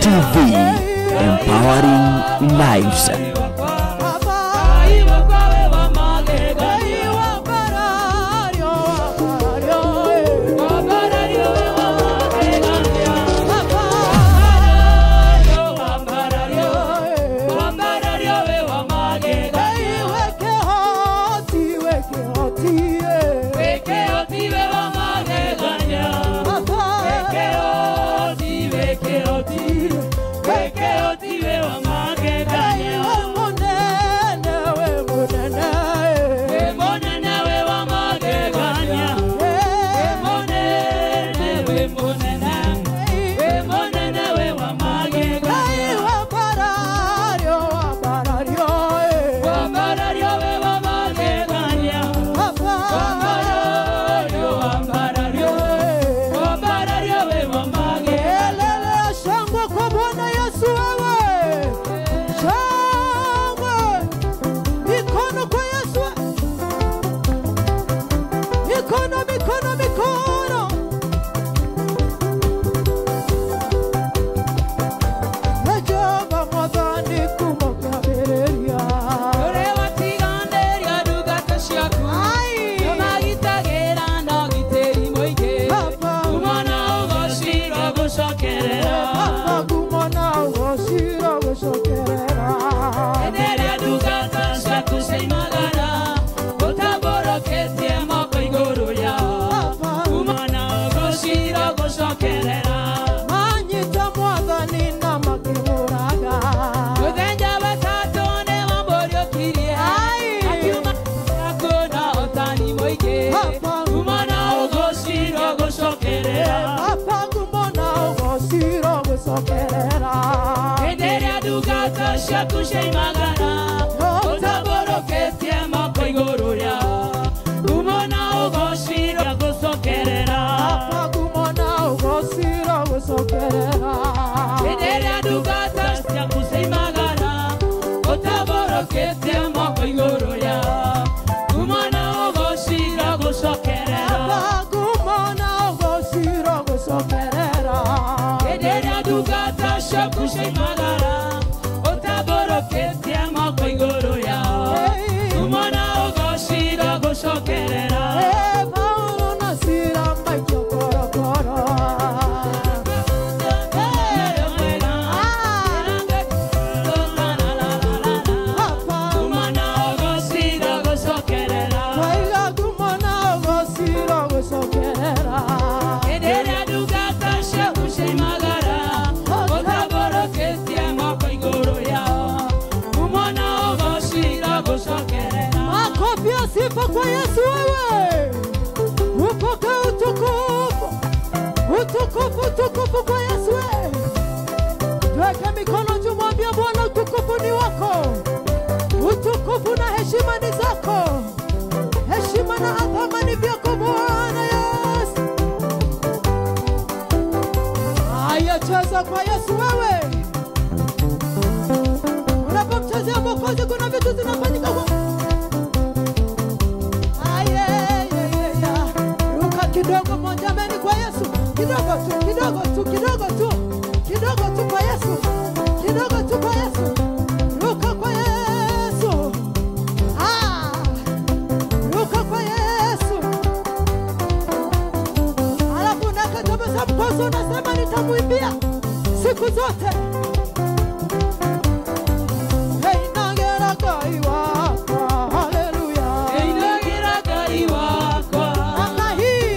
TV, empowering lives. Sifa kwa Yesu wewe. Upokee utukufu. Utukufu, utukufu kwa Yesu wewe. Tuweke mikono juu, mwambie Bwana utukufu ni wako. Utukufu na heshima ni zako. Heshima na adhama ni vyako Bwana Yesu. Haya, cheza kwa Yesu wewe. Unapomchezea Mwokozi kuna vitu zinafanyika kwa kidogo moja meni kwa Yesu. Kidogo tu, kidogo tu, kidogo tu. Kidogo tu kwa Yesu. Kidogo tu kwa Yesu. Ruka kwa Yesu. Ah! Ruka kwa Yesu. Alafu unakatabasamu mkono unasema nitamuimbia siku zote. Hey, nagera kaiwa. Hallelujah. Hey, nagera kaiwa. Hallelujah.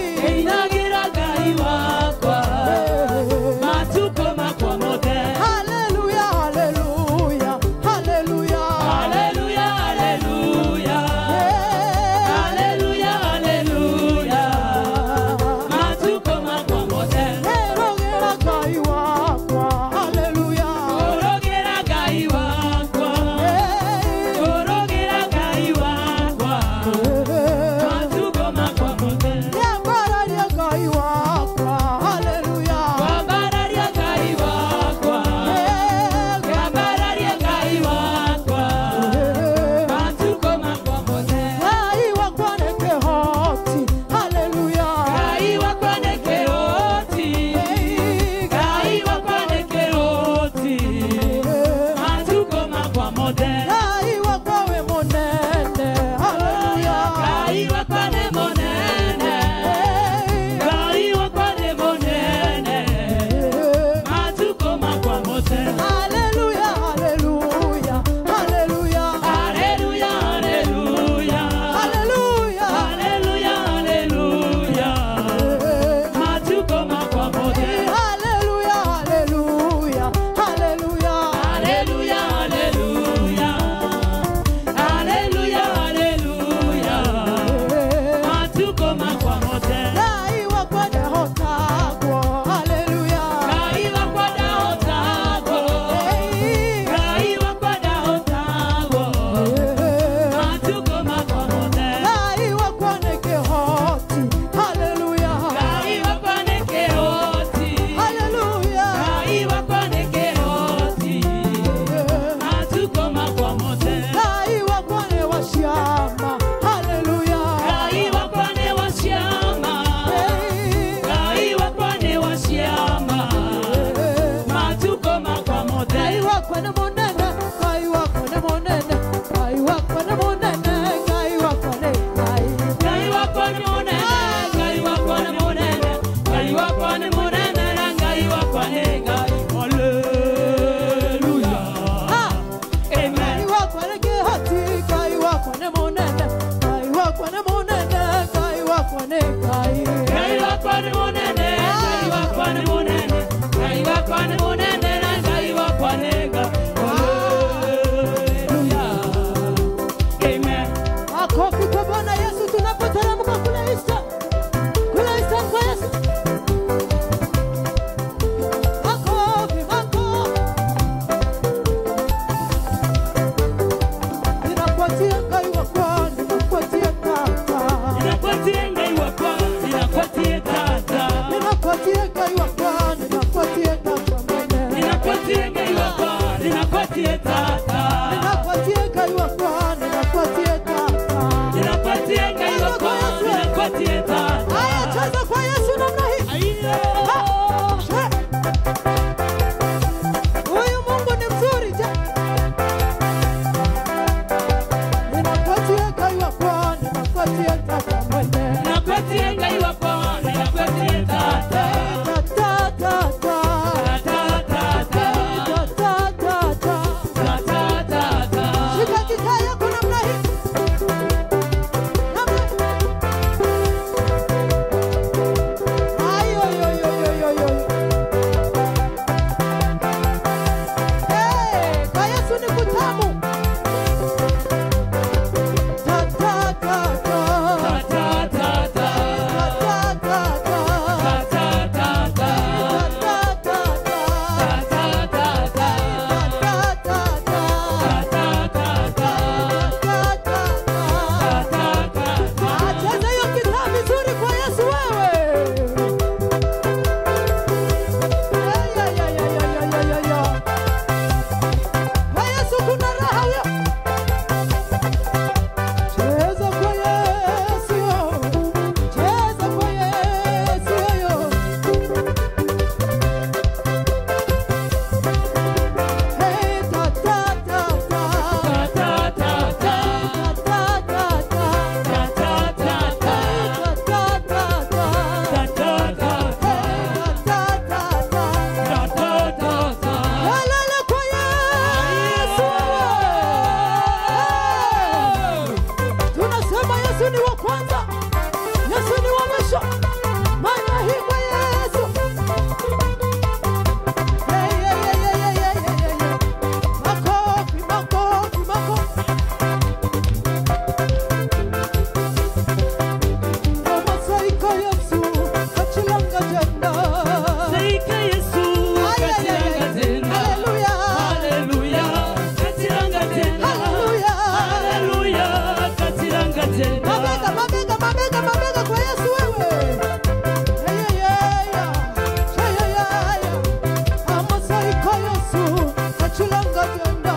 Yesu kachilanga tenda.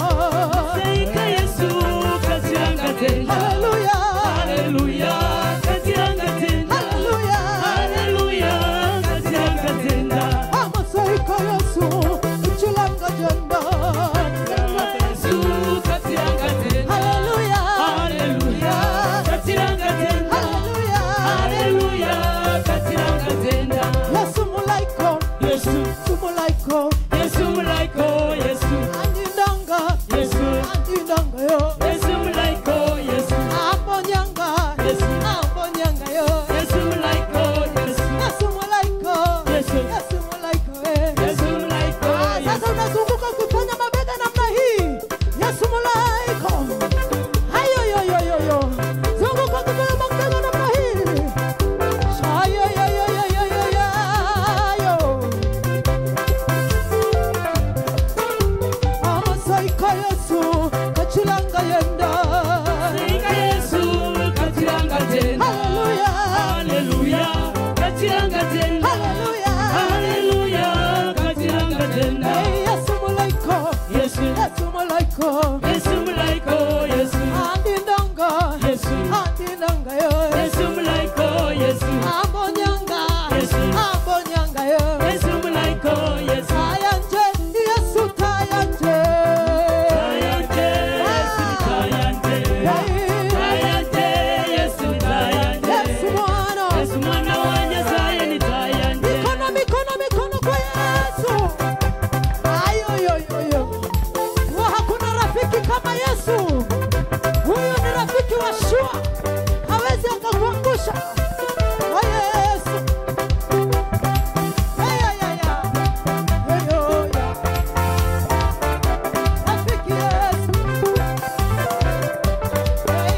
Masaika Yesu kachilanga tenda. Haleluya. Haleluya kachilanga tenda. Haleluya. Haleluya kachilanga tenda. Masaika Yesu kachilanga tenda. Yesu kachilanga tenda. Haleluya. Haleluya kachilanga tenda. Haleluya. Haleluya kachilanga tenda. Yesu mulaiko. Yesu Yesu mulaiko. Yesu mulaiko Yesu. Andindanga. Yesu Andindanga yo. Yesu mulaiko Yesu. Ambonyanga. Yesu Ambonyanga yo. Yesu mulaiko Yesu. Yesu mulaiko. Yesu Yesu mulaiko eh. Yesu mulaiko Sasa Yesu. unazunguka ukifanya mabega namna hii. Yesu mulaiko. Hayo yo yo yo yo. Zunguka ukifanya mabega namna hii. Hayo yo yo yo yo yo yo. Amasaika Yesu kachilanga yenda. Masaika Yesu kachilanga tenda. Haleluya. Haleluya kachilanga tenda. Haleluya. Haleluya kachilanga tenda. Hey, Yesu mulaiko. Yesu Yesu mulaiko. Yesu mulaiko Yesu. Andindanga. Yesu Andindanga yo. Yesu mulaiko Yesu. Ambonyanga. Yesu. Ambonyanga yo. Yesu mulaiko Yesu. Tayanje, Yesu tayanje. Tayante Yesu tayante. Hey, Tayante Yesu tayante. Yesu mwana. Yesu mwana wa Nyasaye ni tayante. Mikono, mikono, mikono kwa Yesu. Ayo yo yo yo. Wa hakuna rafiki kama Yesu. Huyu ni rafiki wa shua. Hawezi akakuangusha. Wa Yesu. Hey, ya, ya, ya. Hey, yo, ya. Rafiki Yesu. Hey.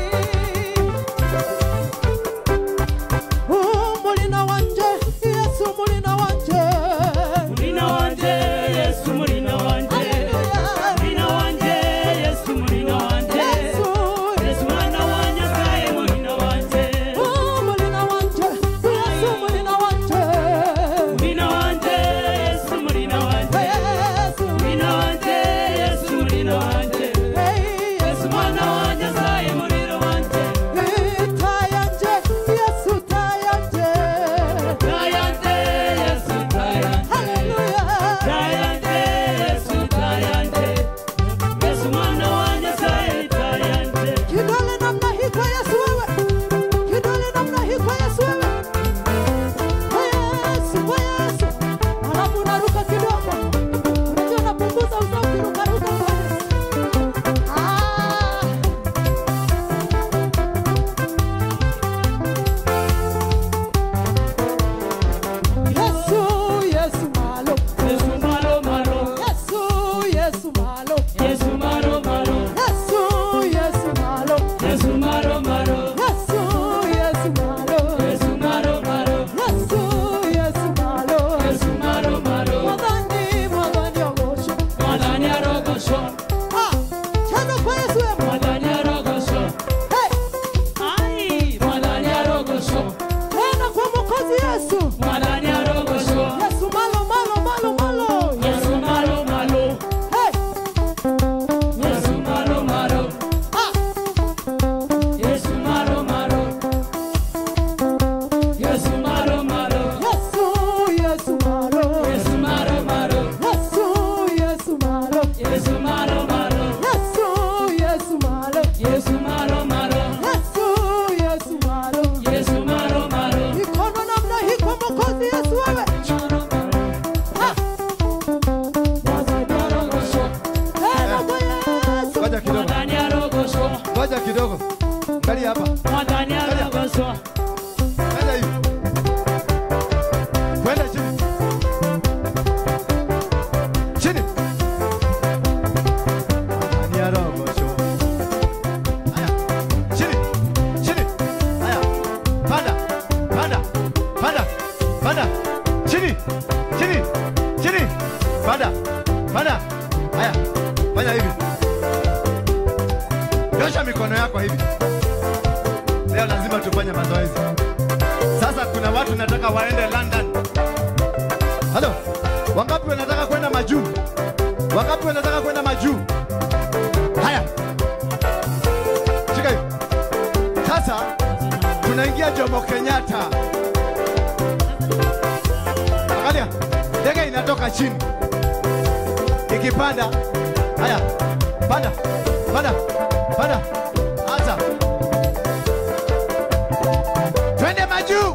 Mulina wanje, Yesu mulina wanje. Mulina wanje Yesu mulina wanje. Haleluya. Mulina wanje Yesu mulina wanje. Yesu. Yesu mwana wa Nyasaye mulina wanje. Mulina wanje, Yesu mulina wanje. Mulina wanje Yesu mulina wanje. Yesu. Mulina wanje Yesu mulina wanje. Hey, Yesu mwana wa Nyasaye mulina wanje. Tayanje, Yesu tayanje. Tayante Yesu tayante. Haleluya. Tayante Yesu tayante. Yesu mwana wa Nyasaye tayante. Kidole namna hii kwa Yesu wewe. Kidole namna hii kwa Yesu wewe. Kwa Yesu, kwa Yesu. Alafu unaruka kidogo. Unajua unapunguza uzao ukirukaruka kwa Yesu. Ah. Yesu, Yesu malo. Yesu malo malo. Yesu, Yesu malo. Yesu malo malo. Yesu, Yesu malo. Yesu malo malo. Yesu, Yesu malo. Yesu malo malo. Yesu, Yesu malo. Yesu malo malo. Mwadhani, mwadhani ogosho. Mwadhani arogosho. Ah, cheza kwa Yesu wewe. Mwadhani arogosho. Hey, Ai, mwadhani arogosho. tena kwa Mwokozi Yesu. Mwadhani arogosho. Yesu malo, malo, malo, malo. Yesu malo malo. Hey, Yesu malo malo. ah, Yesu malo malo. Yesu malo malo. Yesu, Yesu malo. Yesu malo malo. Yesu, Yesu malo. Yesu malo malo. Yesu, Yesu malo. Yesu malo malo. Yesu, Yesu malo. Yesu malo malo. Mikono namna hii kwa Mwokozi Yesu wewe. Ah, Mwadhani arogosho. tena kwa Yesu. Ngoja kidogo. Mwadhani arogosho. Ngoja kidogo. Angalia hapa. Mwadhani arogosho. Kwenda hivi. Kwenda chini. Chini. Ni arogosho. Haya. Chini. Chini. Haya. Panda. Panda. Panda. Panda. Chini. Chini. Chini. Panda. Panda. Haya. Fanya hivi. Nyosha mikono yako hivi. Leo lazima tufanye mazoezi. Sasa kuna watu nataka waende London. Halo, wangapi wanataka kwenda majuu? Wangapi wanataka kwenda majuu? Haya. Shika hiyo. Sasa tunaingia Jomo Kenyatta. Angalia, ndege inatoka chini. Ikipanda. Haya. Panda. Panda. Panda. Anza. Twende majuu.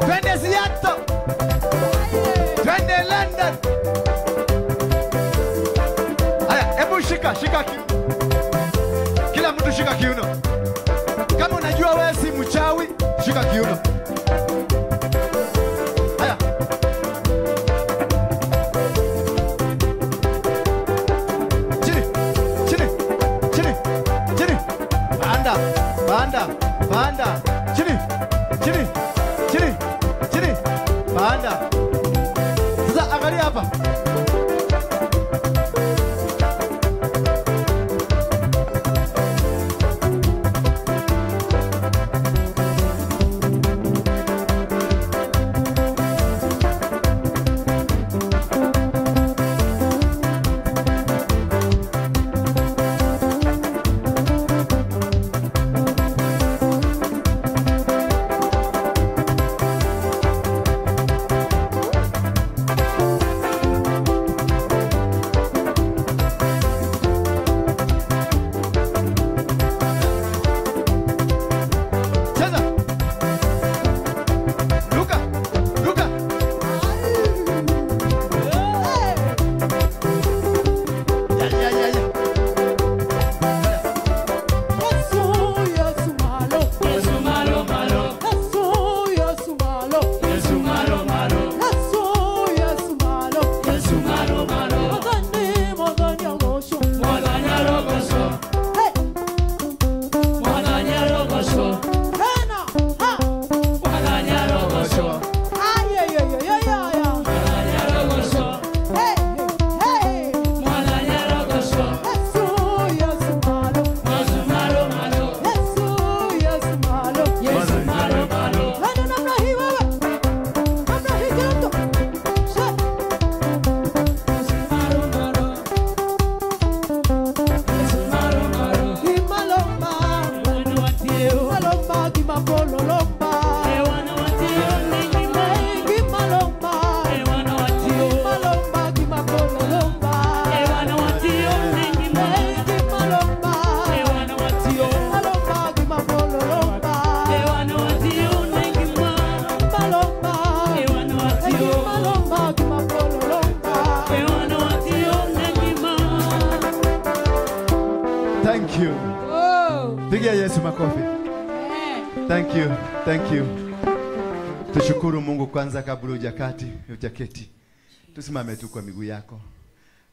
Twende Seattle. Twende London. Haya, hebu shika, shika kiuno. Kila mtu shika kiuno. Kama unajua wewe si mchawi, shika kiuno. Haya. Chini, chini, chini, chini. Panda, panda, panda. Chini, chini, chini, chini. Panda. Sasa angalia hapa. Cheza. Luka, luka. Ya, ya, ya, ya. Yesu, Yesu malo. Yesu malo malo. Yesu, Yesu malo. Yesu malo malo. Yesu, Yesu malo. Yesu malo malo. Mwadhani, mwadhani ogosho. Mwadhani rogoso. Hey, Mwadhani rogoso. tena. Ha. Mwadhani rogoso. Ay, ay, ay, ay, ay, ay. Mwadhani rogoso. Hey, hey, hey. Mwadhani rogoso. Yesu, Yesu malo. Yesu malo malo. Yesu, Yesu malo. Yesu malo malo. Twende namna hii wewe. Namna hii kila mtu. She. Yesu malo malo. Yesu malo malo. Kimalomba, Wana watio. malomba, kimapololomba. Wana watio nengima. Kimalomba, Wana watio. malomba, kimapololomba. Wana watio nengima. Kimalomba, Wana watio. malomba, kimapololomba. Wana watio nengima. Malomba, Wana watio. kimalomba, kimapololomba. Wana watio nengima. Thank you. Pigia Yesu makofi. Thank you. Thank you. Tushukuru Mungu kwanza kabla hujaketi. Tusimame tu kwa miguu yako.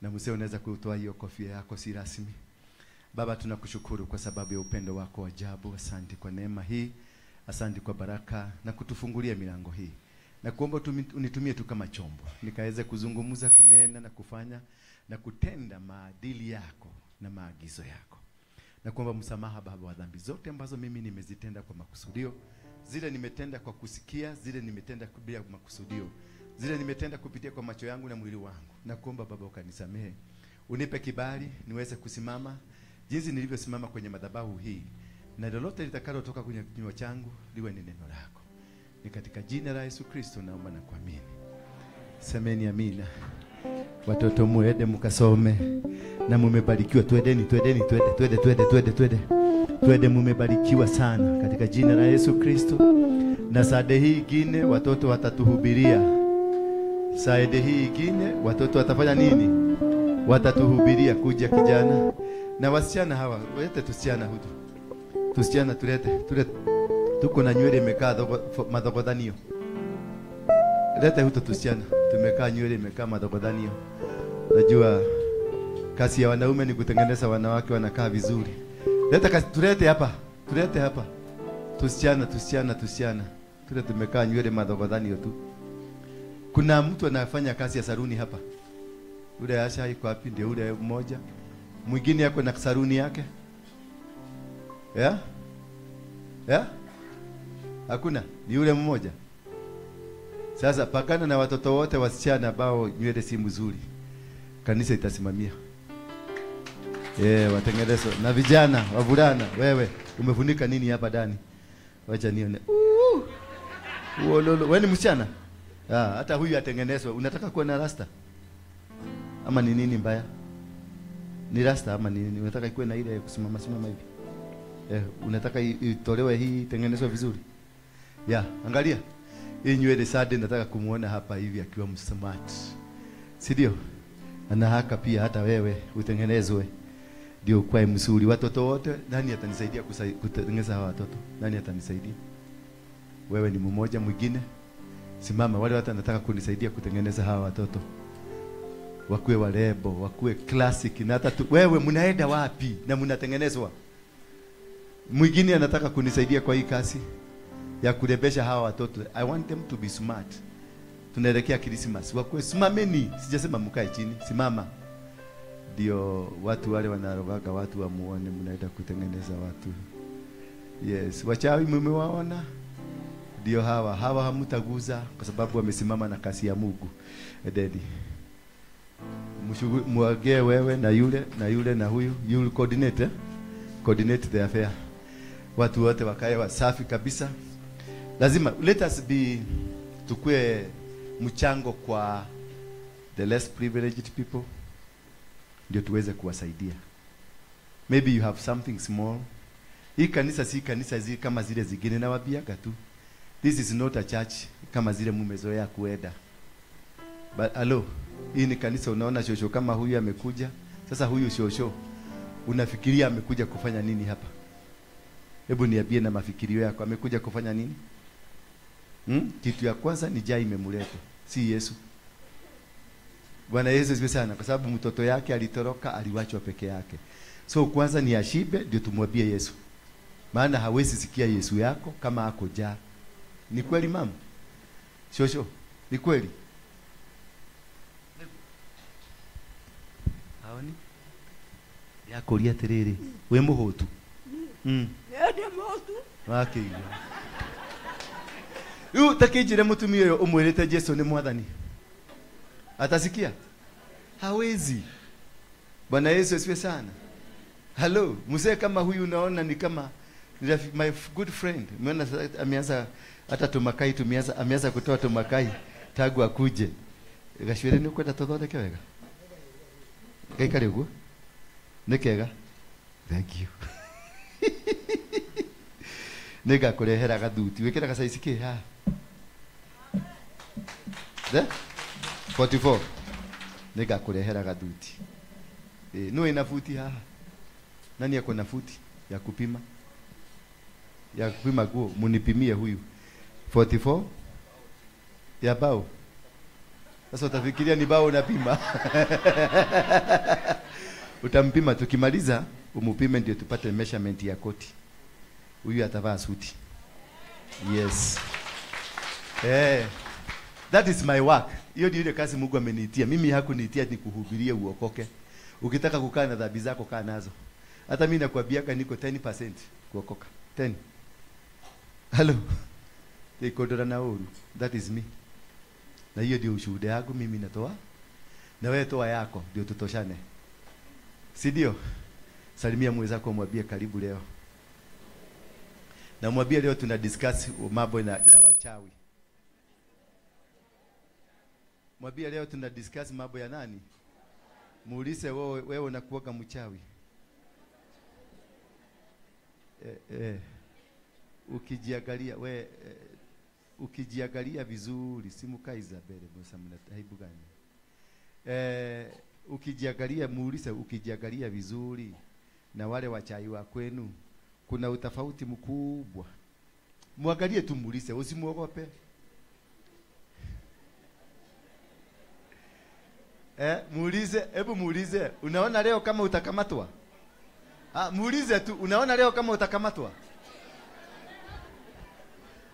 Na mzee unaweza kutoa hiyo kofia yako, si rasmi. Baba, tunakushukuru kwa sababu ya upendo wako ajabu. Asante kwa neema hii. Asante kwa baraka na kutufungulia milango hii. Na kuomba unitumie tu kama chombo nikaweze kuzungumza, kunena na kufanya na kutenda maadili yako na maagizo yako. Na kuomba msamaha Baba wa dhambi zote ambazo mimi nimezitenda kwa makusudio, zile nimetenda kwa kusikia, zile nimetenda bila makusudio, zile nimetenda kupitia kwa macho yangu na mwili wangu. Na kuomba Baba ukanisamehe, unipe kibali niweze kusimama jinsi nilivyosimama kwenye madhabahu hii, na lolote litakalotoka kwenye kinywa changu liwe ni neno lako. Ni katika jina la Yesu Kristo naomba na kuamini. Semeni amina. Watoto muende mukasome na mumebarikiwa. Twendeni, twendeni, twende, twende, twende, twende, twende. Twende, mumebarikiwa sana katika jina la Yesu Kristo. Na sade hii ingine watoto watatuhubiria. Sade hii ingine watoto watafanya nini? Watatuhubiria. Kuja kijana na wasichana hawa, walete tusichana hutu. Tusichana tulete, tulete. Tuko na nywele imekaa madhogodhanio. Lete hutu tusichana, tumekaa nywele imekaa madhogodhanio. Najua kazi ya wanaume ni kutengeneza wanawake wanakaa vizuri. Leta kazi, tulete hapa, tulete hapa. Tusichana, tusichana, tusichana. Tule tumekaa nywele madhogodhanio tu. Kuna mtu anafanya kazi ya saruni hapa. Ule Asha yuko wapi? Ndio ule mmoja. Mwingine yako na saruni yake. Yeah? Yeah? Hakuna, ni yule mmoja. Sasa pakana na watoto wote wasichana ambao nywele si mzuri. Kanisa itasimamia. Watengenezwe. Na vijana, wavulana, wewe umefunika nini hapa ndani? Wacha nione. Uololo. Wewe ni msichana? Hata huyu atengenezwe. Unataka kuwa na rasta? Ama ni nini mbaya? Ni rasta ama ni nini? Unataka ikuwe na ile kusimama simama hivi? Unataka itolewe hii itengenezwe vizuri? Ya, angalia. Hii nywele sade nataka kumuona hapa hivi akiwa msmart. Si ndio? Ana haka pia hata wewe utengenezwe. Ndio kwa mzuri. Watoto wote, nani atanisaidia kutengeneza hawa watoto? Nani atanisaidia? Wewe ni mmoja, mwingine simama. Wale watu wanataka kunisaidia kutengeneza hawa watoto. Wakuwe warebo, wakuwe classic. Na hata wewe mnaenda wapi na mnatengenezwa? Mwingine anataka kunisaidia kwa hii kazi ya kurebesha hawa watoto. I want them to be smart. Tunaelekea Christmas. Wakuwe simameni. Sijasema mkae chini, simama. Ndio watu wale wanarogaga watu wamuone mnaenda kutengeneza watu. Yes, wachawi mmewaona? Ndio hawa, hawa hamtaguza kwa sababu wamesimama na kasi ya Mungu. Daddy. Muage wewe na yule na yule na huyu, you will coordinate, Coordinate the affair. Watu wote wakae wasafi kabisa. Lazima let us be, tukue mchango kwa the less privileged people, ndio tuweze kuwasaidia. Maybe you have something small. Hii kanisa si kanisa zi kama zile zingine, nawaambiaga tu. This is not a church kama zile mumezoea kuenda. But hello, hii ni kanisa unaona shosho kama huyu amekuja. Sasa huyu shosho unafikiria amekuja kufanya nini hapa? Hebu niambie na mafikirio yako, amekuja kufanya nini? Kitu ya kwanza ni jai imemleta, si Yesu. Bwana Yesu asifiwe sana, kwa sababu mtoto yake alitoroka, aliwachwa peke yake. So kwanza ni ashibe ndio tumwambie Yesu. Maana hawezi sikia Yesu yako kama ako jaa. Ni kweli mama? Shosho, ni kweli? Haoni? Yakoria terere, we muhutu. Ndi muhutu. Wakiigua. Yu takijire mutumia uyo umwirite Yesu ni mwathani. Atasikia? Hawezi. Bwana Yesu asifiwe sana. Hello, mzee kama huyu unaona ni kama my good friend. Umeona ameanza hata tumakai tumeanza, ameanza kutoa tumakai tagu akuje. Gashwere ni kwenda tuthondeke wega. Gaikare uguo. Nĩ kega. Thank you. Nĩngakũrehera gathuti. Wĩkĩraga size kĩ haha? The 44. Nĩngakũrehera gathuti. Nũ ina futi haha? Nani yako na futi ya kupima? Ya kupima nguo, munipimie huyu. 44 ya bao. Sasa utafikiria ni bao unapima. Utampima tukimaliza, umupime ndio tupate measurement ya koti. Huyu atavaa suti. Yes. That is my work. Hiyo ndio ile kazi Mungu ameniitia. Mimi hakuniitia ni kuhubirie uokoke. Ukitaka kukaa na dhambi zako kaa nazo. Hata mimi nakwambiaga niko 10% kuokoka. 10. Hello. Ikodora na uru. That is me. Na hiyo ndio ushuhuda yangu mimi natoa. Na wewe toa yako ndio tutoshane. Si ndio? Salimia mwenzako mwambie karibu leo. Na mwambie leo tuna discuss mambo ya wachawi. Mwambie leo tuna discuss mambo ya nani? Muulize wewe unakuwa mchawi. Ukijiangalia we ukijiangalia vizuri, simuka Isabelle bosa mna aibu gani? Ukijiangalia, muulize ukijiangalia vizuri na wale wachawi wa kwenu kuna utofauti mkubwa. Muangalie tu, muulize, usimuogope. Muulize, hebu muulize, unaona leo kama utakamatwa? Muulize tu, unaona leo kama utakamatwa?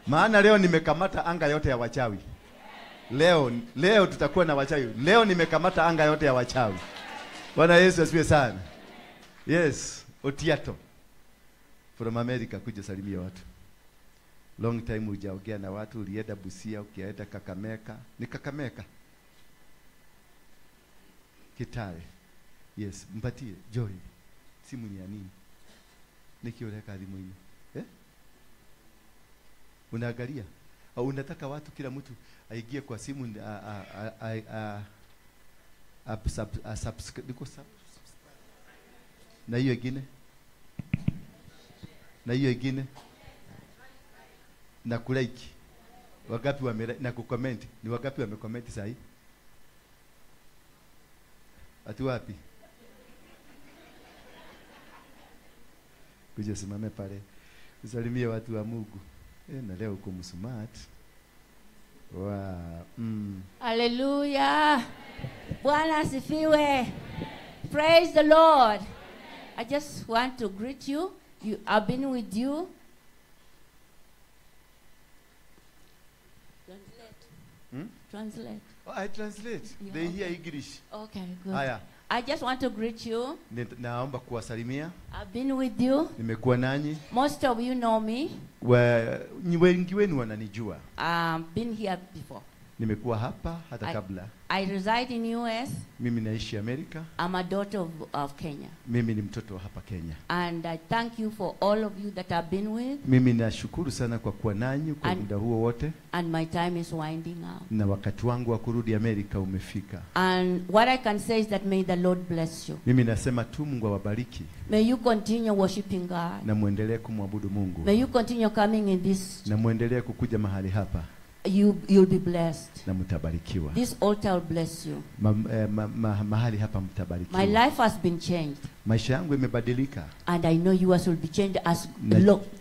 Maana leo nimekamata anga yote ya wachawi. Leo tutakuwa na wachawi. Leo nimekamata anga yote ya wachawi. Bwana Yesu asifiwe sana. Yes, Otiato from America kuja salimia watu. Long time hujaongea na watu, ulienda Busia, ukienda Kakamega. Ni Kakamega. Kitale. Yes, mpatie Joy. Simu ni ya nini? Nikioleka thimu-inĩ. Eh? Unaangalia? Au unataka watu kila mtu aingie kwa simu a subscribe na hiyo ingine? Na hiyo ingine? Na kulike. Wangapi wame na kucomment? Ni wangapi wamecomment sasa hivi? Watu wapi? Kuja simame pale. Usalimie watu wa Mungu. Na leo uko msmart. Wow. Hallelujah. Bwana asifiwe. Praise the Lord. I just want to greet you. I've been with you. Translate. Translate. Oh, I translate. Yeah, they okay. Hear English. Okay, good. Haya. I just want to greet you. Naomba kuwasalimia. I've been with you. Nimekuwa nanyi. Most of you know me. Wengi wenu wananijua. I've been here before. Nimekuwa hapa hata kabla. I reside in US. Mimi naishi Amerika. I'm a daughter of Kenya. Mimi ni mtoto wa hapa Kenya. And I thank you for all of you that I've been with. Mimi nashukuru sana kwa kuwa nanyi kwa muda huo wote. And my time is winding up. Na wakati wangu wa kurudi Amerika umefika. And what I can say is that may the Lord bless you. Mimi nasema tu Mungu awabariki. May you continue worshiping God. Na muendelee kumwabudu Mungu. May you continue coming in this. Na muendelee kukuja mahali hapa. You'll be blessed. Na mtabarikiwa. This altar will bless you. Mahali hapa mtabarikiwa. My life has been changed. Maisha yangu imebadilika. And I know yours will be changed as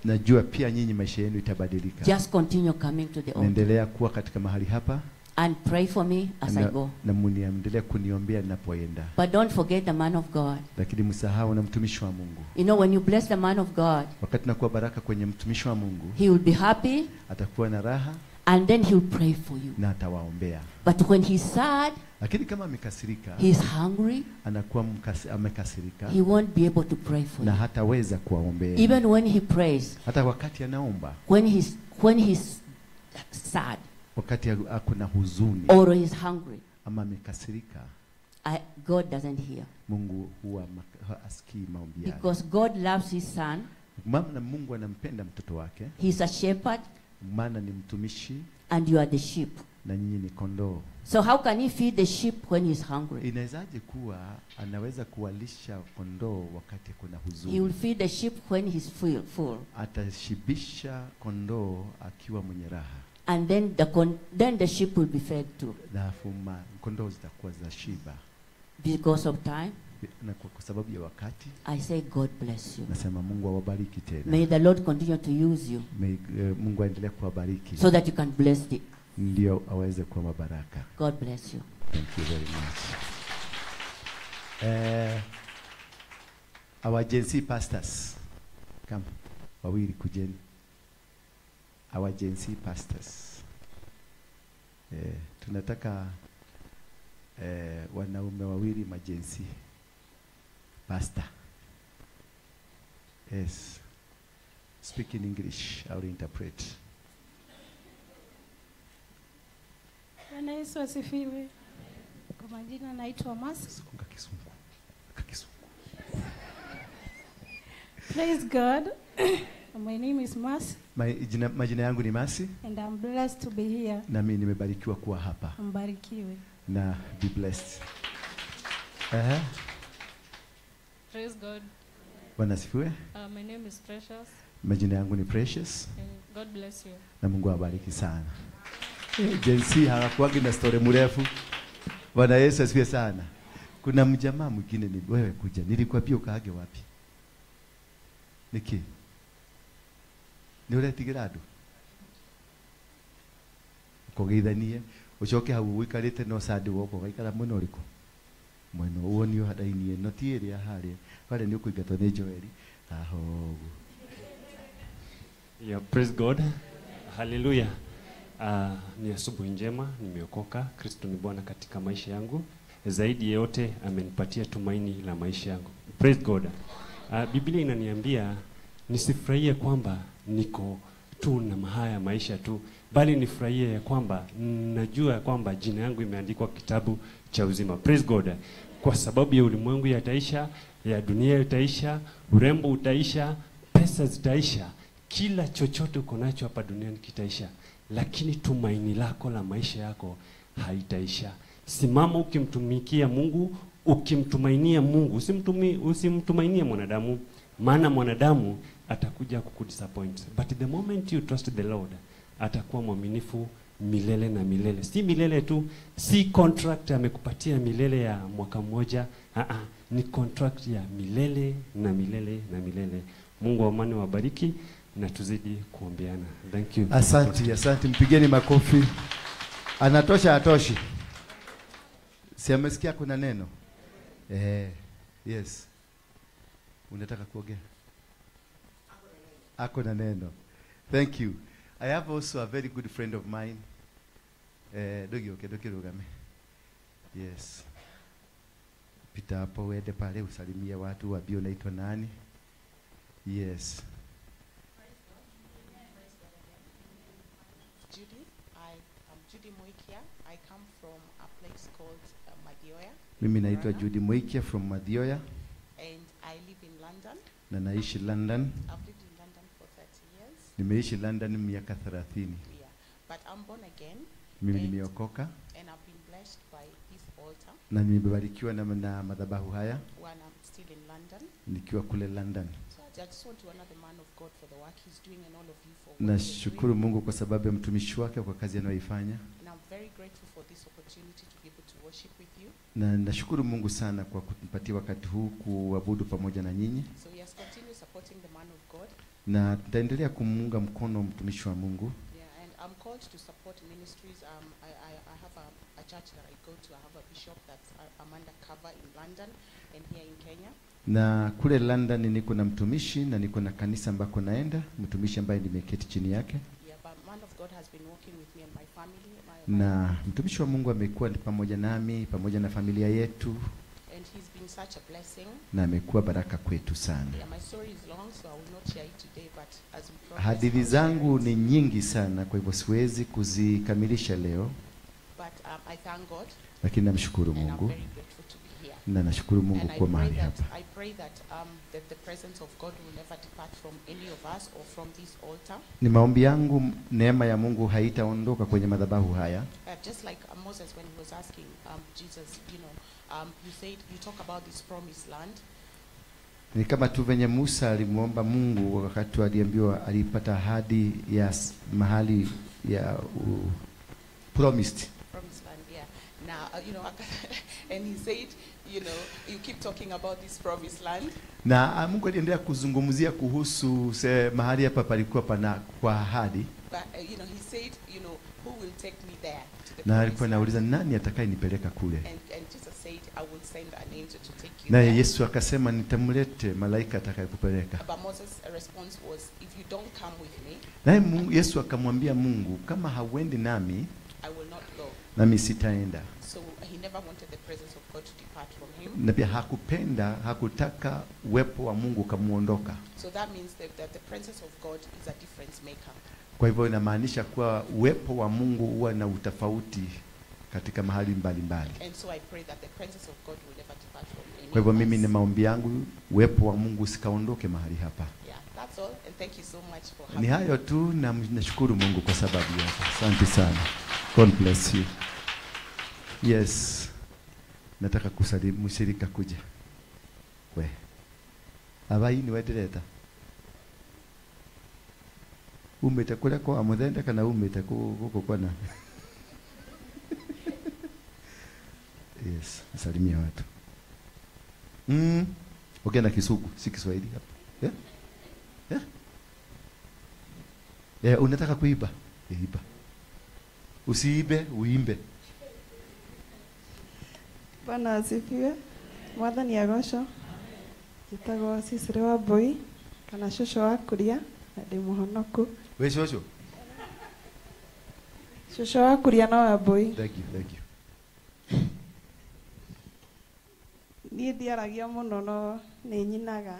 Najua pia nyinyi maisha yenu itabadilika. Just continue coming to the altar. Endelea kuwa katika mahali hapa. And pray for me as I go. Na muniendelee kuniombea ninapoenda. But don't forget the man of God. Lakini msahau na mtumishi wa Mungu. You know, when you bless the man of God, wakati nakuwa baraka kwenye mtumishi wa Mungu, he will be happy. Atakuwa na raha. And then he'll pray for you. Na atawaombea. But when he's sad, lakini kama amekasirika, he's hungry, anakuwa amekasirika, he won't be able to pray for na you. Hataweza kuwaombea. Even when he prays, hata wakati anaomba, when he's sad, wakati akona huzuni, or he's hungry, ama amekasirika, God doesn't hear. Mungu huwa hasikii maombi yake. Because God loves his son. Maana Mungu anampenda mtoto wake. He's a shepherd. Maana ni mtumishi. And you are the sheep. Na nyinyi ni kondoo. So how can he feed the sheep when he's hungry? Inawezaje kuwa anaweza kuwalisha kondoo wakati kuna huzuni? He will feed the sheep when he's full. Atashibisha kondoo akiwa mwenye raha. And then the sheep will be fed too. Na kondoo zitakuwa za shiba. Because of time. Na kwa sababu ya wakati. I say God bless you. Nasema Mungu awabariki tena. May the Lord continue to use you. May Mungu aendelee kuwabariki. So that you can bless the. Ndio aweze kuwa baraka. God bless you. Thank you very much. Our Gen Z pastors. Come. Wawili kujeni. Our Gen Z pastors. Tunataka wanaume wawili ma Gen Z pastor. Yes. Speak in English, I will interpret. Bwana Yesu asifiwe. Kwa majina naitwa Mas. Kisungu. Kisungu. Praise God. My name is Mas. Majina yangu ni Masi. And I'm blessed to be here. Na mimi nimebarikiwa kuwa hapa. Mbarikiwe. Na be blessed. Praise God. Bwana asifiwe. My name is Precious. Majina yangu ni Precious. And God bless you. Na Mungu awabariki sana. Gen Z hawakuangi na story mrefu. Bwana Yesu asifiwe sana. Kuna mjamaa mwingine ni wewe kuja. Nilikwambia ukaage wapi? Niki. Ni uretigira andu. Ukogeithanie ucoke hau uikarite no sandi woko gaikara mwena uriku? Mwena uonio harainie no ti iria haria. Pale ni ukuingatwo ni Joeli. Aho. Yeah, praise God. Hallelujah. Ni asubuhi njema, nimeokoka. Kristo ni Bwana katika maisha yangu. Zaidi yote amenipatia tumaini la maisha yangu. Praise God. Biblia inaniambia nisifurahie kwamba niko tu na haya maisha tu, bali nifurahie ya kwamba najua ya kwamba jina yangu imeandikwa kitabu cha uzima. Praise God. Kwa sababu ya ulimwengu yataisha, ya dunia itaisha, urembo utaisha, pesa zitaisha, kila chochote uko nacho hapa duniani kitaisha, lakini tumaini lako la maisha yako haitaisha. Simama ukimtumikia Mungu, ukimtumainia Mungu, usimtumainie mwanadamu, maana mwanadamu atakuja kukudisappoint. But the moment you trust the Lord, atakuwa mwaminifu milele na milele. Si milele tu, si contract amekupatia milele ya mwaka mmoja, ni contract ya milele na milele na milele. Mungu wa amani wabariki na tuzidi kuombeana. Thank you. Asante, asante. Mpigeni makofi. Anatosha, atoshi. Si amesikia kuna neno? Yes. Unataka kuongea? Ako na neno. Thank you. I have also a very good friend of mine. Dogi, okay, dogi rugame. Yes. Pita hapo uende pale usalimie watu, waambie unaitwa nani. Yes. Judy, I am Judy Muikia. I come from a place called Mathioya. Mimi naitwa Judy Muikia from Mathioya. And I live in London. Na naishi London. I've lived in London for 30 years. Nimeishi London miaka 30. Yeah. But I'm born again. Mimi nimeokoka. And I've been blessed by this altar. Na nimebarikiwa na madhabahu haya. When I'm still in London. Nikiwa kule London. So I just want to honor the man of God for the work he's doing and all of you for what Nashukuru Mungu kwa sababu ya mtumishi wake kwa kazi anayoifanya. And I'm very grateful for this opportunity to be able to worship with you. Na nashukuru Mungu sana kwa kutupatia wakati huu kuabudu pamoja na nyinyi. So yes, continue supporting the man of God. Na tutaendelea kumuunga mkono mtumishi wa Mungu. Yeah, and I'm called to support ministries. I have a church that I go to. I have a bishop that's I'm undercover in London and here in Kenya. Na kule London niko na mtumishi na niko na kanisa ambako naenda, mtumishi ambaye nimeketi chini yake. Yeah, but man of God has been working with me and my family. Na mtumishi wa Mungu amekuwa pamoja nami, pamoja na familia yetu. And he's been such a blessing. Na amekuwa baraka kwetu sana. Yeah, my story is long, so I will not share it today, but as we progress, hadithi zangu ni nyingi sana, kwa hivyo siwezi kuzikamilisha leo. But I thank God. Lakini namshukuru Mungu. And I'm very grateful to be here. Na nashukuru Mungu kwa mahali hapa. I pray that that the presence of God will never depart from any of us or from this altar. Ni maombi yangu neema ya Mungu haitaondoka kwenye madhabahu haya. Just like Moses when he was asking Jesus, you know, you said you talk about this promised land. Ni kama tu venye Musa alimuomba Mungu wakati aliambiwa alipata ahadi ya mahali ya promised. Promised land, yeah. Now, you know, and he said, you know, you keep talking about this promised land. Na Mungu aliendelea kuzungumzia kuhusu mahali hapa palikuwa pana kwa ahadi. But you know, he said, you know, who will take me there to the Na alikuwa anauliza nani atakayenipeleka kule? And Jesus said, I will send an angel to take you Na there. Yesu akasema nitamlete malaika atakayekupeleka. But Moses' response was, if you don't come with me, Na Yesu akamwambia Mungu, kama hauendi nami, I will not go. Nami sitaenda. So he never wanted the presence of God to depart from him. Na pia hakupenda, hakutaka uwepo wa Mungu kamuondoka. So that means that the presence of God is a difference maker. Kwa hivyo inamaanisha kuwa uwepo wa Mungu huwa na utofauti katika mahali mbalimbali. And so I pray that the presence of God will never depart from any. Kwa hivyo mimi ni maombi yangu uwepo wa Mungu usikaondoke mahali hapa. Yeah, that's all, and thank you so much for having Ni hayo tu na nashukuru Mungu kwa sababu yako. Asante sana. God bless you. Yes. Nataka kusalimu mshirika kuja. We. Abai ni wedireta. Umete kule kwa muthende kana umete guku kona. Yes, salimia watu. Okay, na Kisugu, si Kiswahili hapa. Yeah? Yeah? Yeah, unataka kuiba? Iba. Usiibe, uimbe. Bwana asifiwe. Mwathani agocwo. Njĩtagwo Cicely Wambui kana cũcũ wa Kuria na ndĩ mũhonoku. We cũcũ? Cũcũ wa Kuria no Wambui. Thank you, thank you. Niĩ ndiaragia mũno no nĩ nyinaga.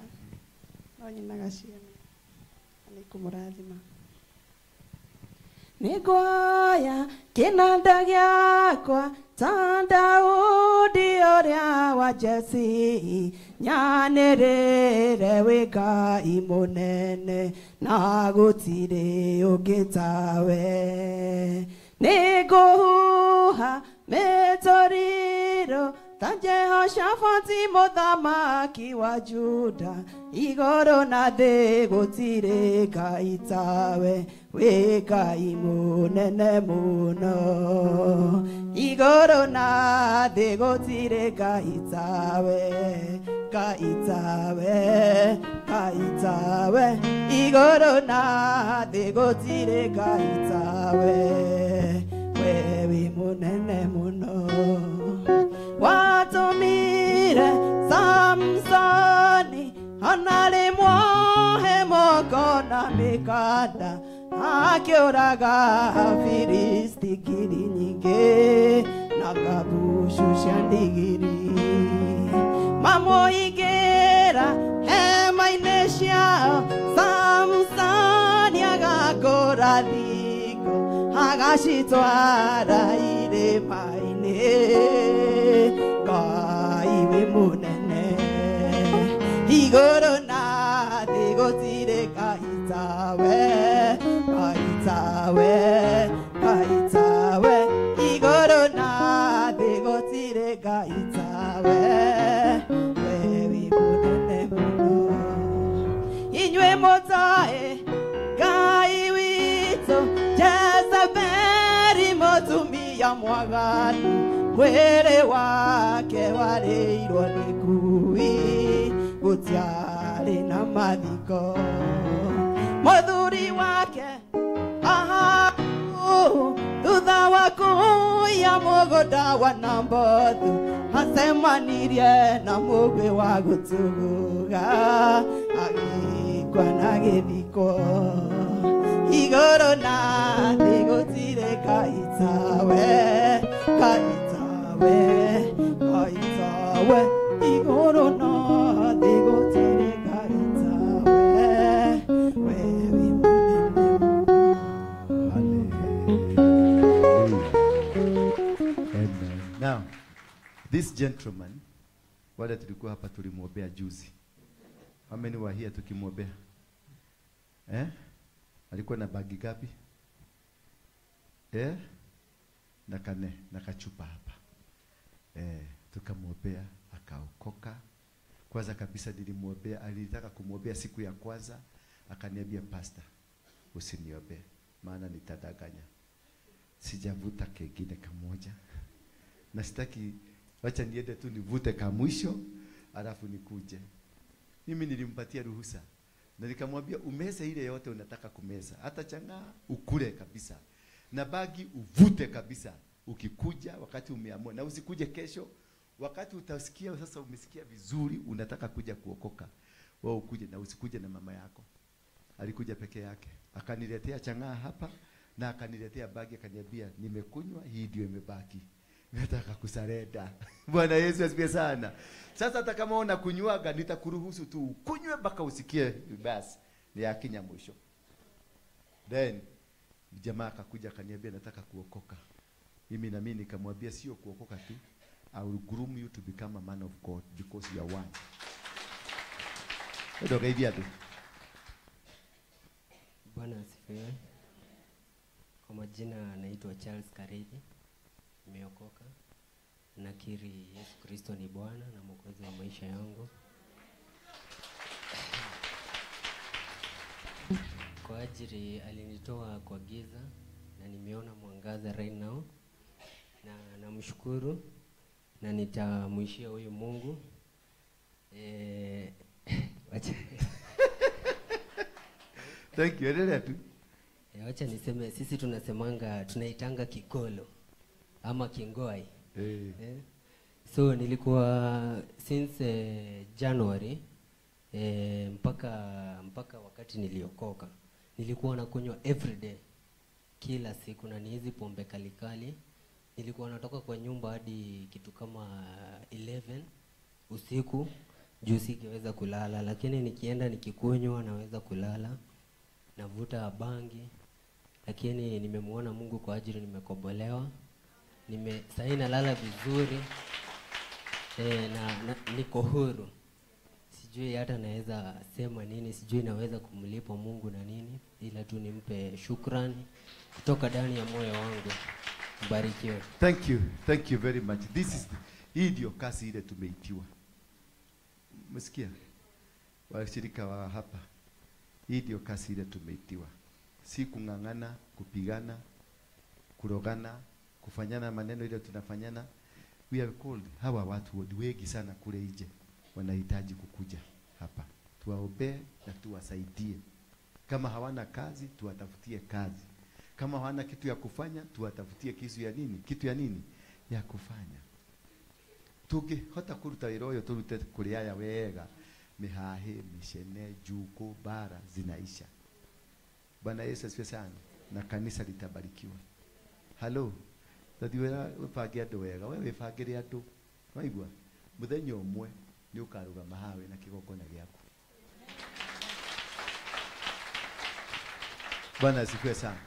No nyinaga ciana. Na nĩ ngũmũrathima. Nĩngwoya kĩnanda gĩakwa ta Daudi ũrĩa wa Jesi, nyanĩrĩre wĩ Ngai mũnene na gũtirĩ ũngĩ tawe. Nĩngũhuha mĩtũrirũ ta Jehoshafati mũthamaki wa Juda, igũrũ na thĩ gũtirĩ Ngai tawe, wĩ Ngai mũnene mũno. Igũrũ na thĩ gũtirĩ Ngai tawe, Ngai tawe, Ngai tawe, igũrũ na thĩ gũtirĩ Ngai tawe, we wĩ mũnene mũno. Watũmire Samsoni ona rĩmwohe moko na mĩkanda, akĩũraga Afilisti ngiri nyingĩ na ngabucu cia ndigiri. Mamũingĩra hema-inĩ ciao, Samsoni agakũra thingo, agacitwara irĩma-inĩ. Ngai wĩ mũnene, igũrũ na thĩ gũtirĩ Ngai tawe, Ngai tawe, Ngai tawe, igũrũ na thĩ gũtirĩ Ngai tawe, we wĩ mũnene mũno. Inyuĩ mũtoĩ Ngai witũ, Jezebeli mũtumia mwaganu, mwĩrĩ wake warĩirwo nĩ ngui, gũtiarĩ na mathiko. Mũthuri wake Ahabu, thutha wa kũiya mũgũnda wa Nabothu, acemanirie na mũgwĩ wa gũtũgũga, agĩkua na gĩthiko. Igũrũ na thĩ gũtirĩ Ngai tawe, Ngai tawe, Ngai tawe, igũrũ na thĩ gũtirĩ Ngai tawe, we wĩ mũnene mũno. Amen. Now, this gentleman, wale tulikuwa hapa tulimwombea juzi. How many were here tukimwombea? Eh? Alikuwa na bagi gapi? Eh? Na kane, na kachupa hapa. Tukamwombea akaokoka. Kwanza kabisa nilimwombea, alitaka kumwombea siku ya kwanza, akaniambia pastor, usiniombee maana nitadanganya. Sijavuta kengine kamoja. Na sitaki, wacha niende tu nivute kamwisho alafu nikuje. Mimi nilimpatia ruhusa na nikamwambia umeze ile yote unataka kumeza, hata chang'aa ukule kabisa, na bagi uvute kabisa. Ukikuja wakati umeamua, na usikuje kesho wakati utasikia sasa umesikia vizuri unataka kuja kuokoka, wewe ukuje, na usikuje na mama yako. Alikuja peke yake, akaniletea chang'aa hapa na akaniletea bagi, akaniambia nimekunywa, hii ndio imebaki, nataka kusarenda. Bwana Yesu asifiwe sana. Sasa hata kama unakunywaga nitakuruhusu tu ukunywe mpaka usikie basi ni yakinya mwisho. Then jamaa akakuja akaniambia nataka kuokoka. Mimi na mimi nikamwambia sio kuokoka tu, I will groom you to become a man of God because you are one. Ndio kaibia tu. Bwana asifiwe. Kwa majina naitwa Charles Karidi. Nimeokoka. Nakiri Yesu Kristo ni Bwana na Mwokozi wa maisha yangu. Kwa ajili alinitoa kwa giza na nimeona mwangaza right now. Na namshukuru na nitamuishia huyu Mungu. Thank you. Endelea tu. Wacha niseme sisi tunasemanga tunaitanga kikolo ama kingoi. So nilikuwa since January mpaka wakati niliokoka nilikuwa nakunywa everyday, kila siku, na ni hizi pombe kalikali. Nilikuwa natoka kwa nyumba hadi kitu kama 11 usiku juu singeweza kulala, lakini nikienda nikikunywa naweza kulala. Navuta bangi Lakini nimemuona Mungu kwa ajili nimekombolewa. Sahii nalala vizuri. Na niko huru. Sijui hata naweza sema nini, sijui naweza kumlipa Mungu na nini, ila tu nimpe shukrani kutoka ndani ya moyo wangu. Mbarikiwe. Thank you. Thank you very much. This is hii ndio kazi ile tumeitiwa. Umesikia? Washirika wa hapa. Hii ndio kazi ile tumeitiwa. Si kung'ang'ana, kupigana, kurogana, kufanyana maneno ile tunafanyana. We are called. Hawa watu wengi sana kule nje wanahitaji kukuja hapa. Tuwaombee na tuwasaidie. Kama hawana kazi, tuwatafutie kazi. Kama hawana kitu ya kufanya, tuwatafutie kitu ya nini? Kitu ya nini? Ya kufanya. Tungihota kuruta wĩra ũyũ tũrute kũrĩ aya wega, mĩhahĩ, mĩcene, njuko, bara zinaisha. Bwana Yesu asifiwe sana, na kanisa litabarikiwa. Hello. Thathi wĩra ũbange andũ wega, we wĩbangĩre andũ. Waigua? Mũthenya ũmwe nĩ ũkarũgama haha wĩna kĩgongona gĩaku. Bwana asifiwe sana.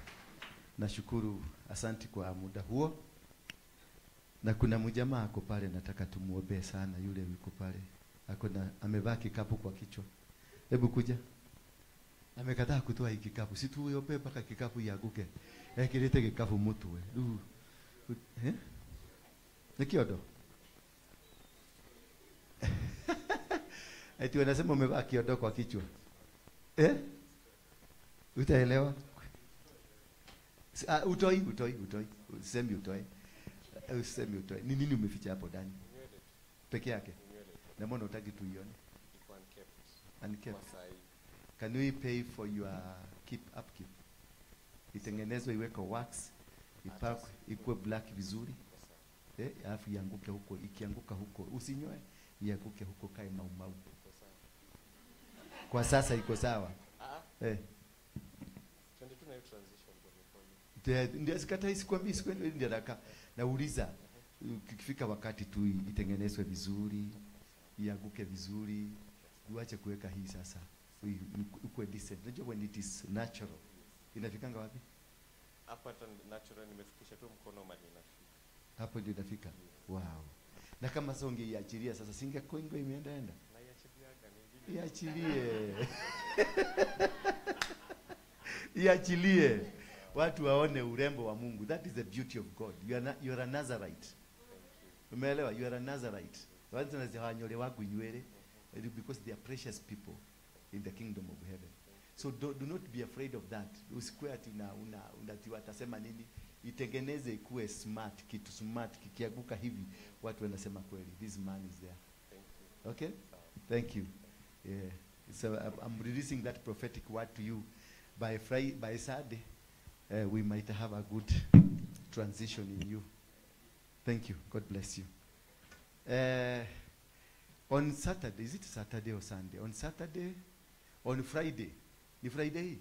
Nashukuru, asanti kwa muda huo. Na kuna mjamaa ako pale, nataka tumuombee sana, yule yuko pale. Ako na amevaa kikapu kwa kichwa. Hebu kuja. Amekataa kutoa hiki kikapu. Si tuombee mpaka kikapu ianguke. Ekirete kikapu mutwe. Eh? Ni kiodo. Eti wanasema umevaa kiodo kwa kichwa. Eh? Utaelewa? Utoi. Usemi utoi. Usemi utoi. Ni nini umeficha hapo ndani? Peke yake. Na mbona hutaki tuione? Unkept. Can we pay for your keep upkeep? Itengenezwe iwekwe wax, ipakwe, ikuwe black vizuri. Alafu ianguke huko, ikianguka huko usinyoe, ianguke huko kae maumau. Kwa sasa iko sawa. Ndio sikatai, sikwambii, sikwambii ndio haraka. Nauliza ukifika wakati tu itengenezwe vizuri, ianguke vizuri, uache kuweka hii sasa. Ikuwe decent. Unajua when it is natural. Inafikanga wapi? Hapa natural nimefikisha tu mkono mali inafika. Hapo ndio inafika. Wow. Na kama sasa ungeiachilia sasa singekuwa imeenda enda. Naiachiliaga ni vile. Iachilie. Iachilie. Watu waone urembo wa Mungu. That is the beauty of God. You are a Nazarite. Umeelewa? You are a Nazarite. Watu wanasema wangu nywele because they are precious people in the kingdom of heaven. So do not be afraid of that. Usikue ati una watasema nini. Itengeneze ikuwe smart, kitu smart kikianguka hivi watu wanasema kweli this man is there. Thank you. Okay? Thank you. Yeah. So I'm releasing that prophetic word to you by Friday, by Saturday. We might have a good transition in you. Thank you. God bless you. On Saturday, is it Saturday or Sunday? On Saturday, on Friday. Ni Friday?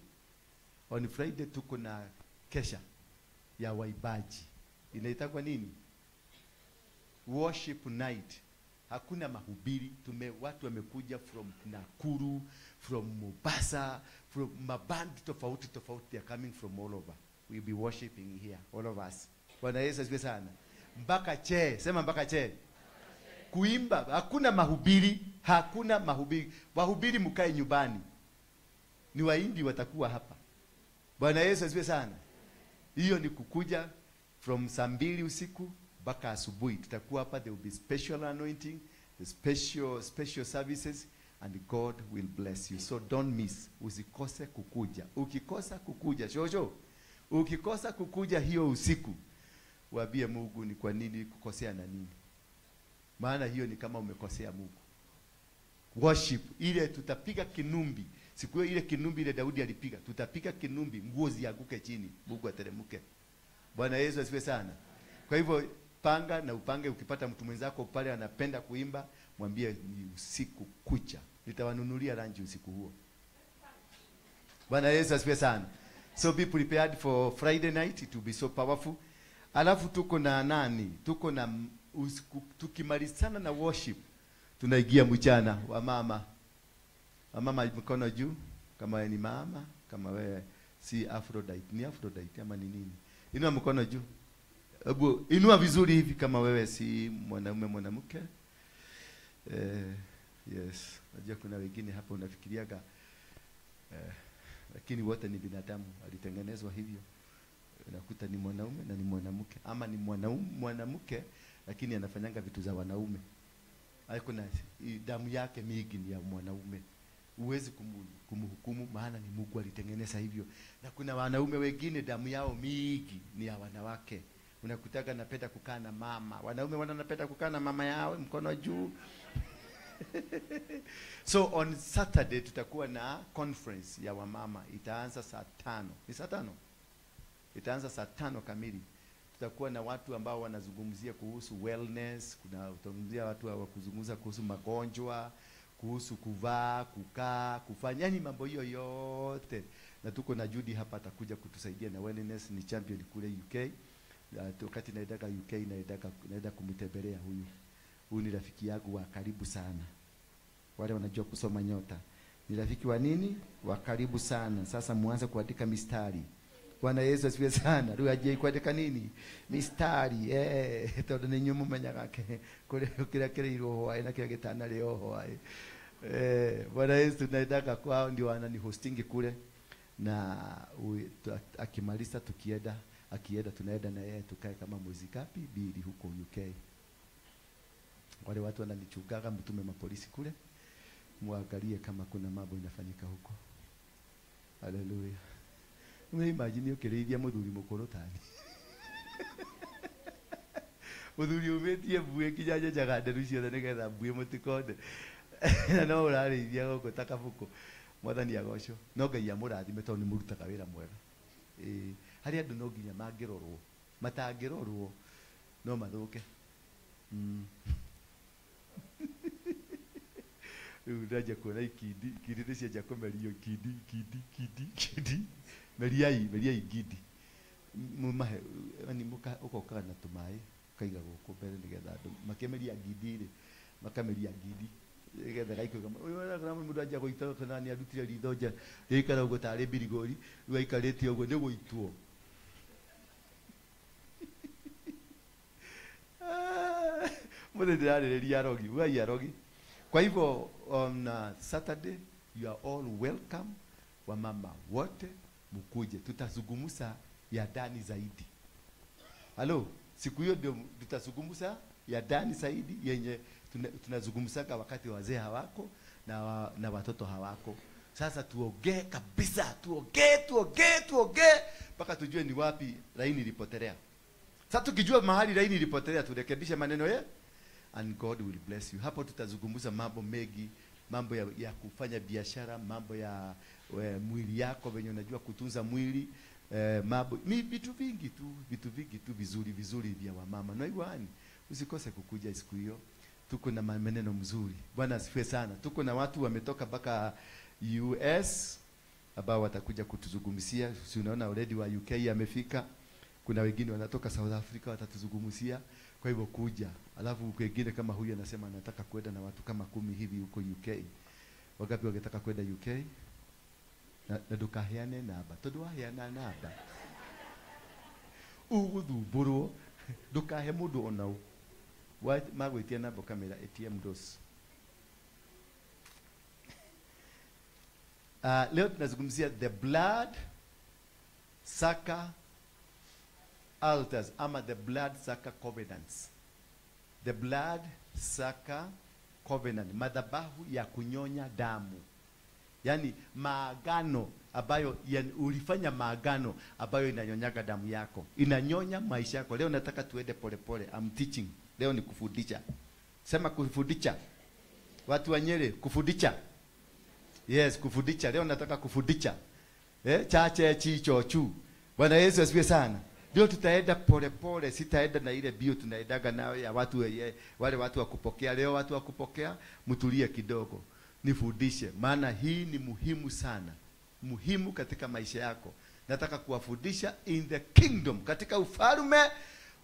On Friday tuko na kesha ya waibaji. Inaitwa nini? Worship night. Hakuna mahubiri. Watu wamekuja from Nakuru, from Mombasa, from mabandi tofauti tofauti. They are coming from all over. We'll be worshiping here, all of us. Bwana Yesu asifiwe sana. Mpaka che, sema mpaka che. Kuimba, hakuna mahubiri, hakuna mahubiri. Wahubiri mkae nyumbani. Ni waimbi watakuwa hapa. Bwana Yesu asifiwe sana. Hiyo ni kukuja from saa 2 usiku mpaka asubuhi. Tutakuwa hapa, there will be special anointing, the special services, and God will bless you. So don't miss. Usikose kukuja. Ukikosa kukuja, shosho. Ukikosa kukuja hiyo usiku, waambie Mungu ni kwa nini kukosea na nini. Maana hiyo ni kama umekosea Mungu. Worship ile tutapiga kinumbi. Siku ile kinumbi ile Daudi alipiga, tutapiga kinumbi, nguo zianguke chini, Mungu ateremke. Bwana Yesu asifiwe sana. Kwa hivyo panga na upange, ukipata mtu mwenzako pale anapenda kuimba, mwambie ni usiku kucha. Nitawanunulia rangi usiku huo. Bwana Yesu asifiwe sana. So be prepared for Friday night, it will be so powerful. Alafu tuko na nani? Tuko na usiku, tukimalizana na worship, tunaingia mchana wa mama. Mama mkono juu kama wewe ni mama, kama wewe Si Aphrodite, ni Aphrodite ama ni nini? Inua mkono juu. Hebu inua vizuri hivi kama wewe si mwanaume mwanamke. Yes, najua kuna wengine hapa unafikiriaga lakini wote ni binadamu, alitengenezwa hivyo. Unakuta ni mwanaume na ni mwanamke, ama ni mwanamke lakini anafanyanga vitu za wanaume. Kuna damu yake mingi ni ya mwanaume. Huwezi kumhukumu maana ni Mungu alitengeneza hivyo. Na kuna wanaume wengine damu yao mingi ni ya wanawake. Unakutaga napenda kukaa na mama. Wanaume wanapenda kukaa na mama yao, mkono juu. So on Saturday tutakuwa na conference ya wamama. Itaanza saa 5. Ni saa 5? Itaanza saa 5 kamili. Tutakuwa na watu ambao wanazungumzia kuhusu wellness, kuna utazungumzia watu wa kuzungumza kuhusu magonjwa, kuhusu kuvaa, kukaa, kufanya, yani mambo hiyo yote. Na tuko na Judy hapa atakuja kutusaidia na wellness, ni champion kule UK. Wakati naendaka UK naenda kumtembelea huyu. Huyu ni rafiki yangu wa karibu sana. Wale wanajua kusoma nyota. Ni rafiki wa nini? Wa karibu sana. Sasa muanze kuandika mistari. Bwana Yesu asifiwe sana. Rĩu anjie kuandika nini? Mistari. Tondũ nĩ inyuĩ mũmenyaga kĩrĩa kĩrĩirwo hwaĩ na kĩrĩa gĩtanarĩo hwaĩ. Bwana Yesu naendaka kwao, ndio anani hostingi kule. Na akimaliza tukienda, akienda tunaenda na yeye tukae kama mwezi ngapi? 2 huko UK. Wale watu wananichungaga, mtume mapolisi kule, muangalie kama kuna mambo inafanyika huko. Haleluya. Wewe imagine ukirithia muthuri mukuru tani. Muthuri umetie mbue nginya nyenjaga nderu ciothe nigetha mbue mutikonde. Na no urarĩithia gũkũ ta kabuku. Mwathani agocwo. No Ngai amũrathime tondũ nĩ mũrutaga wĩra mwega. Harĩ andũ no nginya mangĩrorwo. Matangĩrorwo no mathũke. Rĩu ndanjia kuona ikindi, ikindi nĩ cianjia kũmerio ikindi, ikindi, ikindi, ikindi. Meriai, meriai ngindi. Mumahe, yani ũkokaga na tũmaĩ, ũkaiga gũkũ mbere nĩgetha andũ makĩmeria ngindi rĩ, makameria ngindi nĩgetha gaikũga. Ũyũ ũrona mũndũ anjia gũita kana nĩ arutire ritho nja, rĩikara ũguo tarĩ mbirigori, rĩu aikarĩte ũguo nĩ gũitwo. Mũthĩ ndĩrarĩrĩria arogi, ugai arogi. Kwa hivyo on Saturday you are all welcome, wamama wote mkuje, tutazungumza ya ndani zaidi. Halo, siku hiyo ndio tutazungumza ya ndani zaidi yenye tunazungumzaga wakati wazee hawako na watoto hawako. Sasa tuongee kabisa, tuongee tuongee tuongee mpaka tujue ni wapi laini ilipotelea. Sasa tukijua mahali laini ilipotelea turekebishe maneno ye, and God will bless you. Hapo tutazungumza mambo mengi, mambo ya kufanya biashara, mambo ya mwili yako venye unajua kutunza mwili, mambo ni vitu vingi tu, vitu vingi tu vizuri vizuri vya wamama. Na iwani usikose kukuja siku hiyo. Tuko na maneno mzuri. Bwana asifiwe sana. Tuko na watu wametoka mpaka US ambao watakuja kutuzungumzia. Si unaona already wa UK amefika. Kuna wengine wanatoka South Africa watatuzungumzia. Kwa hivyo kuja. Alafu wengine kama huyu anasema anataka kwenda na watu kama 10 hivi huko UK. Wangapi wangetaka kwenda UK? Na ndukaheane namba. Tondu waheana namba uguthumbũrwo, ndukahe mundu ona ũ. Magwĩtia namba kamera ATM dos. Leo tunazungumzia the blood sucker altars ama the blood sucker covenants. The blood sucker covenant, madhabahu ya kunyonya damu. Yani maagano ambayo ulifanya, maagano ambayo inanyonyaga damu yako, inanyonya maisha yako. Leo nataka tuende pole pole. I'm teaching. Leo ni kufundisha. Sema kufundisha. Watu wa Nyeri, kufundisha. Yes, kufundisha. Leo nataka kufundisha. Chache chicho chu. Bwana Yesu asifiwe sana. Leo tutaenda pole pole, sitaenda na ile bio tunaendaga nayo ya watu wale watu wa kupokea. Leo watu wa kupokea, mtulie kidogo. Nifundishe, maana hii ni muhimu sana. Muhimu katika maisha yako. Nataka kuwafundisha in the kingdom, katika ufalme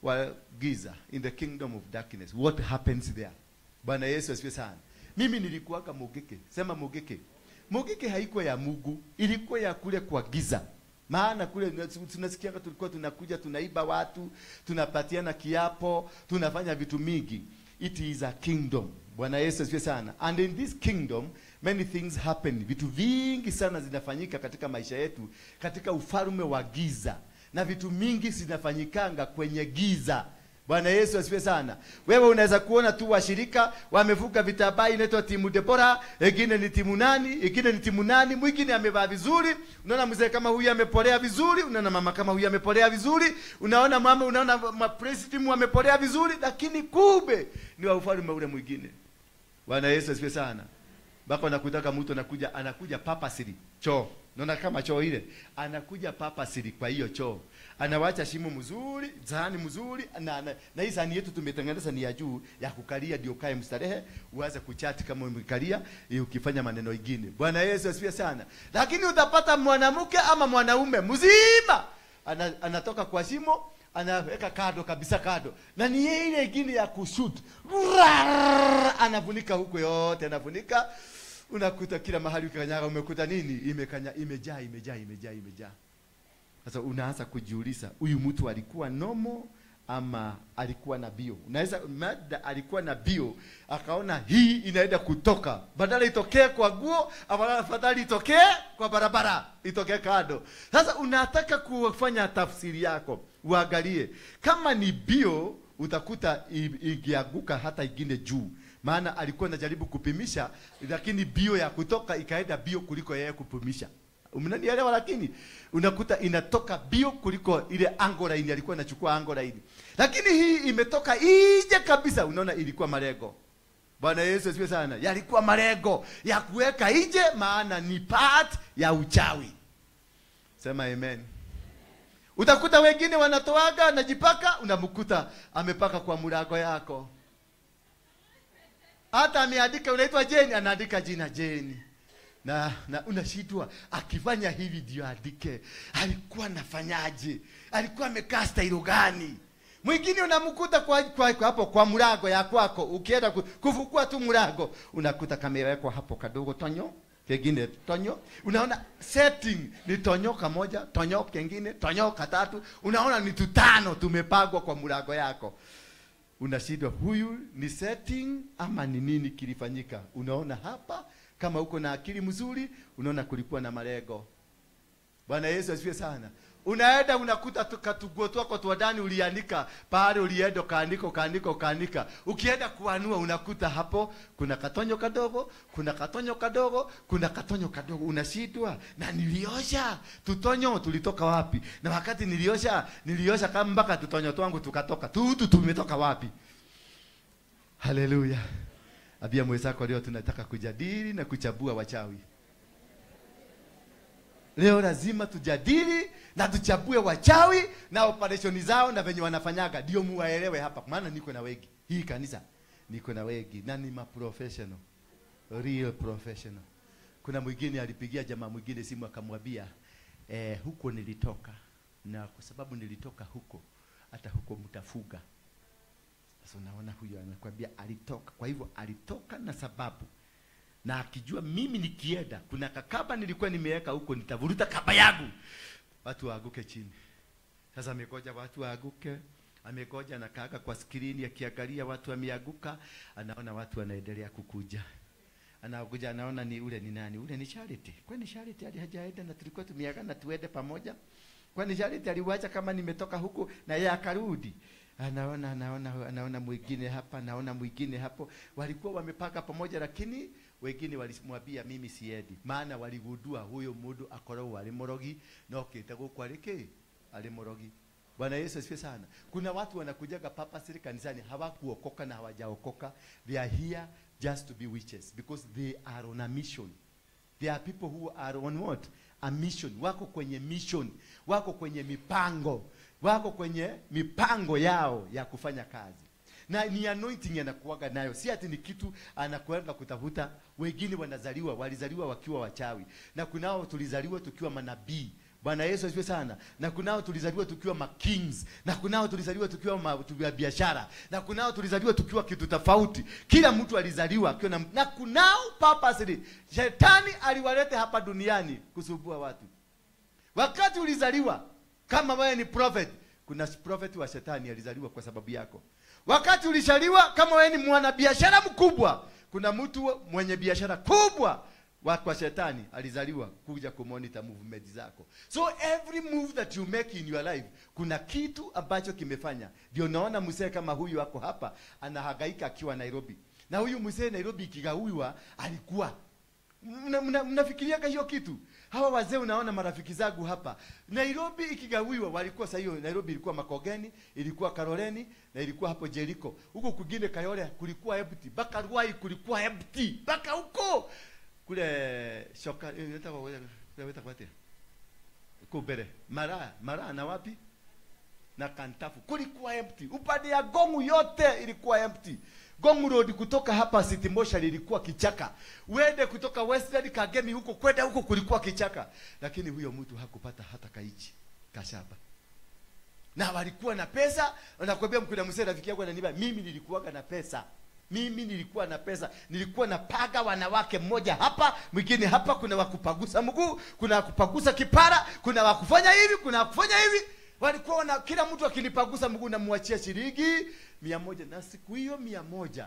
wa giza, in the kingdom of darkness. What happens there? Bwana Yesu asifiwe sana. Mimi nilikuwaka mugeke. Sema mugeke. Mugeke haikuwa ya Mungu, ilikuwa ya kule kwa giza. Maana kule tunasikia tulikuwa tunakuja tunaiba watu, tunapatiana kiapo, tunafanya vitu mingi. It is a kingdom. Bwana Yesu asifiwe sana. And in this kingdom many things happen. Vitu vingi sana zinafanyika katika maisha yetu, katika ufalme wa giza. Na vitu mingi zinafanyikanga kwenye giza. Bwana Yesu asifiwe sana. Wewe unaweza kuona tu washirika wamevuka vitambaa, inaitwa timu Debora, ingine ni timu nani, ingine ni timu nani, mwingine amevaa vizuri. Unaona mzee kama huyu amepolea vizuri, unaona mama kama huyu amepolea vizuri, unaona mama, unaona president amepolea vizuri, lakini kumbe ni wa ufalme ule mwingine. Bwana Yesu asifiwe sana. Mpaka unakutaka mtu anakuja purposely choo. Unaona kama choo ile, anakuja purposely kwa hiyo choo. Anawacha shimo mzuri, sahani mzuri, na hii sahani yetu tumetengeneza ni ya juu ya kukalia, ndio kae mstarehe, uanze kuchati kama umekalia, ukifanya maneno mengine. Bwana Yesu asifiwe sana. Lakini utapata mwanamke ama mwanaume mzima anatoka kwa shimo, anaweka kado kabisa kado. Na ni ile ingine ya kushoot. Anavunika huko yote, anavunika. Unakuta kila mahali ukikanyaga umekuta nini? Imekanya, imejaa, imejaa, imejaa, imejaa. Sasa unaanza kujiuliza, huyu mtu alikuwa nomo ama alikuwa na bio? Unaweza mada alikuwa na bio, akaona hii inaenda kutoka. Badala itokee kwa guo, afadhali itokee kwa barabara, itokee kado. Sasa unataka kufanya tafsiri yako, uangalie. Kama ni bio, utakuta ikianguka hata ingine juu. Maana alikuwa anajaribu kupimisha, lakini bio ya kutoka ikaenda bio kuliko yeye kupimisha. Mnanielewa? Lakini unakuta inatoka bio kuliko ile angle line, alikuwa anachukua angle line. Lakini hii imetoka nje kabisa, unaona ilikuwa malengo. Bwana Yesu asifiwe sana. Yalikuwa malengo ya kuweka nje, maana ni part ya uchawi. Sema amen. Utakuta wengine wanatoaga najipaka, unamkuta amepaka kwa mlango yako. Hata ameandika unaitwa Jane, anaandika jina Jane. Na unashitwa akifanya hivi ndio andike. Alikuwa anafanyaje? Alikuwa amekaa style gani? Mwingine unamkuta kwa hapo kwa mlango ya kwako, ukienda kufukua tu mlango, unakuta kamera yako hapo kadogo tonyo, kengine tonyo. Unaona setting ni tonyo kamoja, tonyo kengine, tonyo katatu. Unaona ni tutano tumepangwa kwa mlango yako. Unashindwa huyu ni setting ama ni nini kilifanyika? Unaona hapa kama uko na akili mzuri, unaona kulikuwa na malengo. Bwana Yesu asifiwe sana. Unaenda unakuta katuguo twako twa ndani ulianika, pale ulienda kaandika kaandika kaandika. Ukienda kuanua unakuta hapo kuna katonyo kadogo, kuna katonyo kadogo, kuna katonyo kadogo. Unashindwa, na niliosha tutonyo tulitoka wapi? Na wakati niliosha kama mpaka tutonyo twangu tukatoka. Tutu tumetoka wapi? Haleluya. Abia mwenzako leo tunataka kujadili na kuchambua wachawi. Leo lazima tujadili na tuchambue wachawi na operation zao na venye wanafanyaga, ndio muwaelewe hapa. Maana niko na wengi. Hii kanisa niko na wengi na ni ma professional. Real professional. Kuna mwingine alipigia jamaa mwingine simu akamwambia, huko nilitoka, na kwa sababu nilitoka huko hata huko mtafuga. Sasa unaona huyo anakuambia alitoka. Kwa hivyo alitoka na sababu. Na akijua mimi nikienda kuna kakaba nilikuwa nimeweka huko, nitavuruta kaba yangu, watu waaguke chini. Sasa amegoja watu waaguke, amegoja na kaka kwa skrini akiangalia watu wameaguka, anaona watu wanaendelea kukuja. Anakuja anaona ni ule ni nani? Ule ni Charity. Kwani Charity hajaenda na tulikuwa tumeagana tuende pamoja? Kwani Charity aliwacha kama nimetoka huko na yeye akarudi? Anaona mwingine hapa, anaona mwingine hapo. Walikuwa wamepaka pamoja, lakini wengine walimwambia mimi siendi. Maana waligundua huyo mundu akoragwo ari murogi na okite guku ari ki ari murogi. Bwana Yesu asifiwe sana. Kuna watu wanakujaga purposely kanisani hawakuokoka na hawajaokoka. They are here just to be witches because they are on a mission. There are people who are on what? A mission. Wako kwenye mission, wako kwenye mipango, wako kwenye mipango yao ya kufanya kazi. Na ni anointing anakuaga nayo. Si ati ni kitu anakuanga kutafuta. Wengine wanazaliwa, walizaliwa wakiwa wachawi. Na kunao tulizaliwa tukiwa manabii. Bwana Yesu asifiwe sana. Na kunao tulizaliwa tukiwa ma kings, na kunao tulizaliwa tukiwa wa biashara, na kunao tulizaliwa tukiwa kitu tofauti. Kila mtu alizaliwa akiwa na kunao purposely. Shetani aliwalete hapa duniani kusumbua watu. Wakati ulizaliwa, kama wewe ni prophet, kuna prophet wa shetani alizaliwa kwa sababu yako. Wakati ulizaliwa, kama wewe ni mwanabiashara mkubwa, kuna mtu mwenye biashara kubwa kwa shetani alizaliwa kuja kumonitor movement zako. So every move that you make in your life, kuna kitu ambacho kimefanya. Ndio naona mzee kama huyu ako hapa anahangaika akiwa Nairobi. Na huyu mzee Nairobi ikigawiwa alikuwa mnafikiria hiyo kitu? Hawa wazee unaona marafiki zangu hapa. Nairobi ikigawiwa walikuwa sasa hiyo Nairobi ilikuwa Makogeni, ilikuwa Karoleni na ilikuwa hapo Jericho. Huko kwingine Kayole kulikuwa empty, mpaka Ruai kulikuwa empty, mpaka huko kule shoka inaitwa kubere mara na wapi na Kantafu kulikuwa empty. Upande ya Gongu yote ilikuwa empty. Gongu Road kutoka hapa City Moshari ilikuwa kichaka. Uende kutoka Westland Kagemi huko kwenda huko kulikuwa kichaka. Lakini huyo mtu hakupata hata kaichi kashaba. Na walikuwa na pesa. Nakwambia mkuna mzee rafiki yangu ananiambia mimi nilikuwa na pesa. Mimi nilikuwa na pesa. Nilikuwa na paga wanawake, mmoja hapa, mwingine hapa, kuna wakupagusa mguu, kuna wakupagusa kipara, kuna wakufanya hivi, kuna wakufanya hivi. Walikuwa na kila mtu akinipagusa mguu namuachia shilingi 100, na siku hiyo 100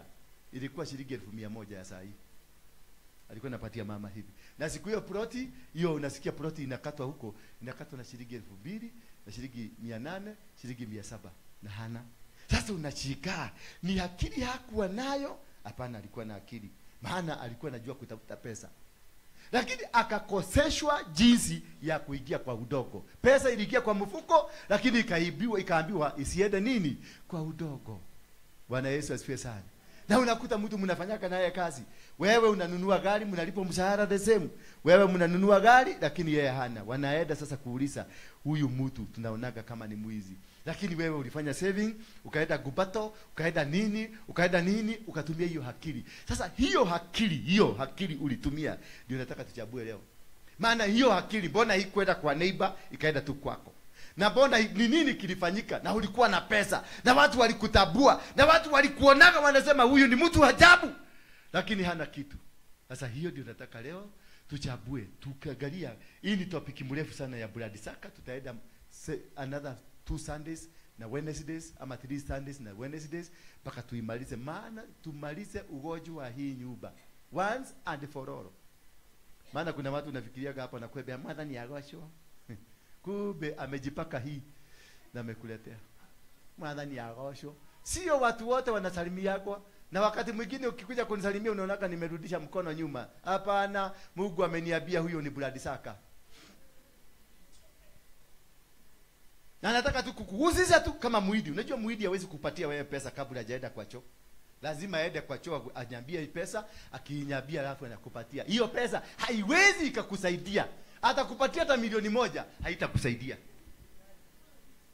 ilikuwa shilingi 1,100 ya saa hii. Alikuwa anapatia mama hivi. Na siku hiyo ploti, hiyo unasikia ploti inakatwa huko, inakatwa na shilingi 2,000, na shilingi 800, shilingi 700 na hana. Sasa unachika, ni akili hakuwa nayo? Hapana, alikuwa na akili. Maana alikuwa anajua kutafuta pesa. Lakini akakoseshwa jinsi ya kuingia kwa udogo. Pesa iliingia kwa mfuko, lakini ikaibiwa, ikaambiwa isiende nini? Kwa udogo. Bwana Yesu asifiwe sana. Na unakuta mtu mnafanyaka naye kazi. Wewe unanunua gari, mnalipo mshahara the same. Wewe mnanunua gari, lakini yeye hana. Wanaenda sasa kuuliza, huyu mtu tunaonaga kama ni mwizi. Lakini wewe ulifanya saving, ukaenda gubato, ukaenda nini, ukatumia hiyo akili. Sasa hiyo akili ulitumia, ndio nataka tuchambue leo. Maana hiyo akili mbona haikwenda kwa neighbor, ikaenda tu kwako? Na mbona ni nini kilifanyika? Na ulikuwa na pesa, na watu walikutabua, na watu walikuonaga wanasema huyu ni mtu ajabu, lakini hana kitu. Sasa hiyo ndio nataka leo tuchambue, tukaangalia. Hii ni topic mrefu sana ya Blood Saka. Tutaenda another 2 Sundays na Wednesdays, ama 3 Sundays na Wednesdays mpaka tuimalize, maana tumalize ugonjwa wa hii nyumba once and for all. Maana kuna watu unafikiriaga hapa na kwebea mwadhani ya gosho. Kumbe amejipaka hii na amekuletea. Mwadhani ya gosho. Sio watu wote wanasalimia kwa, na wakati mwingine ukikuja kunisalimia unaonaka nimerudisha mkono nyuma. Hapana, Mungu ameniambia huyo ni Blood Saka. Na nataka tu kukuhusisha tu kama muidi. Unajua muidi hawezi kupatia wewe pesa kabla hajaenda kwa choo. Lazima aende kwa choo anyambie hii pesa, akiinyambia alafu anakupatia. Hiyo pesa haiwezi ikakusaidia. Atakupatia hata 1,000,000 haitakusaidia.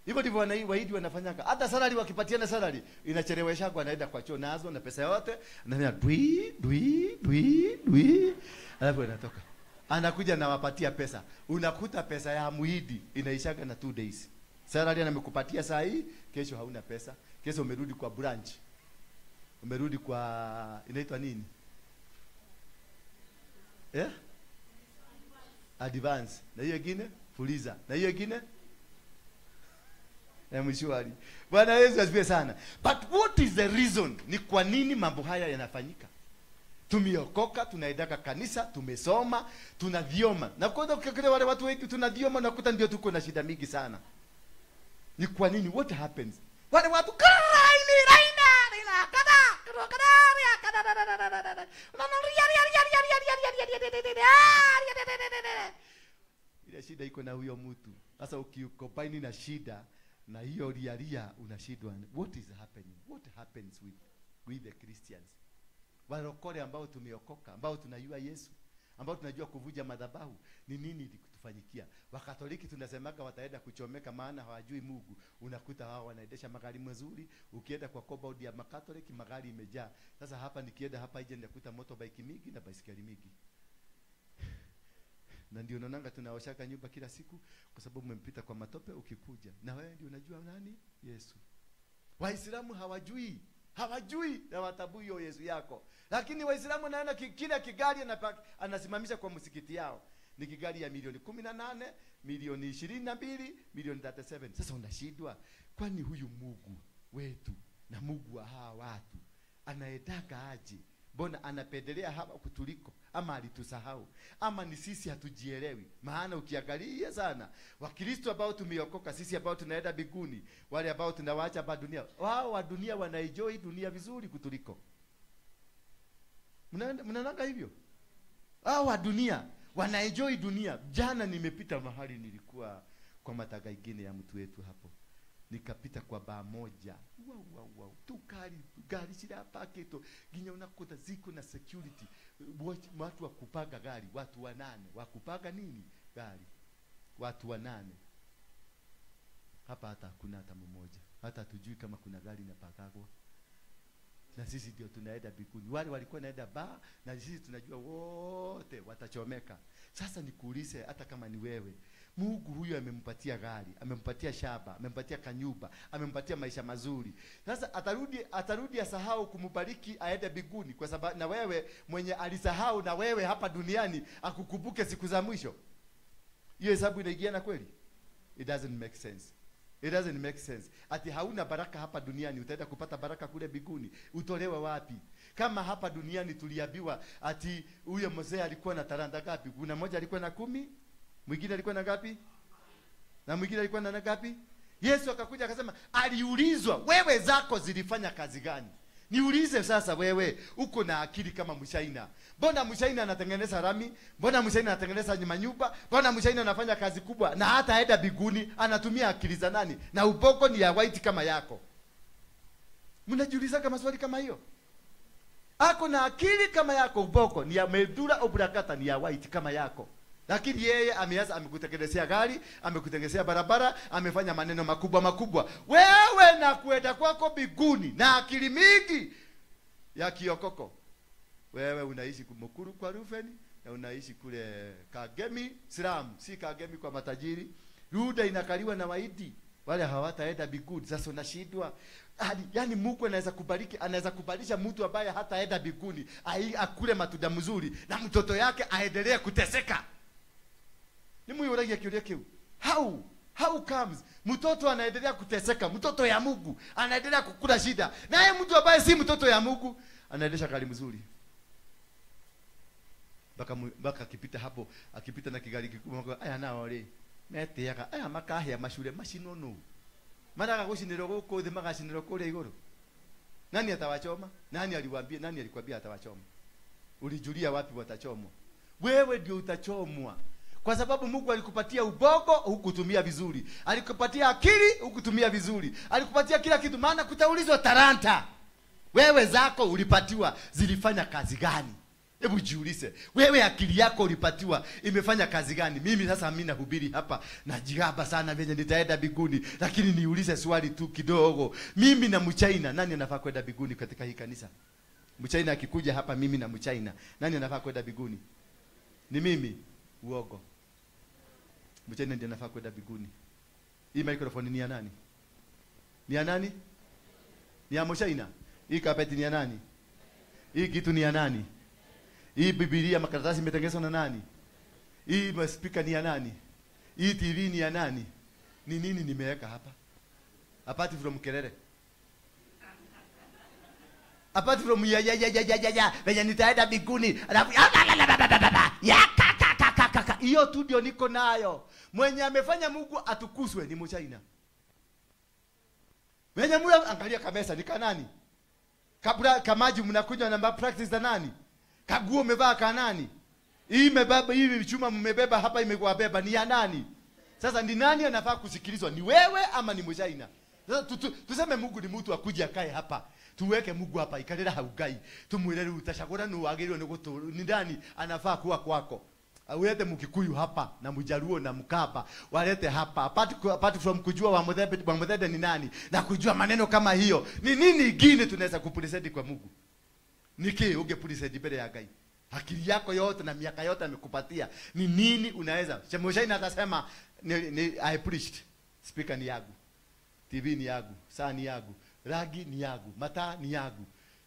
Hivyo ndivyo waidi wanafanyaka. Hata salary wakipatiana salary inachelewesha kwa anaenda kwa choo nazo na pesa yote, anafanya dui dui dui dui, alafu anatoka. Anakuja na wapatia pesa. Unakuta pesa ya muidi inaishaga na 2 days. Salary amekupatia saa hii, kesho hauna pesa. Kesho umerudi kwa branch. Umerudi kwa inaitwa nini? Eh? Advance. Na hiyo nyingine fuliza. Na hiyo nyingine na mshwari. Bwana Yesu asifiwe sana. But what is the reason? Ni kwa nini mambo haya yanafanyika? Tumeokoka, tunaendaka kanisa, tumesoma, tunadhioma. Na kwanza ukiangalia wale watu wengi tunadhioma, unakuta ndio tuko na shida mingi sana. Ni kwa nini? What happens? Wale watu ile shida iko na huyo mtu. Sasa ukikombine na shida na hiyo ria unashindwa. What is happening? What happens with the Christians? Walokole ambao tumeokoka, ambao tunajua Yesu, ambao tunajua kuvuja madhabahu, ni nini ilikutufanyikia? Wakatoliki tunasemaga wataenda kuchomeka maana hawajui Mungu. Unakuta hao wanaendesha magari mazuri, ukienda kwa compound ya Makatoliki magari imejaa. Sasa hapa nikienda hapa nje nitakuta motorbike mingi na baisikeli mingi. Na ndio unaonanga tunaoshaka nyumba kila siku kwa sababu umempita kwa matope ukikuja. Na wewe ndio unajua nani? Yesu. Waislamu hawajui. Hawajui na watabui hiyo Yesu yako. Lakini Waislamu naona kila kigari anasimamisha kwa msikiti yao. Ni kigari ya milioni 18, milioni 22, milioni 37. Sasa unashindwa, kwani huyu Mungu wetu na Mungu wa hawa watu anaedaka aje? Mbona anapendelea hapa kutuliko? Ama alitusahau? Ama ni sisi hatujielewi? Maana ukiangalia sana, Wakristo ambao tumeokoka, sisi ambao tunaenda mbinguni, wale ambao tunawaacha hapa dunia, wao wa dunia wanaenjoy dunia vizuri kutuliko. Mnaonanga hivyo? Hao wa dunia wanaenjoy dunia. Jana nimepita mahali, nilikuwa kwa matanga ingine ya mtu wetu hapo. Nikapita kwa baa moja. Wow, wow, wow. Tu gari shida paketo. Ginya unakuta ziko na security. Watu wa kupanga gari, watu 8. Wa kupanga nini? Gari. Watu 8. Hapa hata hakuna hata mmoja. Hata hatujui kama kuna gari inapakagwa. Na sisi ndio tunaenda mbinguni. Wale walikuwa naenda baa, na sisi tunajua wote watachomeka. Sasa nikuulize, hata kama ni wewe, Mungu huyu amempatia gari, amempatia shamba, amempatia kanyumba, amempatia maisha mazuri. Sasa atarudi asahau kumbariki aende mbinguni, kwa sababu na wewe mwenye alisahau na wewe hapa duniani akukumbuke siku za mwisho. Hiyo hesabu inaingiana kweli? It doesn't make sense. It doesn't make sense. Ati hauna baraka hapa duniani, utaenda kupata baraka kule mbinguni. Utolewe wapi? Kama hapa duniani tuliambiwa ati huyo mzee alikuwa na talanta ngapi? Kuna mmoja alikuwa na 10, mwingine alikuwa na ngapi? Na mwingine alikuwa na ngapi? Yesu akakuja akasema, aliulizwa, wewe zako zilifanya kazi gani? Niulize sasa, wewe uko na akili kama Mshaina. Mbona Mshaina anatengeneza rami? Mbona Mshaina anatengeneza manyumba? Mbona Mshaina anafanya kazi kubwa na hata aenda mbinguni anatumia akili za nani? Na ubongo ni ya white kama yako. Mnajiuliza kama swali kama hiyo? Ako na akili kama yako, ubongo ni ya medula oblongata, ni ya white kama yako. Lakini yeye ameanza, amekutengenezea gari, amekutengenezea barabara, amefanya maneno makubwa makubwa. Wewe na kuenda kwako mbinguni na akili mingi ya kiokoko, wewe unaishi Mukuru kwa Rufeni na unaishi kule Kagemi Slam, si Kagemi kwa matajiri. Ruda inakaliwa na waidi, wale hawataenda mbinguni. Sasa unashindwa. Yaani Mungu anaweza kubariki, anaweza kubadilisha mtu ambaye hataenda mbinguni, akule matunda mzuri na mtoto yake aendelee kuteseka. Ni muyuragia kiuria kiu. How comes mtoto anaendelea kuteseka, mtoto ya Mungu anaendelea kukula shida, naye mtu ambaye si mtoto ya Mungu anaendesha gari mzuri. Baka akipita hapo, akipita na kigari kikubwa, aya nao ri meteaga aya makahia mashure mashinono. Maraga gucinirwo guku thi, magacinirwo kuria iguru. Nani atawachoma? Nani aliwaambia? Nani alikwambia atawachoma? Ulijulia wapi watachomwa? Wewe ndio utachomwa. Kwa sababu Mungu alikupatia ubongo hukutumia vizuri. Alikupatia akili hukutumia vizuri. Alikupatia kila kitu, maana kutaulizwa talanta. Wewe zako ulipatiwa zilifanya kazi gani? Hebu jiulize. Wewe akili yako ulipatiwa imefanya kazi gani? Mimi sasa mimi nahubiri hapa najigamba sana venye nitaenda mbinguni, lakini niulize swali tu kidogo. Mimi na Mchaina, nani anafaa kwenda mbinguni katika hii kanisa? Mchaina akikuja hapa, mimi na Mchaina, nani anafaa kwenda mbinguni? Ni mimi. Uogo. Mchaina ndiye anafaa kwenda mbinguni. Hii microphone ni ya nani? Ni ya nani? Ni ya Mchaina. Hii carpet ni ya nani? Hii kitu ni ya nani? Hii Biblia makaratasi imetengenezwa na nani? Hii speaker ni ya nani? Hii TV ni ya nani? Ni nini nimeweka hapa? Apart from kelele. Apart from ya ya ya ya ya ya ya, venye nitaenda mbinguni. Alafu ya ka ka ka ka ka. Hiyo tu ndio niko nayo. Mwenye amefanya Mungu atukuzwe ni Mchaina. Mwenye Mungu angalia kabisa ni kanani? Kabla kamaji mnakunywa na practice za nani? Kaguo umevaa kanani? Hii imebeba, hii chuma mmebeba hapa imekuwa beba ni ya nani? Sasa ni nani anafaa kusikilizwa? Ni wewe ama ni Mchaina? Sasa tuseme Mungu ni mtu akuje akae hapa. Tuweke Mungu hapa ikalera haugai. Tumwelele utashagura ni wagirwo ni guturu. Ni nani anafaa kuwa kwako? Ulete Mkikuyu hapa na Mjaluo na Mkaba. Walete hapa. Apart from kujua wa Muthembe ni nani na kujua maneno kama hiyo. Ni nini ingine tunaweza kupresent kwa Mungu? Niki ungepresent mbele ya Ngai? Akili yako yote na miaka yote amekupatia. Ni nini unaweza? Mchaina atasema ni I preached. Speaker ni yangu. TV ni yangu, saa ni yangu, ragi ni yangu, mataa ni yangu.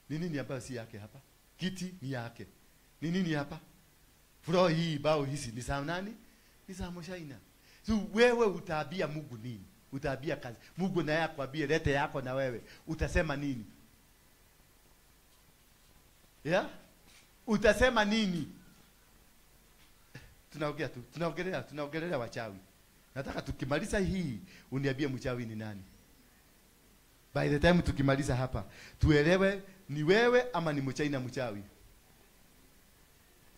Ni nini ambayo si yake hapa? Kiti ni yake. Ni nini hapa? Floor hii bao hizi ni za nani? Ni za Mchaina. So wewe utaambia Mungu nini? Utaambia kazi. Mungu naye akwambie lete yako na wewe. Utasema nini? Yeah? Utasema nini? Tunaongea tu, tunaongelea wachawi. Nataka tukimaliza hii uniambie mchawi ni nani. By the time tukimaliza hapa, tuelewe ni wewe ama ni Mchaina mchawi.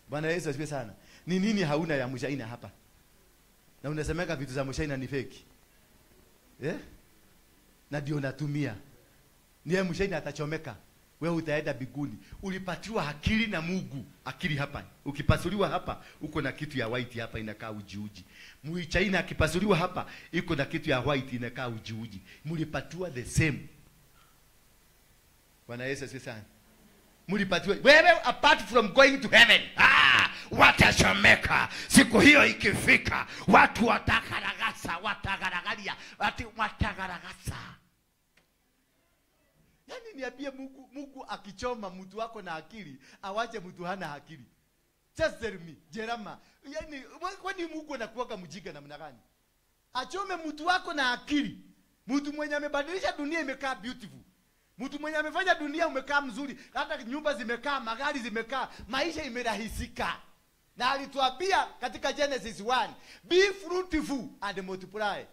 Bwana Yesu asifiwe sana. Ni nini hauna ya Mchaina hapa? Na unasemeka vitu za Mchaina ni fake. Eh? Na ndio natumia. Niye Mchaina atachomeka. Wewe utaenda biguni. Ulipatiwa akili na Mungu. Akili hapa. Ukipasuliwa hapa, uko na kitu ya white hapa inakaa ujiuji. Mchaina akipasuliwa hapa, iko na kitu ya white inakaa ujiuji. Mlipatiwa the same. Bwana Yesu asifiwe sana. Mlipatiwa. Wewe apart from going to heaven, watachomeka. Siku hiyo ikifika, watu watagaragasa, watagaragalia, watu watagaragasa. Yaani niambie Mungu, Mungu akichoma mtu wako na akili, awache mtu hana akili. Just tell me, Jerama. Yaani kwani Mungu anakuwa mjinga namna gani? Achome mtu wako na akili. Mtu mwenye amebadilisha dunia imekaa beautiful. Mtu mwenye amefanya dunia umekaa mzuri, hata nyumba zimekaa, magari zimekaa, maisha imerahisika. Na alituambia katika Genesis 1, be fruitful and multiply.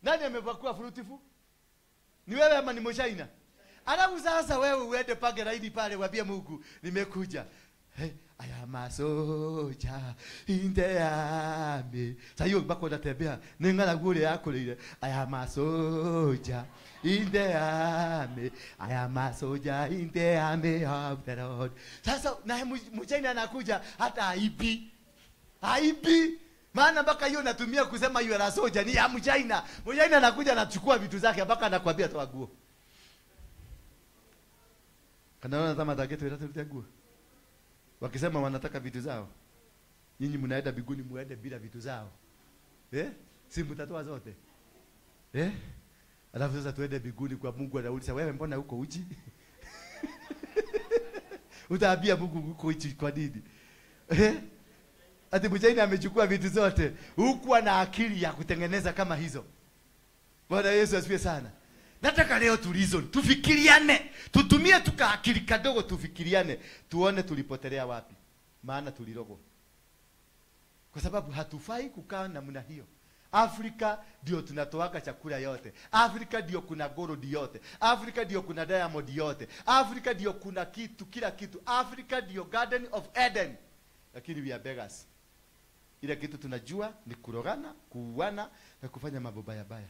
Nani amekuwa fruitful? Ni wewe ama ni Mchaina? Alafu sasa wewe uende page laini pale waambie Mungu nimekuja. Hey, I am a soldier in the army. Sasa hiyo bako unatembea ningala gure yako ile. I am a soldier in the army. I am a soldier in the army of the Lord. Sasa na Mchaina anakuja hata aibi. Aibi. Maana mpaka hiyo natumia kusema you are a soldier ni ya Mchaina. Mchaina anakuja anachukua vitu zake mpaka anakuambia toa nguo. Kanaona kama tageto ile nguo. Wakisema wanataka vitu zao. Nyinyi mnaenda biguni muende bila vitu zao. Eh? Si mtatoa zote. Eh? Alafu sasa tuende biguni kwa Mungu anauliza wewe mbona uko uchi? Utaambia Mungu uko uchi kwa nini? Eh? Ati Mchaina amechukua vitu zote. Hukuwa na akili ya kutengeneza kama hizo. Bwana Yesu asifiwe sana. Nataka leo tulizo, tufikiriane, tutumie tuka akili kadogo tufikiriane, tuone tulipotelea wapi. Maana tulirogwa. Kwa sababu hatufai kukaa namna hiyo. Afrika ndio tunatoaka chakula yote. Afrika ndio kuna gold yote. Afrika ndio kuna diamond yote. Afrika ndio kuna kitu, kila kitu. Afrika ndio Garden of Eden. Lakini we are beggars. Ile kitu tunajua ni kurogana, kuuana na kufanya mambo baya baya.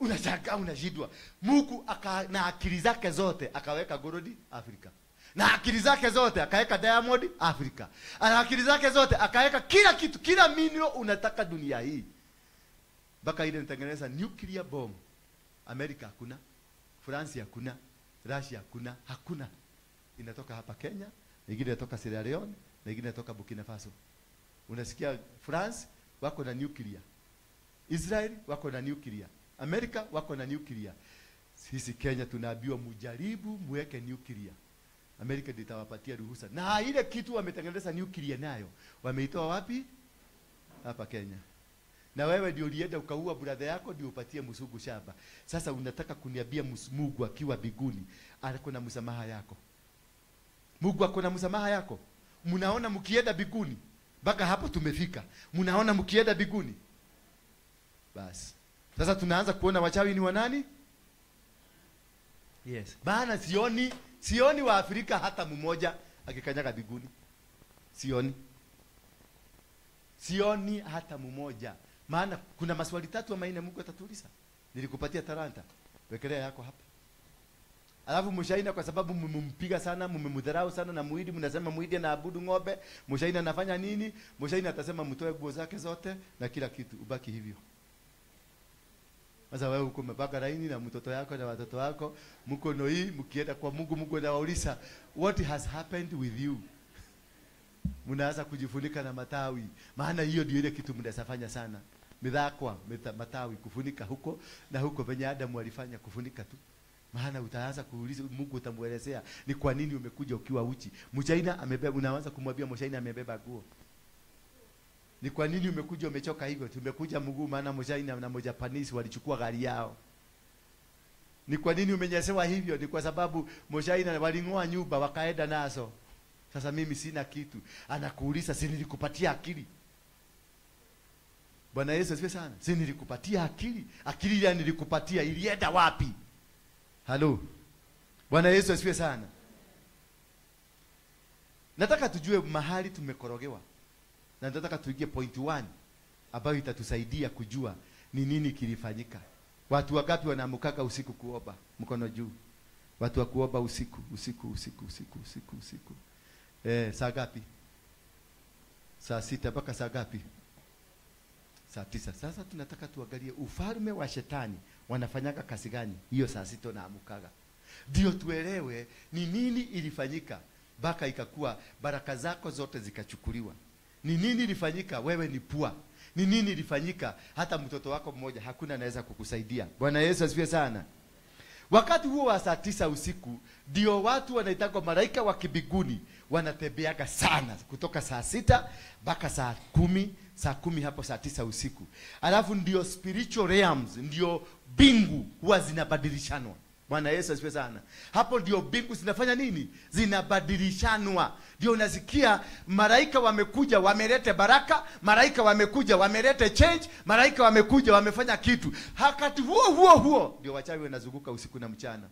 Unashangaa, unashindwa. Mungu na akili zake zote akaweka gold Afrika. Na akili zake zote akaweka diamond Afrika. Na akili zake zote akaweka kila kitu, kila mineral unataka dunia hii. Mpaka ile nitengeneza nuclear bomb. Amerika hakuna, France hakuna, Russia hakuna, hakuna. Inatoka hapa Kenya, nyingine inatoka Sierra Leone, na nyingine inatoka Burkina Faso. Unasikia France wako na nuclear. Israel wako na nuclear. Amerika wako na nuclear. Sisi Kenya tunaambiwa mujaribu muweke nuclear. Amerika itawapatia ruhusa. Na ile kitu wametengeneza nuclear nayo, wameitoa wapi? Hapa Kenya. Na wewe ndio ulienda ukaua brother yako ndio upatie msungu shamba. Sasa unataka kuniambia Mungu akiwa biguni ako na msamaha yako? Mungu ako na msamaha yako? Mnaona mkienda biguni mpaka hapo tumefika. Mnaona mkienda biguni. Basi. Sasa tunaanza kuona wachawi ni wanani? Yes. Bana sioni wa Afrika hata mmoja akikanyaga biguni. Sioni. Sioni hata mmoja. Maana kuna maswali 3 ama 4 Mungu atatuuliza. Nilikupatia talanta, wekelea yako hapa. Alafu Mshaina kwa sababu mmempiga sana, mmemdharau sana na muidi, mnasema muidi anaabudu ng'ombe, Mshaina anafanya nini? Mshaina atasema mtoe nguo zake zote na kila kitu, ubaki hivyo. Sasa wewe uko umepaka laini na mtoto yako na watoto wako, mko noi, mkienda kwa Mungu, Mungu anawauliza what has happened with you? Mnaanza kujifunika na matawi. Maana hiyo ndio ile kitu mnasafanya sana. Midhakwa, matawi kufunika huko na huko venye Adamu alifanya kufunika tu. Maana utaanza kuuliza Mungu, utamuelezea ni kwa nini umekuja ukiwa uchi. Mchaina amebeba, unaanza kumwambia mchaina amebeba nguo. Ni kwa nini umekuja umechoka hivyo? Tumekuja mguu, maana mchaina na mjapanisi walichukua gari yao. Ni kwa nini umenyesewa hivyo? Ni kwa sababu mchaina walingoa nyumba wakaenda nazo. Sasa mimi sina kitu. Anakuuliza, si nilikupatia akili? Bwana Yesu asifiwe sana. Si nilikupatia akili? Akili ile nilikupatia ilienda wapi? Halo. Bwana Yesu asifiwe sana. Nataka tujue mahali tumekorogewa. Na nataka tuingie point 1 ambayo itatusaidia kujua ni nini kilifanyika. Watu wangapi wanaamkaka usiku kuomba? Mkono juu. Watu wa kuomba usiku, usiku, usiku, usiku, usiku, usiku. Saa ngapi? Saa 6 mpaka saa ngapi? Saa 9. Sasa tunataka tuangalie ufalme wa shetani wanafanyaga kazi gani hiyo saa 6 naamukaga. Ndio tuelewe ni nini ilifanyika mpaka ikakuwa baraka zako zote zikachukuliwa. Ni nini ilifanyika wewe ni pua? Ni nini ilifanyika hata mtoto wako mmoja hakuna anaweza kukusaidia? Bwana Yesu asifiwe sana. Wakati huo wa saa 9 usiku ndio watu wanaitwa malaika wa kibinguni wanatembeaga sana kutoka saa 6 mpaka saa 10, saa 10 hapo saa 9 usiku. Alafu ndio spiritual realms, ndio mbingu huwa zinabadilishanwa. Bwana Yesu asifiwe sana. Hapo ndio mbingu zinafanya nini? Zinabadilishanwa. Ndio unasikia malaika wamekuja wamelete baraka, malaika wamekuja wamelete change, malaika wamekuja wamefanya kitu. Wakati huo huo ndio wachawi wanazunguka usiku na mchana.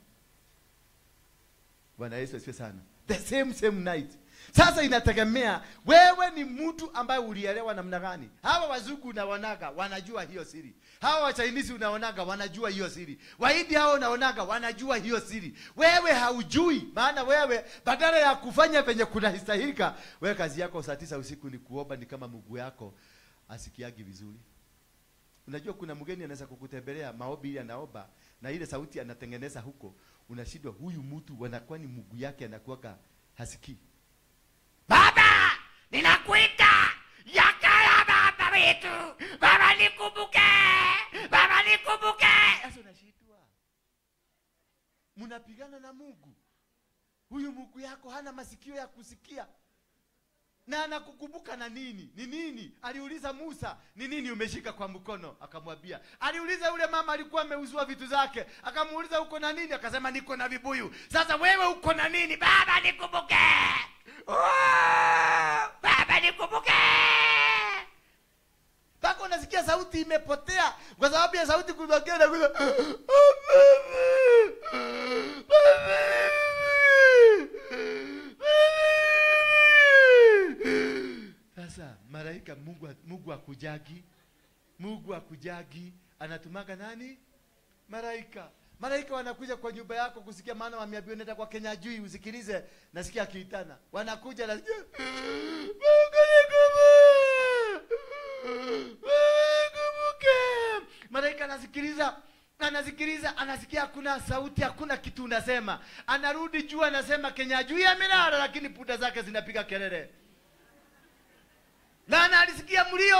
Bwana Yesu asifiwe sana. The same night. Sasa inategemea wewe ni mtu ambaye ulielewa namna gani. Hawa wazungu unaonaga wanajua hiyo siri. Hawa wa Chinese unaonaga wanajua hiyo siri. Wahindi hao unaonaga wanajua hiyo siri. Wewe haujui, maana wewe badala ya kufanya venye kunastahilika, wewe kazi yako saa 9 usiku ni kuomba, ni kama mguu yako asikiagi vizuri. Unajua kuna mgeni anaweza kukutembelea, maombi ile anaomba na ile sauti anatengeneza huko, unashindwa huyu mtu wanakuwa ni mguu yake anakuwa hasikii. Baba, ninakuita yakaya baba wetu. Baba nikumbuke. Baba nikumbuke. Sasa unashindwa. Mnapigana na Mungu. Huyu Mungu yako hana masikio ya kusikia. Na anakukumbuka na nini? Ni nini? Aliuliza Musa, ni nini umeshika kwa mkono? Akamwambia. Aliuliza yule mama alikuwa ameuzua vitu zake. Akamuuliza uko na nini? Akasema niko na vibuyu. Sasa wewe uko na nini? Baba nikumbuke. Oh, baba nikumbuke. Mpaka unasikia sauti imepotea kwa sababu ya sauti kutokea na kuza. Sasa malaika Mungu akujagi. Mungu akujagi, anatumaga nani? Malaika. Malaika wanakuja kwa nyumba yako kusikia, maana wameambiwa nenda kwa Kenya Jui usikilize, nasikia akiitana. Wanakuja nasikia Mungu nikumbuke. Mungu. Malaika anasikiliza, anasikiliza, anasikia hakuna sauti, hakuna kitu unasema. Anarudi juu anasema Kenya Jui amelala, lakini puta zake zinapiga kelele. Maana alisikia mlio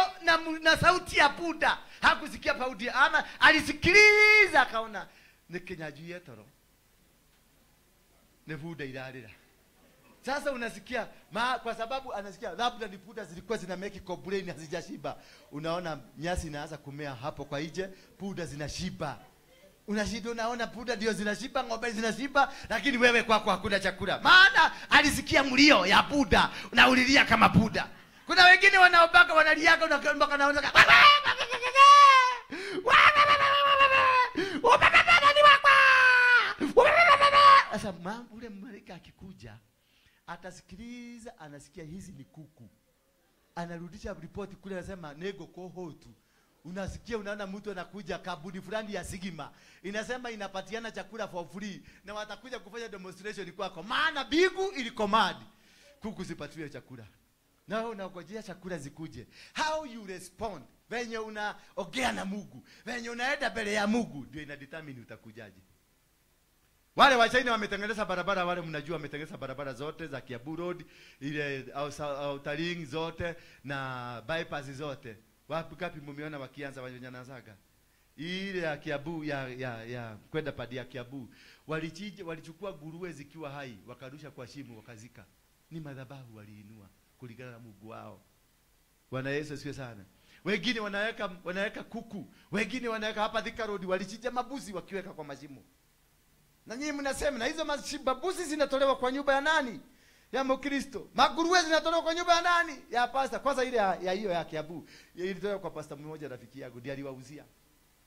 na sauti ya puta, hakusikia pauti, ama alisikiliza akaona ni Kenya Jui etoro. Ni puta ilalira. Sasa unasikia kwa sababu anasikia labda ni puta zilikuwa zina make complain hazijashiba. Unaona nyasi inaanza kumea hapo kwa nje, puta zinashiba. Unashinda unaona puta ndio zinashiba, ng'ombe zinashiba, lakini wewe kwako hakuna chakula. Maana alisikia mlio ya puta na ulilia kama puta. Kuna wengine wanaobaka wanaliaga mpaka naona Sasa ule malaika akikuja atasikiliza, anasikia hizi ni kuku. Anarudisha ripoti kule anasema nego kohotu. Unasikia unaona mtu anakuja kabuni fulani ya Sigima inasema inapatiana chakula for free na watakuja kufanya demonstration kwako. Maana bigu ilikomadi kuku zipatiwe chakula. Na wewe unangojea chakula zikuje. How you respond venye unaongea na Mungu, venye unaenda mbele ya Mungu ndio ina determine utakujaje. Wale wa China wametengeneza barabara, wale mnajua wametengeneza barabara zote za Kiambu Road, ile outer ring zote na bypass zote. Wapi kapi mumeona wakianza wanyanyanazaga? Ile ya Kiambu ya kwenda padi ya Kiambu. Walichukua nguruwe zikiwa hai, wakarusha kwa shimo wakazika. Ni madhabahu waliinua kulingana na Mungu wao. Bwana Yesu asifiwe sana. Wengine wanaweka kuku, wengine wanaweka hapa Thika Road walichinja mabuzi wakiweka kwa mashimo. Na nyinyi mnasema na hizo mabuzi zinatolewa kwa nyumba ya nani? Ya Mkristo. Maguruwe zinatolewa kwa nyumba ya nani? Ya pastor. Kwanza ile ya hiyo ya Kiambu ilitolewa kwa pastor mmoja rafiki yangu ndiye aliwauzia.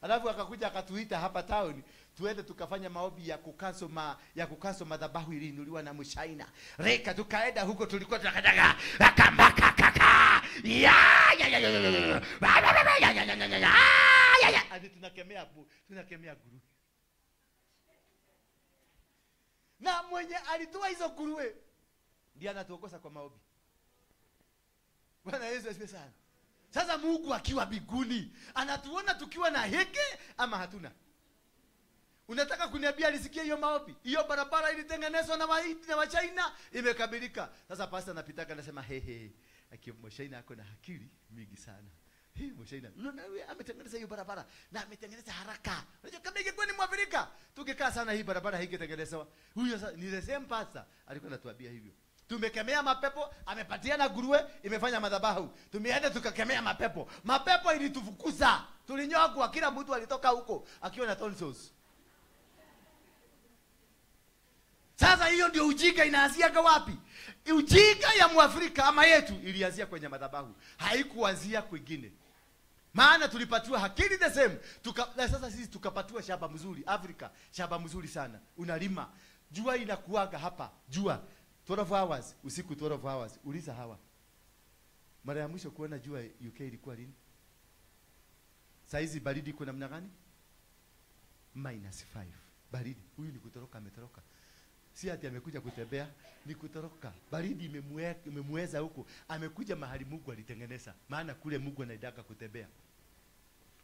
Alafu akakuja akatuita hapa town tuende tukafanya maombi ya kukaso madhabahu iliinuliwa na Mshaina. Reka tukaenda huko, tulikuwa tunakataga akambaka kaka. Ya ya ya ya ya ya ya. Hadi tunakemea nguruwe. Na mwenye alitoa hizo nguruwe ndiye anatuokosa kwa maombi. Bwana Yesu asifiwe sana. Sasa Mungu akiwa mbinguni anatuona tukiwa na heke ama hatuna? Unataka kuniambia alisikia hiyo maombi? Hiyo barabara ilitengenezwa na Wachina imekamilika. Sasa pastor anapitaka anasema hehe, Mshaina ako na akili mingi sana. Hii Mshaina unaona ametengeneza hiyo barabara na ametengeneza haraka. Unajua kama ingekuwa ni Mwafrika tungekaa sana hii barabara haingetengenezwa. Huyo ni the same pastor alikuwa anatuambia hivyo. Tumekemea mapepo, amepatiana nguruwe, imefanya madhabahu. Tumeenda tukakemea mapepo. Mapepo ilitufukuza. Tulinyogwa, kila mtu alitoka huko akiwa na tonsils. Sasa hiyo ndio ujinga inaanzia wapi? Ujinga ya Mwafrika ama yetu ilianzia kwenye madhabahu. Haikuanzia kwingine. Maana tulipatiwa akili the same. Sasa sisi tukapatiwa shamba mzuri Afrika, shamba mzuri sana. Unalima. Jua inakuaga hapa, jua 12 hours, usiku 12 hours. Uliza hawa. Mara ya mwisho kuona jua UK ilikuwa lini? Saizi baridi iko namna gani? -5. Baridi. Huyu ni kutoroka, ametoroka. Si ati amekuja kutembea, ni kutoroka. Baridi imemweza huko. Amekuja mahali Mungu alitengeneza. Maana kule Mungu anaidaka kutembea.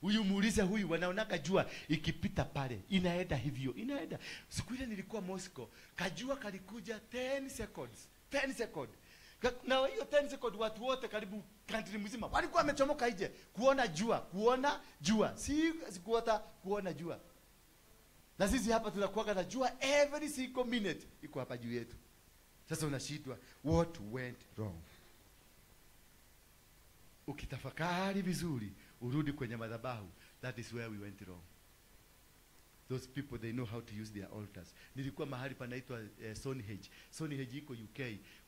Huyu muulize huyu, wanaonaka jua ikipita pale, inaenda hivyo, inaenda. Siku ile nilikuwa Moscow, kajua kalikuja 10 seconds, 10 seconds. Na hiyo 10 seconds watu wote karibu country mzima walikuwa wamechomoka nje kuona jua, si kuota, kuona jua. Na sisi hapa tunakuwa na jua every single minute iko hapa juu yetu. Sasa unashindwa what went wrong. Ukitafakari vizuri, urudi kwenye madhabahu, that is where we went wrong. Those people, they know how to use their altars. Nilikuwa mahali panaitwa Stonehenge. Stonehenge iko UK.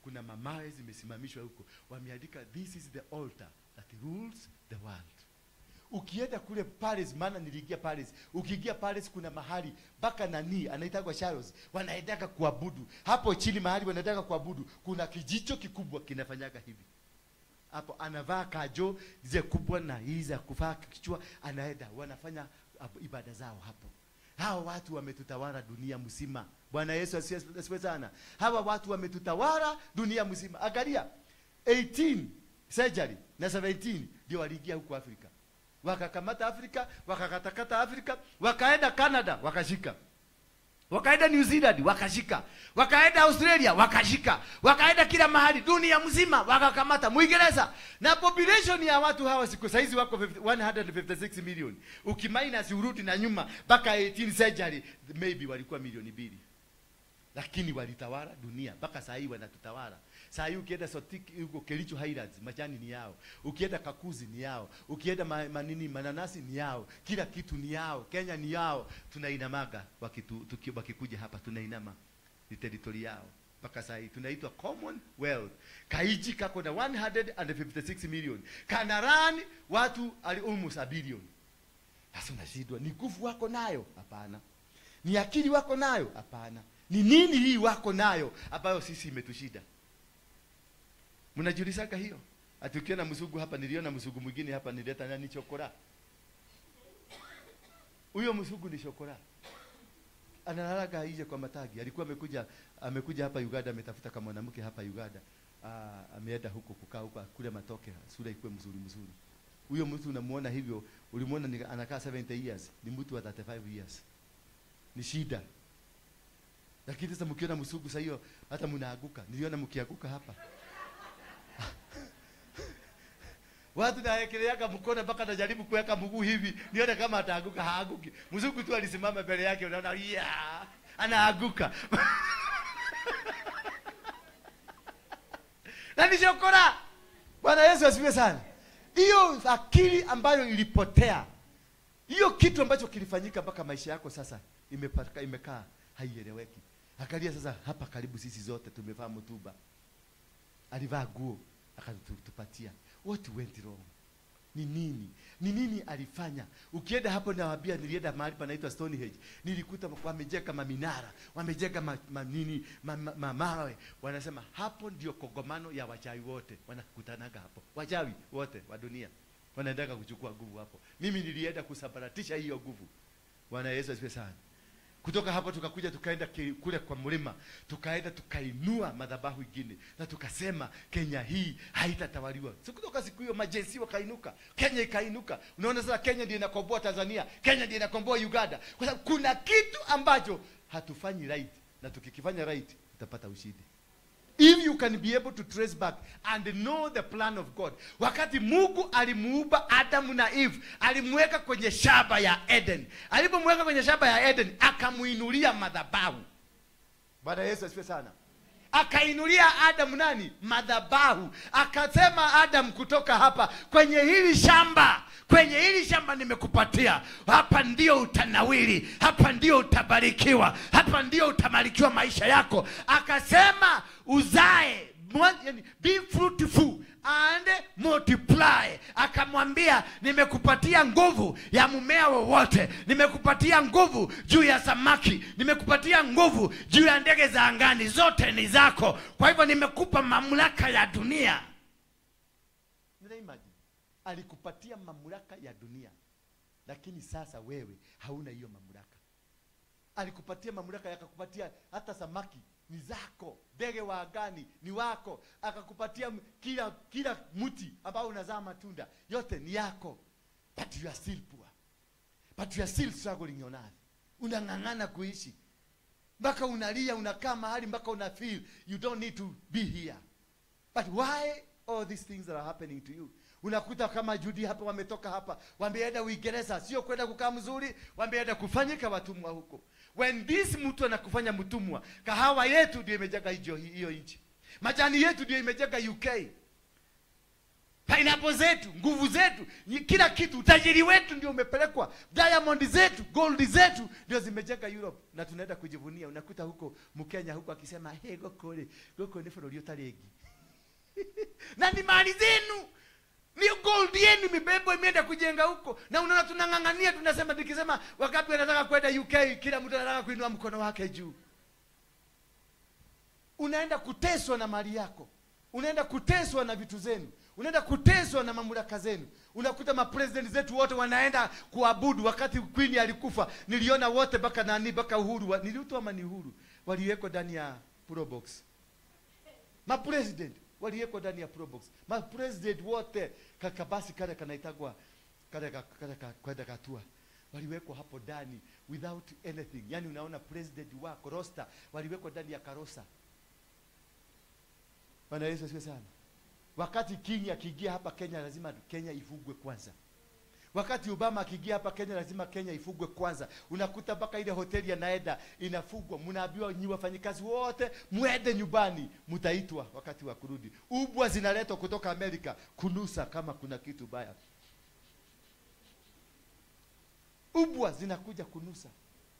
Kuna mamawe zimesimamishwa huko. Wameandika this is the altar that rules the world. Ukienda kule Paris, maana niliingia Paris. Ukiingia Paris kuna mahali mpaka nani anaitwa Charles, wanaendaka kuabudu. Hapo chini mahali wanaendaka kuabudu, kuna kijicho kikubwa kinafanyaga hivi. Hapo anavaa kajo zile kubwa na hizi za kuvaa kichwa, anaenda wanafanya ibada zao hapo. Hawa watu wametutawala dunia mzima. Bwana Yesu asifiwe sana. Hawa watu wametutawala dunia mzima. Angalia 18 century na 17 ndio waliingia huko Afrika. Wakakamata Afrika, wakakatakata Afrika, wakaenda Canada, wakashika. Wakaenda New Zealand, wakashika. Wakaenda Australia, wakashika. Wakaenda kila mahali dunia mzima, wakakamata Muingereza. Na population ya watu hawa siku saizi wako 156 million. Ukiminus urudi na nyuma mpaka 18th century maybe walikuwa milioni 2. Lakini walitawala dunia mpaka saa hii wanatutawala. Saa hii ukienda Sotiki huko Kericho Highlands, majani ni yao. Ukienda Kakuzi ni yao. Ukienda manini mananasi ni yao. Kila kitu ni yao. Kenya ni yao. Tunainamaga wakikuja hapa tunainama. Ni territory yao. Mpaka saa hii tunaitwa Commonwealth. Kaiji kako na 156 million. Kanarani watu almost a billion. Sasa unashindwa, ni nguvu wako nayo? Hapana. Ni akili wako nayo? Hapana. Ni nini hii wako nayo ambayo sisi imetushida? Mnajiulizaga hiyo? Ati ukiona mzungu hapa, niliona mzungu mwingine hapa nileta nani chokora. Huyo mzungu ni chokora. Analalaga nje kwa matagi. Alikuwa amekuja hapa Uganda, ametafuta kama mwanamke hapa Uganda. Ameenda huko kukaa huko kule matoke, sura ikuwe mzuri mzuri. Huyo mtu unamuona hivyo, ulimuona anakaa 70 years, ni mtu wa 35 years. Ni shida. Lakini sasa mkiona msugu sasa hiyo hata mnaaguka. Niliona mkiaguka hapa. Watu naekeleaga mkono mpaka najaribu kuweka mguu hivi nione kama ataanguka, haanguki. Mzungu tu alisimama mbele yake, unaona yeah, anaanguka. Na ni chokora. Bwana Yesu asifiwe sana. Hiyo akili ambayo ilipotea, hiyo kitu ambacho kilifanyika mpaka maisha yako sasa imepaka, imekaa haieleweki. Angalia sasa hapa karibu sisi zote tumevaa mtuba. Alivaa nguo akatupatia. What went wrong? Ni nini? Ni nini alifanya? Ukienda hapo nawaambia, nilienda mahali panaitwa Stonehenge. Nilikuta wamejenga maminara, wamejenga mawe. Wanasema hapo ndio kongomano ya wachawi wote. Wanakutanaga hapo. Wachawi wote wa dunia wanaendaga kuchukua nguvu hapo. Mimi nilienda kusambaratisha hiyo nguvu. Bwana Yesu asifiwe sana. Kutoka hapo tukakuja tukaenda kule kwa mlima, tukaenda tukainua madhabahu ingine na tukasema Kenya hii haitatawaliwa. So kutoka siku hiyo majensi wakainuka, Kenya ikainuka. Unaona sasa Kenya ndio inakomboa Tanzania, Kenya ndio inakomboa Uganda. Kwa sababu kuna kitu ambacho hatufanyi right, na tukikifanya right tutapata ushindi. If you can be able to trace back and know the plan of God. Wakati Mungu alimuumba Adamu na Eve, alimweka kwenye shamba ya Eden. Alipomweka kwenye shamba ya Eden, akamuinulia madhabahu. Bwana Yesu asifiwe sana. Akainulia Adamu nani? Madhabahu. Akasema Adam, kutoka hapa kwenye hili shamba, kwenye hili shamba nimekupatia, hapa ndio utanawiri, hapa ndio utabarikiwa, hapa ndio utamalikiwa maisha yako. Akasema uzae, be fruitful and multiply. Akamwambia nimekupatia nguvu ya mmea wowote, nimekupatia nguvu juu ya samaki, nimekupatia nguvu juu ya ndege za angani, zote ni zako. Kwa hivyo nimekupa mamlaka ya dunia. Imagine, alikupatia mamlaka ya dunia, lakini sasa wewe hauna hiyo mamlaka. Alikupatia mamlaka, yakakupatia hata samaki ni zako, ndege wa angani ni wako, akakupatia kila mti ambao unazaa matunda, yote ni yako. But you are still poor. But you are still struggling on earth. Unang'ang'ana kuishi mpaka unalia, unakaa mahali mpaka una feel you don't need to be here. But why all these things that are happening to you? Unakuta kama Judy hapa wametoka hapa, wameenda Uingereza, sio kwenda kukaa mzuri, wameenda kufanyika watumwa huko. When this mtu anakufanya mtumwa, kahawa yetu ndio imejenga hiyo nchi. Majani yetu ndio imejenga UK. Pineapple zetu, nguvu zetu, kila kitu, utajiri wetu ndio umepelekwa. Diamond zetu, gold zetu ndio zimejenga Europe. Na tunaenda kujivunia. Unakuta huko Mkenya huko akisema, "Hey, gokore, goko ni bũrũri ũtarĩ ngi." Na ni mali zenu. Ni gold yenu imebebwa imeenda kujenga huko. Na unaona tunang'ang'ania, tunasema, nikisema wakati wanataka kwenda UK, kila mtu anataka kuinua mkono wake juu. Unaenda kuteswa na mali yako. Unaenda kuteswa na vitu zenu. Unaenda kuteswa na mamlaka zenu. Unakuta mapresident zetu wote wanaenda kuabudu. Wakati Queen alikufa, niliona wote mpaka nani, mpaka Uhuru, niliutoa ama ni Uhuru, waliwekwa ndani ya Pro Box. Mapresident waliwekwa ndani ya Pro Box. Mapresident wote kakabasi kale kanaitagwa kale kwenda katua, waliwekwa hapo ndani without anything. Yani unaona president wako roster waliwekwa ndani ya karosa. Bwana Yesu asifiwe sana. Wakati King akiingia hapa Kenya, lazima Kenya ifugwe kwanza. Wakati Obama akiingia hapa Kenya, lazima Kenya ifugwe kwanza. Unakuta mpaka ile hoteli anaenda inafugwa. Mnaambiwa nyi wafanyikazi wote muende nyumbani, mtaitwa wakati wa kurudi. Ubwa zinaletwa kutoka Amerika kunusa kama kuna kitu baya. Ubwa zinakuja kunusa.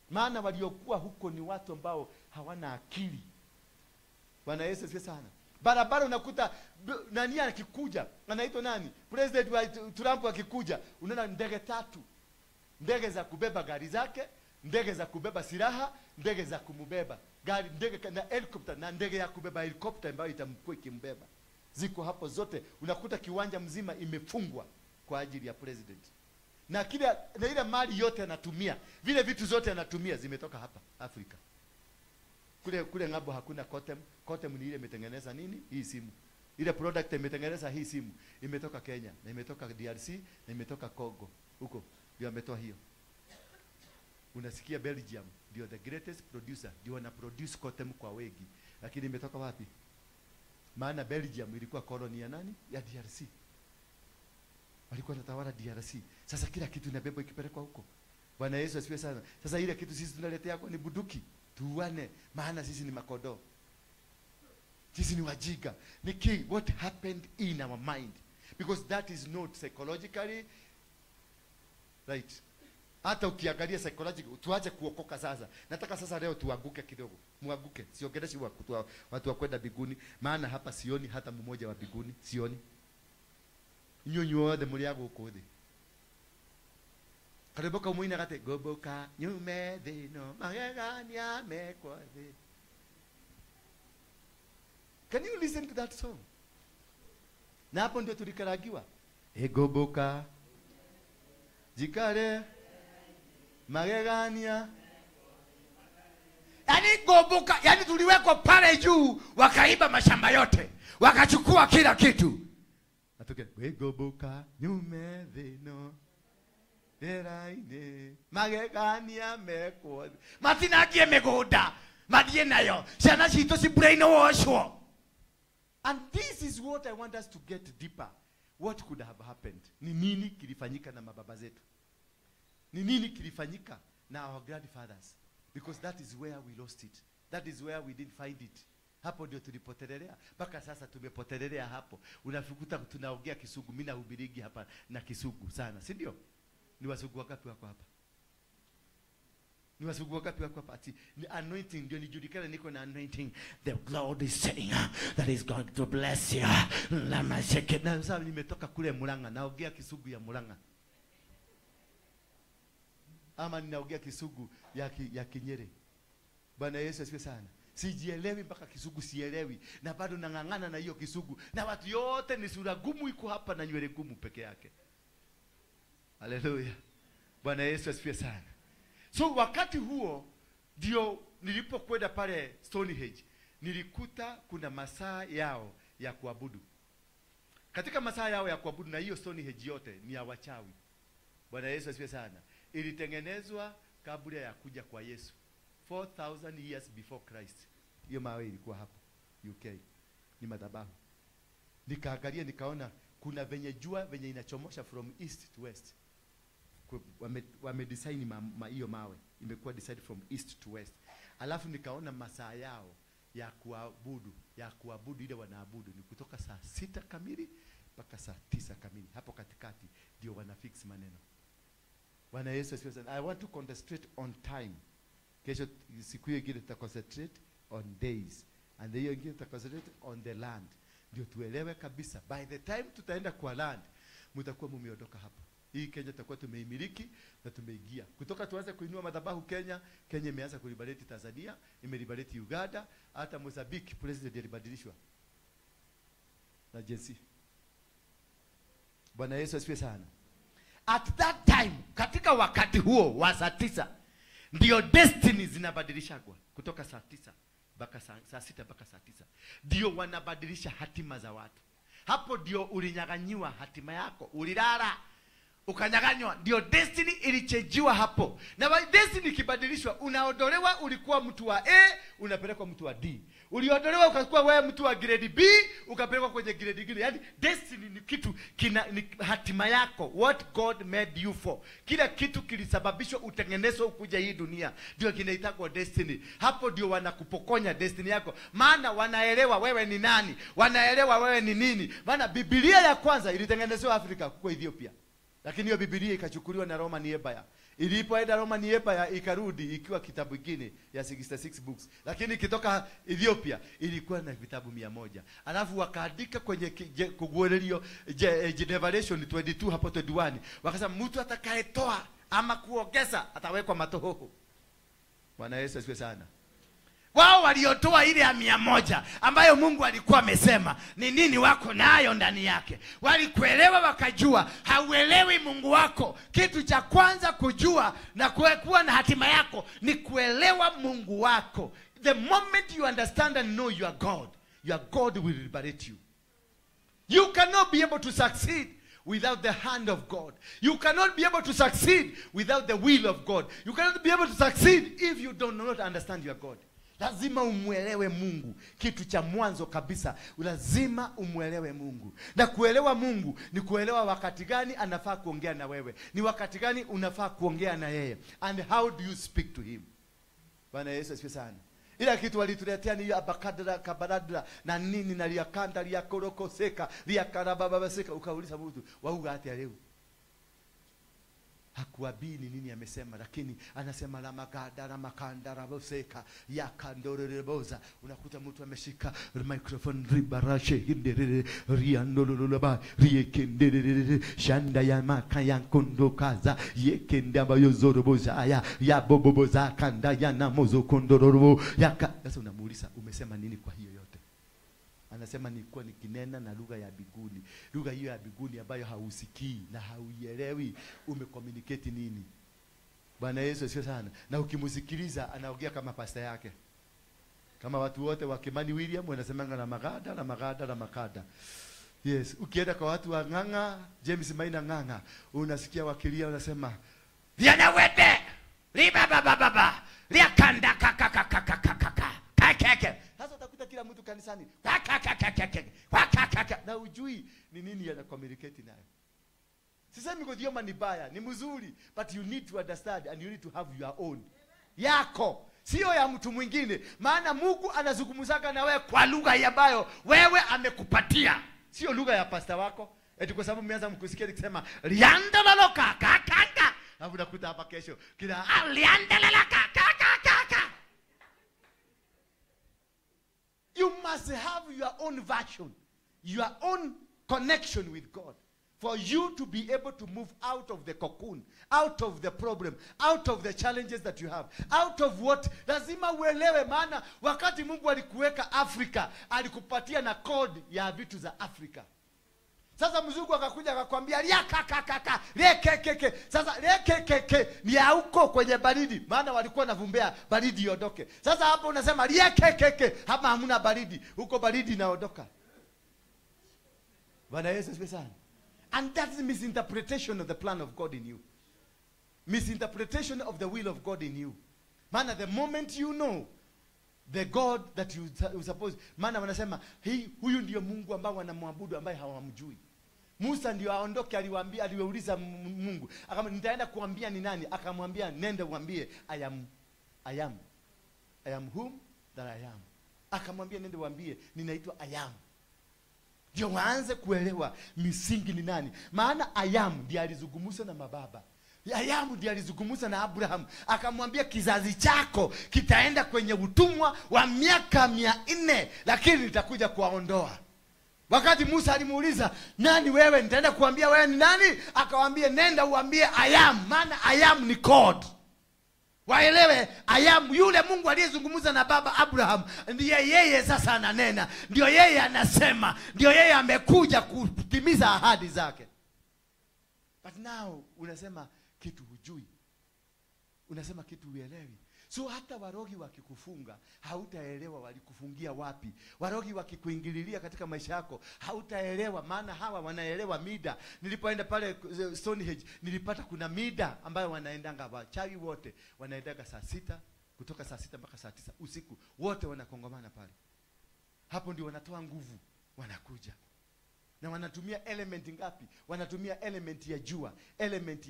Maana waliokuwa huko ni watu ambao hawana akili. Bwana Yesu asifiwe sana. Barabara unakuta nani akikuja, anaitwa nani? President wa Trump akikuja, unaona ndege tatu. Ndege za kubeba gari zake, ndege za kubeba silaha, ndege za kumubeba. Gari, ndege na helicopter, na ndege ya kubeba helicopter ambayo itamkuwa ikimbeba. Ziko hapo zote. Unakuta kiwanja mzima imefungwa kwa ajili ya president. Na kile, na ile mali yote anatumia, vile vitu zote anatumia zimetoka hapa Afrika. Kule ng'ambo hakuna Kotem. Kotem ni ile imetengeneza nini? Hii simu. Ile product imetengeneza hii simu imetoka Kenya, na imetoka DRC, na imetoka Congo. Huko ndio ametoa hiyo. Unasikia Belgium ndio the greatest producer, ndio wana produce Kotem kwa wengi. Lakini imetoka wapi? Maana Belgium ilikuwa koloni ya nani? Ya DRC. Walikuwa wanatawala DRC. Sasa kila kitu inabebwa ikipelekwa huko. Bwana Yesu asifiwe sana. Sasa ile kitu sisi tunaletea yako ni buduki. Tuuane, maana sisi ni makodoo. Sisi ni wajiga. Niki, what happened in our mind? Because that is not psychologically right. Hata ukiangalia psychological, tuache kuokoka sasa. Nataka sasa leo tuanguke kidogo. Muanguke. Siongeleshi watu wa kwenda biguni, maana hapa sioni hata mmoja wa biguni, sioni. Inyuĩ othe mũrĩ a gũkũ thĩ. Karwĩmbo kau mũinaga atĩ ngũmbũka nyume thĩ ĩno magegania mekwo thĩ. Can you listen to that song? Na hapo ndio tulikaragiwa. Egomboka jikare magegania. Yaani gomboka, yani tuliwekwa pale juu, wakaiba mashamba yote, wakachukua kila kitu. Atoke egomboka nyume thino deraine magegania mekwo. Matinagie migunda, mathie nayo. Ciana citũ ci brainwashwo. And this is what I want us to get deeper. What could have happened? Ni nini kilifanyika na mababa zetu? Ni nini kilifanyika na our grandfathers? Because that is where we lost it. That is where we didn't find it. Hapo ndio tulipotelelea. Mpaka sasa tumepotelelea hapo. Unafukuta tunaongea Kisugu. Mimi nahubirigi hapa na Kisugu sana, si ndio? Ni Wasugu wangapi wako hapa? Ni Wasugu wangapi wako hapa? Ati ni anointing ndio nijulikane niko na anointing. The Lord is saying that he's going to bless you. Lama sheke. Na sasa nimetoka kule Murang'a, naongea Kisugu ya Murang'a. Ama ninaongea Kisugu ya Kinyere. Bwana Yesu asifiwe sana. Sijielewi mpaka Kisugu sielewi, na bado nang'ang'ana na hiyo Kisugu. Na watu yote ni sura gumu iko hapa na nywele gumu peke yake. Haleluya. Bwana Yesu asifiwe sana. So wakati huo ndio nilipokwenda pale Stonehenge, nilikuta kuna masaa yao ya kuabudu. Katika masaa yao ya kuabudu, na hiyo Stonehenge yote ni ya wachawi. Bwana Yesu asifiwe sana. Ilitengenezwa kabla ya kuja kwa Yesu, 4000 years before Christ. Hiyo mawe ilikuwa hapo UK, ni madhabahu. Nikaangalia nikaona kuna venye jua venye inachomosha from east to west. Wame design hiyo mawe imekuwa decided from east to west. Alafu nikaona masaa yao ya kuabudu, ile wanaabudu ni kutoka saa 6 kamili mpaka saa 9 kamili. Hapo katikati ndio wanafix maneno. Bwana Yesu asifiwe sana. I want to concentrate on time. Kesho siku hiyo ingine tuta concentrate on days, and hiyo ingine tuta concentrate on the land. Ndio tuelewe kabisa. By the time tutaenda kwa land, mtakuwa mumeondoka hapa. Hii Kenya tutakuwa tumeimiliki na tumeingia. Kutoka tuanze kuinua madhabahu Kenya, Kenya imeanza kuliberate Tanzania, imeliberate Uganda, hata Mozambique president alibadilishwa na jinsi. Bwana Yesu asifiwe sana. At that time, katika wakati huo wa saa 9, ndio destiny zinabadilishwa kutoka saa 9 mpaka saa 6 mpaka saa 9. Ndio wanabadilisha hatima za watu. Hapo ndio ulinyang'anyiwa hatima yako, ulilala ukanyang'anywa, ndio destiny ilichenjiwa hapo. Na destiny ikibadilishwa, unaondolewa, ulikuwa mtu wa A, unapelekwa mtu wa D. Uliondolewa ukakuwa wewe mtu wa grade B, ukapelekwa kwenye grade nyingine. Yaani destiny ni kitu kina, ni hatima yako, what God made you for. Kila kitu kilisababishwa utengenezwe ukuja hii dunia, ndio kinaitwa destiny. Hapo ndio wanakupokonya destiny yako, maana wanaelewa wewe ni nani, wanaelewa wewe ni nini. Maana Biblia ya kwanza ilitengenezwa Afrika, huko Ethiopia. Lakini hiyo Biblia ikachukuliwa na Roman Empire. Ilipoenda Roman Empire ikarudi ikiwa kitabu kingine ya 66 books. Lakini ikitoka Ethiopia ilikuwa na vitabu 100. Alafu wakaandika kwenye kuguelelio Revelation 22 hapo 21. Wakasema mtu atakayetoa ama kuongeza atawekwa matohoho. Bwana Yesu asifiwe sana. Wao waliotoa ile ya 100 ambayo Mungu alikuwa amesema ni nini wako nayo ndani yake. Walikuelewa wakajua. Hauelewi Mungu wako. Kitu cha kwanza kujua na kuwa na hatima yako ni kuelewa Mungu wako. The moment you understand and know your God, your God will liberate you. You cannot be able to succeed without the hand of God. You cannot be able to succeed without the will of God. You cannot be able to succeed if you do not understand your God. Lazima umwelewe Mungu. Kitu cha mwanzo kabisa, lazima umwelewe Mungu. Na kuelewa Mungu ni kuelewa wakati gani anafaa kuongea na wewe, ni wakati gani unafaa kuongea na yeye, and how do you speak to him. Bwana Yesu asifiwe sana. Ila kitu walituletea ni hiyo abakadra kabaradra na nini na liakanda liakorokoseka liakarababaseka. Ukauliza mtu wauga hata leo hakuambii ni nini amesema, lakini anasema la magada la makanda raboseka yakandorereboza. Unakuta mtu ameshika microphone ribarashe hindere riandololoba riekendere shanda ya maka yankondokaza yekende ambayo zoroboza ya ya boboboza kanda ya namozo kondororobo yaka. Sasa unamuuliza umesema nini kwa hiyo yote? Anasema nilikuwa nikinena na lugha ya biguni. Lugha hiyo ya biguni ambayo hausikii na hauielewi, umecommunicate nini? Bwana Yesu asifiwe sana. Na ukimsikiliza anaongea kama pasta yake. Kama watu wote wa Kimani William wanasemanga na magada na magada na makada. Yes, ukienda kwa watu wa Ng'ang'a, James Maina Ng'ang'a, unasikia wakilia wanasema Viana wete riba baba baba liakanda kaka kaka kaka kaka kaka. Sasa utakuta kila mtu kanisani kaka kaka kaka kaka, na ujui ni nini yana communicate nayo. Sisemi kudioma ni baya, ni mzuri, but you need to understand and you need to have your own. Yako, sio ya mtu mwingine. Maana Mungu anazungumzaka na wewe kwa lugha ambayo wewe amekupatia, sio lugha ya pasta wako. Eti kwa sababu mmeanza mkusikia nikisema liandalaloka kaka, alafu nakuta hapa kesho kila liandalaloka kaka kaka. You must have your own version, your own connection with God, for you to be able to move out of the cocoon, out of the problem, out of the challenges that you have, out of what. Lazima uelewe, maana wakati Mungu alikuweka Afrika, alikupatia na code ya vitu za Afrika. Sasa mzungu akakuja akakwambia liakakakaka lekekeke. Sasa lekekeke ni ya huko kwenye baridi, maana walikuwa navumbea baridi iondoke. Sasa hapo unasema lekekeke, hapa hamna baridi, huko baridi inaondoka. Bwana Yesu asifiwe sana. And that's misinterpretation of the plan of God in you. Misinterpretation of the will of God in you. Maana the moment you know the God that you suppose, maana wanasema hii huyu ndio Mungu ambao wanamwabudu ambaye hawamjui. Musa ndio aondoke, aliwaambia, aliwauliza Mungu. Akamwambia nitaenda kuambia ni nani? Akamwambia nenda uambie I am whom that I am. Akamwambia nenda uambie ninaitwa I am. Ndio waanze kuelewa misingi ni nani. Maana I am ndiye alizungumza na mababa. I am ndiye alizungumza na Abraham. Akamwambia kizazi chako kitaenda kwenye utumwa wa miaka 400, lakini nitakuja kuwaondoa. Wakati Musa alimuuliza nani wewe, nitaenda kuambia wewe ni nani? Akamwambia nenda uambie I am, maana I am ni God. Waelewe I am yule Mungu aliyezungumza na baba Abraham, ndiye yeye sasa ananena, ndio yeye anasema, ndio yeye amekuja kutimiza ahadi zake. But now unasema kitu hujui, unasema kitu huelewi. So hata warogi wakikufunga hautaelewa walikufungia wapi. Warogi wakikuingililia katika maisha yako hautaelewa, maana hawa wanaelewa mida. Nilipoenda pale Stonehenge nilipata kuna mida ambayo wanaendanga wachawi wote, wanaendaga saa 6, kutoka saa 6 mpaka saa 9 usiku, wote wanakongomana pale. Hapo ndio wanatoa nguvu, wanakuja. Na wanatumia element ngapi? Wanatumia element ya jua, element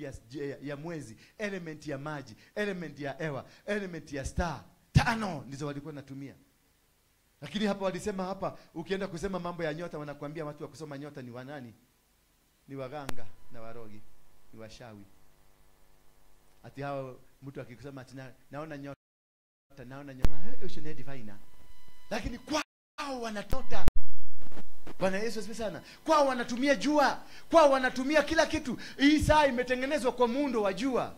ya mwezi, element ya maji, element ya hewa, element ya star. 5 ndizo walikuwa wanatumia. Lakini hapa walisema, hapa ukienda kusema mambo ya nyota wanakuambia watu wa kusoma nyota ni wanani? Ni waganga na warogi, ni washawi. Ati hao mtu akikusema ati naona nyota, naona nyota, hiyo ni divine. Lakini kwao wanatota. Bwana Yesu asifiwe sana. Kwao wanatumia jua, kwao wanatumia kila kitu. Hii saa imetengenezwa kwa muundo wa jua.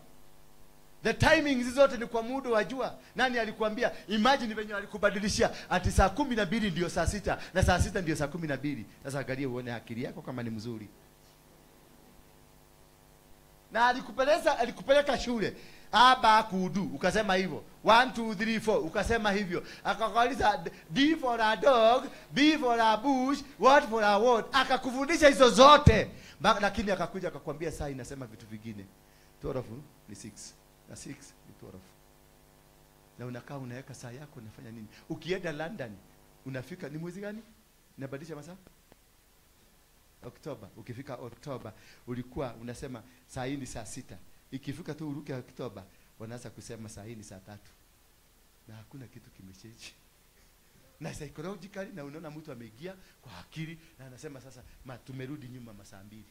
The timings zote ni kwa muundo wa jua. Nani alikuambia? Imagine venye alikubadilishia ati saa 12 ndio saa 6 na saa 6 ndio saa 12. Sasa angalia uone akili yako kama ni mzuri. Na alikupeleka shule. Aba kudu ukasema hivyo. 1 2 3 4 ukasema hivyo. Akakuuliza D for a dog, B for a bush, what for a what. Akakufundisha hizo zote. Lakini akakuja akakwambia saa inasema vitu vingine. 12 ni 6 na 6 ni 12. Na unakaa unaweka saa yako, unafanya nini? Ukienda London unafika ni mwezi gani? Inabadilisha masaa? Oktoba. Ukifika Oktoba ulikuwa unasema saa hii ni saa 6. Ikifika tu uruke Oktoba wanaanza kusema saa hii ni saa 3. Na hakuna kitu kimechange. Na psychologically, na unaona mtu ameingia kwa akili na anasema sasa tumerudi nyuma masaa 2.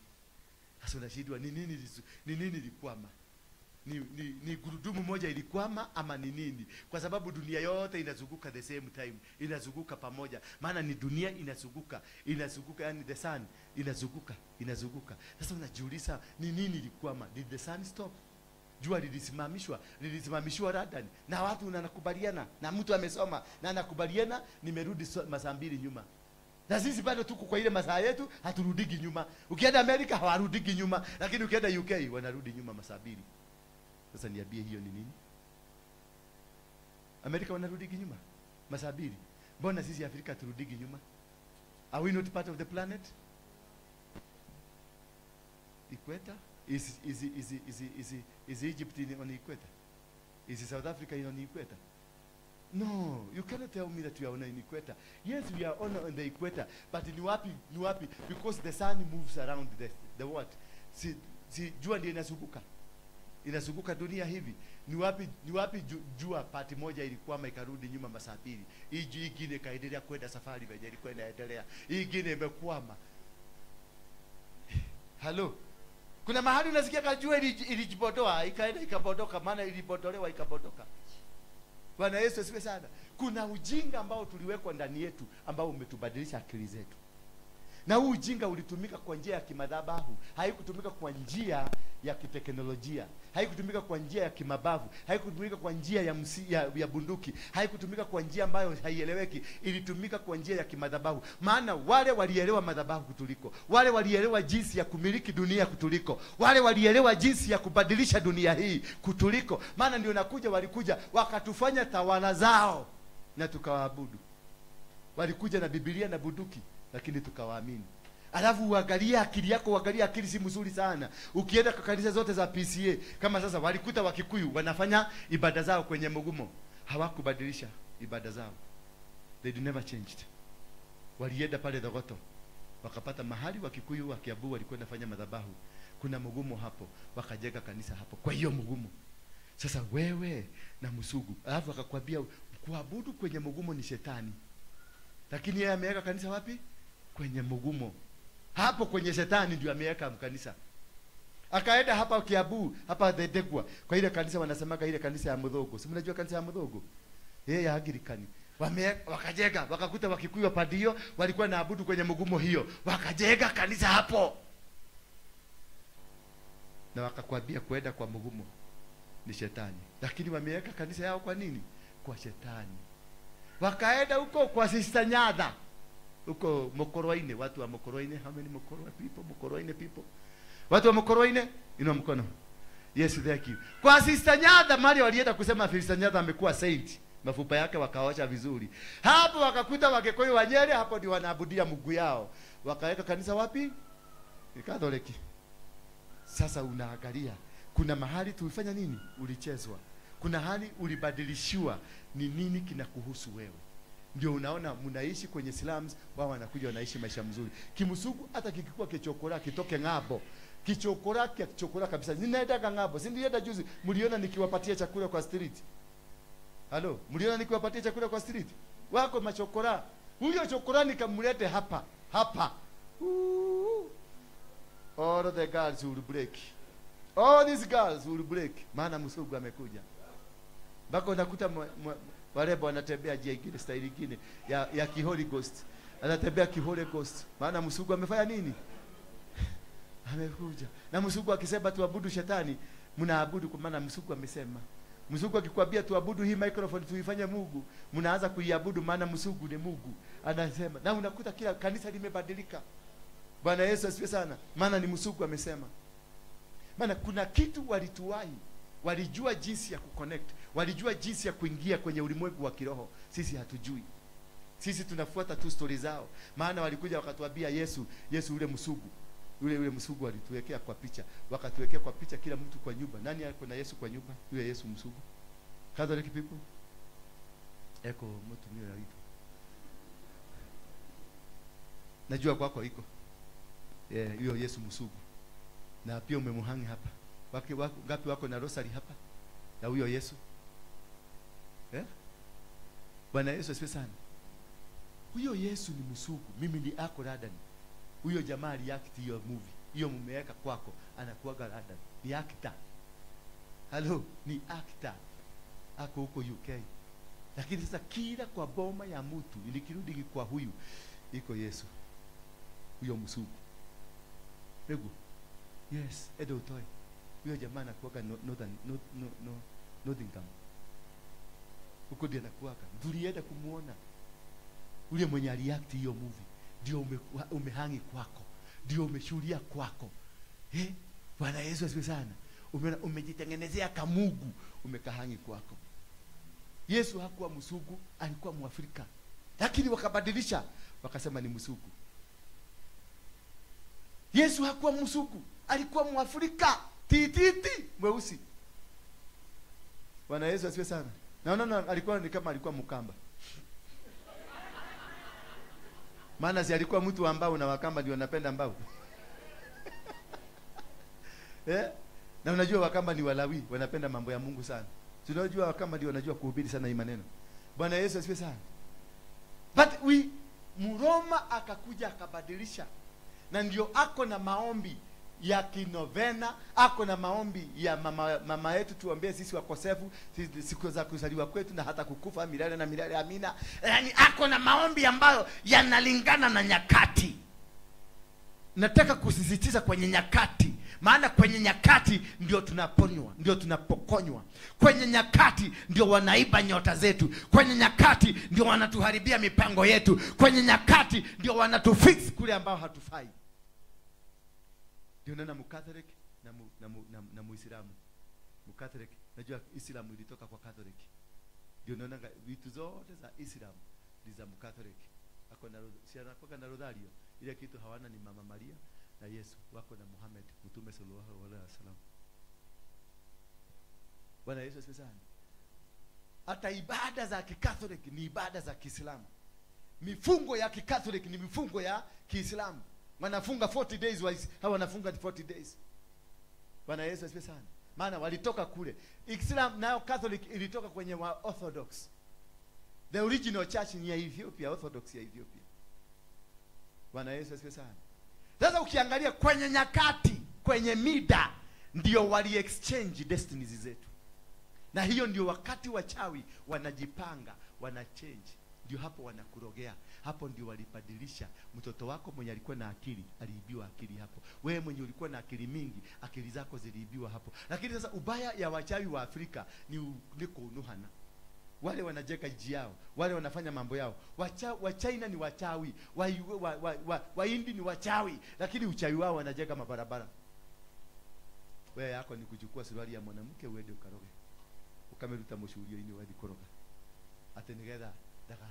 Sasa unashindwa ni nini ilikwama? Ni gurudumu moja ilikwama ama ni nini? Kwa sababu dunia yote inazunguka the same time, inazunguka pamoja. Maana ni dunia inazunguka, inazunguka, yani the sun inazunguka, inazunguka. Sasa unajiuliza ni nini ilikwama? Did the sun stop? Jua lilisimamishwa, lilisimamishwa London. Na watu wanakubaliana, na mtu amesoma na anakubaliana nimerudi masaa 2 nyuma. Na sisi bado tuko kwa ile masaa yetu, haturudigi nyuma. Ukienda Amerika hawarudigi nyuma, lakini ukienda UK wanarudi nyuma masaa 2. Sasa niambie hiyo ni nini? Amerika wanarudigi nyuma masaa 2. Mbona sisi Afrika turudigi nyuma? Are we not part of the planet? Equator? Is Egypt on the equator? Is South Africa on the equator? No, you cannot tell me that we are on the equator. Yes, we are on the equator, but ni wapi? Because the sun moves around the what? Si jua ndio inazunguka. Inazunguka dunia hivi. Ni wapi jua pati moja ilikwama ikarudi nyuma masaa 2. Hii nyingine kaendelea kwenda safari venye ilikuwa inaendelea. Hii nyingine imekwama. Hello. Kuna mahali unasikia kajua ilijibodoa, ikaenda ikabodoka, maana ilibodolewa ikabodoka. Bwana Yesu asifiwe sana. Kuna ujinga ambao tuliwekwa ndani yetu ambao umetubadilisha akili zetu. Na huu ujinga ulitumika kwa njia ya kimadhabahu, haikutumika kwa njia ya kiteknolojia, haikutumika kwa njia ya kimabavu, haikutumika kwa njia ya bunduki, haikutumika kwa njia ambayo haieleweki, ilitumika kwa njia ya kimadhabahu. Maana wale walielewa madhabahu kutuliko, wale walielewa jinsi ya kumiliki dunia kutuliko, wale walielewa jinsi ya kubadilisha dunia hii kutuliko. Maana ndio nakuja, walikuja wakatufanya tawala zao na tukawaabudu. Walikuja na Biblia na bunduki, lakini tukawaamini. Alafu uangalie akili yako, uangalie akili si mzuri sana. Ukienda kwa kanisa zote za PCA, kama sasa walikuta Wakikuyu wanafanya ibada zao kwenye mugumo. Hawakubadilisha ibada zao. They never changed. Walienda pale Thogoto, wakapata mahali Wakikuyu wa Kiambu walikuwa wanafanya madhabahu. Kuna mugumo hapo, wakajenga kanisa hapo. Kwa hiyo mugumo. Sasa wewe na Musugu, alafu akakwambia kuabudu kwenye mugumo ni shetani. Lakini yeye ameweka kanisa wapi? Kwenye mugumo. Hapo kwenye shetani ndio ameweka kanisa. Akaenda hapa Kiambu, hapa Thedegwa, kwa ile kanisa wanasemaga ile kanisa ya Muthogo. Si mnajua kanisa ya Muthogo? Yeye ya Anglikani. Wakajenga, wakakuta Wakikuyu padio walikuwa naabudu kwenye mugumo hiyo. Wakajenga kanisa hapo. Na wakakwambia kwenda kwa mugumo ni shetani. Lakini wameweka kanisa yao kwa nini? Kwa shetani. Wakaenda huko kwa Sister Nyatha. Huko Mokoroine, watu wa Mokoroine, how many Mokoroine people? Mokoroine people. Watu wa Mokoroine, inua mkono. Yes, thank you. Kwa Sister Nyatha mali walienda kusema Sister Nyatha amekuwa saint. Mafupa yake wakaosha vizuri. Hapo wakakuta Wakikuyu wa Nyeri, hapo ndio wanaabudia Mungu yao. Wakaweka kanisa wapi? Ni Katoliki. Sasa unaangalia, kuna mahali tulifanya nini? Ulichezwa. Kuna hali ulibadilishiwa. Ni nini kinakuhusu wewe? Ndio unaona mnaishi kwenye slums, wao wanakuja wanaishi maisha mzuri. Kimusugu hata kikikuwa kichokora kitoke ngabo. Kichokora kichokora kabisa. Ninaenda ngabo. Si nilienda juzi, mliona nikiwapatia chakula kwa street. Halo, mliona nikiwapatia chakula kwa street? Wako machokora. Huyo chokora nikamlete hapa. Hapa. All the girls will break. All these girls will break. Maana Musugu amekuja. Bako nakuta warebo wanatembea njia ingine, style ingine ya ki Holy Ghost. Anatembea ki Holy Ghost. Maana Musugu amefanya nini? Amekuja. Na Musugu akisema tuabudu shetani, mnaabudu kwa maana Musugu amesema. Musugu akikwambia tuabudu hii microphone tuifanye Mungu, mnaanza kuiabudu maana Musugu ni Mungu. Anasema. Na unakuta kila kanisa limebadilika. Bwana Yesu asifiwe sana. Maana ni Musugu amesema. Maana kuna kitu walituwahi. Walijua jinsi ya kuconnect, walijua jinsi ya kuingia kwenye ulimwengu wa kiroho. Sisi hatujui. Sisi tunafuata tu story zao. Maana walikuja wakatuambia Yesu, Yesu yule Musugu. Yule Musugu alituwekea kwa picha. Wakatuwekea kwa picha kila mtu kwa nyumba. Nani alikuwa na Yesu kwa nyumba? Yule Yesu Musugu. Catholic people? Eko mutumia witũ. Najua kwako iko. Hiyo Yesu msugu. Na pia umemuhangi hapa. Ngapi wako na rosary hapa? Na huyo Yesu. Bwana Yesu asifiwe sana. Huyo Yesu ni msugu. Mimi ni ako London. Huyo jamaa aliact hiyo movie. Hiyo mumeweka kwako anakuaga London. Ni actor. Hello, ni actor. Ako huko UK. Lakini sasa kila kwa boma ya mtu ilikirudi kwa huyu iko Yesu. Huyo msugu. Negu. Yes, edo utoe. Huyo jamaa anakuaga Nottingham. Huko ndiye anakuaga. Tulienda kumuona. Ule mwenye aliact hiyo movie ndio umehangi kwako. Ndio umeshuhudia kwako. Bwana Yesu asifiwe sana. Umejitengenezea kamugu, umekahangi kwako. Yesu hakuwa msugu, alikuwa Mwafrika. Lakini wakabadilisha, wakasema ni msugu. Yesu hakuwa msugu, alikuwa Mwafrika, tititi mweusi. Bwana Yesu asifiwe sana. Naona alikuwa ni kama alikuwa Mkamba. Maana si alikuwa mtu ambao na Wakamba ndio wanapenda mbao. Na unajua Wakamba ni Walawi, wanapenda mambo ya Mungu sana. Si unajua Wakamba ndio wanajua kuhubiri sana hii maneno. Bwana Yesu asifiwe sana. But we Mroma akakuja akabadilisha. Na ndio ako na maombi ya kinovena, ako na maombi ya mama yetu tuombee sisi wakosefu, sisi siku za kuzaliwa kwetu na hata kukufa milele na milele, amina. Yaani ako na maombi ambayo yanalingana na nyakati. Nataka kusisitiza kwenye nyakati, maana kwenye nyakati ndio tunaponywa, ndio tunapokonywa. Kwenye nyakati ndio wanaiba nyota zetu. Kwenye nyakati ndio wanatuharibia mipango yetu. Kwenye nyakati ndio wanatufix kule ambao hatufai. Ndio naona Mcatholic na Muislamu. Mcatholic, najua Islamu ilitoka kwa Catholic. Ndio naona vitu zote za Islam ni za Mcatholic. Ako na si anakuwa na rosario. Ile kitu hawana ni Mama Maria na Yesu, wako na Muhammad Mtume sallallahu alaihi wasallam. Bwana Yesu asifiwe sana. Hata ibada za Kikatholiki ni ibada za Kiislamu. Mifungo ya Kikatholiki ni mifungo ya Kiislamu. Wanafunga 40 days, hawa wanafunga 40 days. Bwana Yesu asifiwe sana. Maana walitoka kule. Islam nayo Catholic ilitoka kwenye wa Orthodox. The original church ni ya Ethiopia, Orthodox ya Ethiopia. Bwana Yesu asifiwe sana. Sasa ukiangalia kwenye nyakati, kwenye mida, ndio wali exchange destinies zetu. Na hiyo ndio wakati wachawi wanajipanga, wanachange. Ndio hapo wanakurogea. Hapo ndio walibadilisha. Mtoto wako mwenye alikuwa na akili, aliibiwa akili hapo. Wewe mwenye ulikuwa na akili mingi, akili zako ziliibiwa hapo. Lakini sasa ubaya ya wachawi wa Afrika ni kuunuhana. Wale wanajeka nchi yao, wale wanafanya mambo yao. Wa China ni wachawi, wa Hindi ni wachawi, lakini uchawi wao wanajeka mabarabara. Wewe yako ni kuchukua suruali ya mwanamke uende ukaroge. Ukameruta mushurio ini wathi koroga. Ate nigetha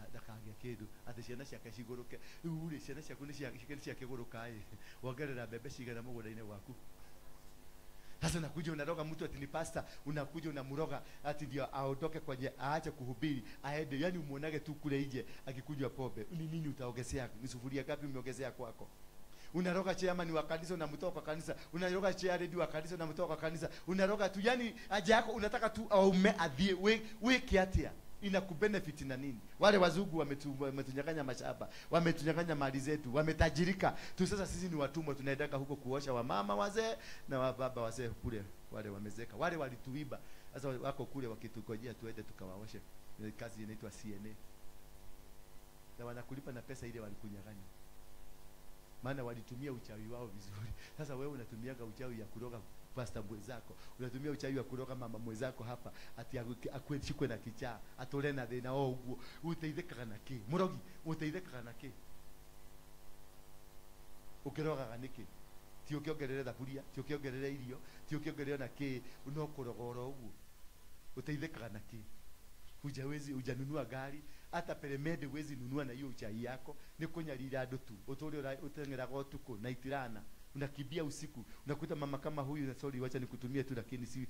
ndakagia kindu, ate ciana ciake ciguruke. Riu ri ciana ciaku ni ciakiguruka ĩ. Wongerera mbembe cigana mũgũnda-inĩ gwaku. Sasa unakuja unaroga mtu ati ni pastor, unakuja unamroga ati ndio aondoke kwenye aache kuhubiri, aende, yani umuonage tu kule nje akikunywa pombe. Ni nini utaongezea? Ni sufuria ngapi umeongezea kwako? Unaroga chairman wa kanisa unamtoa kwa kanisa, unaroga chair wa kanisa unamtoa kwa kanisa, unaroga tu, yani haja yako unataka tu aume adhie we kiatia. Inakubenefit na nini? Wale wazungu wametunyang'anya mashamba, wametunyang'anya mali zetu, wametajirika. Tu sasa sisi ni watumwa, tunaendaka huko kuosha wamama wazee na wababa wazee kule, wale wamezeka. Wale walituiba. Sasa wako kule wakitukojea tuende tukawaoshe. Kazi inaitwa CNA. Na wanakulipa na pesa ile walikunyang'anya. Maana walitumia uchawi wao vizuri. Sasa wewe unatumiaga uchawi ya kuroga pastor mwenzako, unatumia uchawi wa kuroga mama mwenzako hapa ati akwechikwe na kichaa, atole na thina o uguo. Uteithekaga na ki? Murogi, uteithekaga na ki? Ukirogaga niki? Ti ukiongerere thaburia, ti ukiongerere irio, ti ukiongerere na ki, no kuroga oro uguo. Uteithekaga na ki? Hujawezi, hujanunua gari, Hata peremende huwezi nunua na hiyo uchawi yako. Ni kunyarira andu tu. Utore utengeraga utuku na itirana. Unakimbia usiku. Unakuta mama kama huyu, sorry wacha nikutumie tu lakini si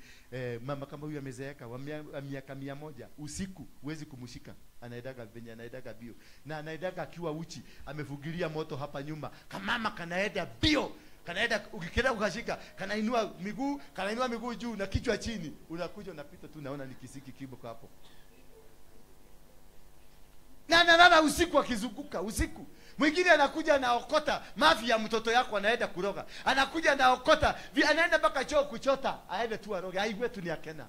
mama kama huyu amezeeka wa miaka 100, usiku huwezi kumshika. Anaendaga venye anaendaga bio. Na anaendaga akiwa uchi, amefugilia moto hapa nyuma. Kamama kanaenda bio. Kanaenda ukikenda ukashika, kanainua miguu juu na kichwa chini. Unakuja unapita tu, naona ni kisiki kiboko hapo. Na analala usiku akizunguka usiku. Mwingine anakuja anaokota mafi ya mtoto yako anaenda kuroga. Anakuja anaokota, anaenda mpaka choo kuchota, aende tu aroge. Ai wetu ni akena.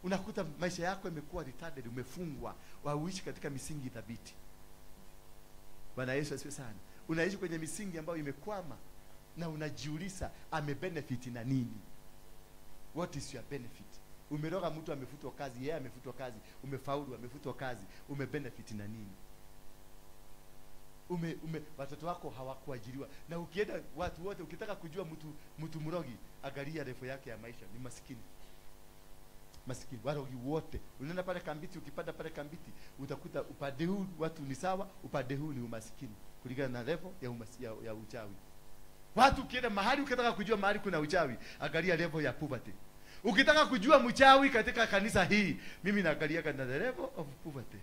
Unakuta maisha yako imekuwa retarded, umefungwa, hauishi katika misingi thabiti. Bwana Yesu asifiwe sana. Unaishi kwenye misingi ambayo imekwama na unajiuliza amebenefit na nini? What is your benefit? Umeroga mtu amefutwa kazi, yeye amefutwa kazi, umefaulu amefutwa kazi, umebenefit na nini? Watoto wako hawakuajiriwa. Na ukienda watu wote ukitaka kujua mtu mrogi, angalia refu yake ya maisha, ni masikini. Masikini warogi wote. Unaenda pale Kambiti, ukipanda pale Kambiti utakuta upande huu watu ni sawa, upande huu ni umasikini kulingana na level ya uchawi. Watu ukienda mahali ukitaka kujua mahali kuna uchawi, angalia level ya poverty. Ukitaka kujua mchawi katika kanisa hii, mimi naangalia kana the level of poverty.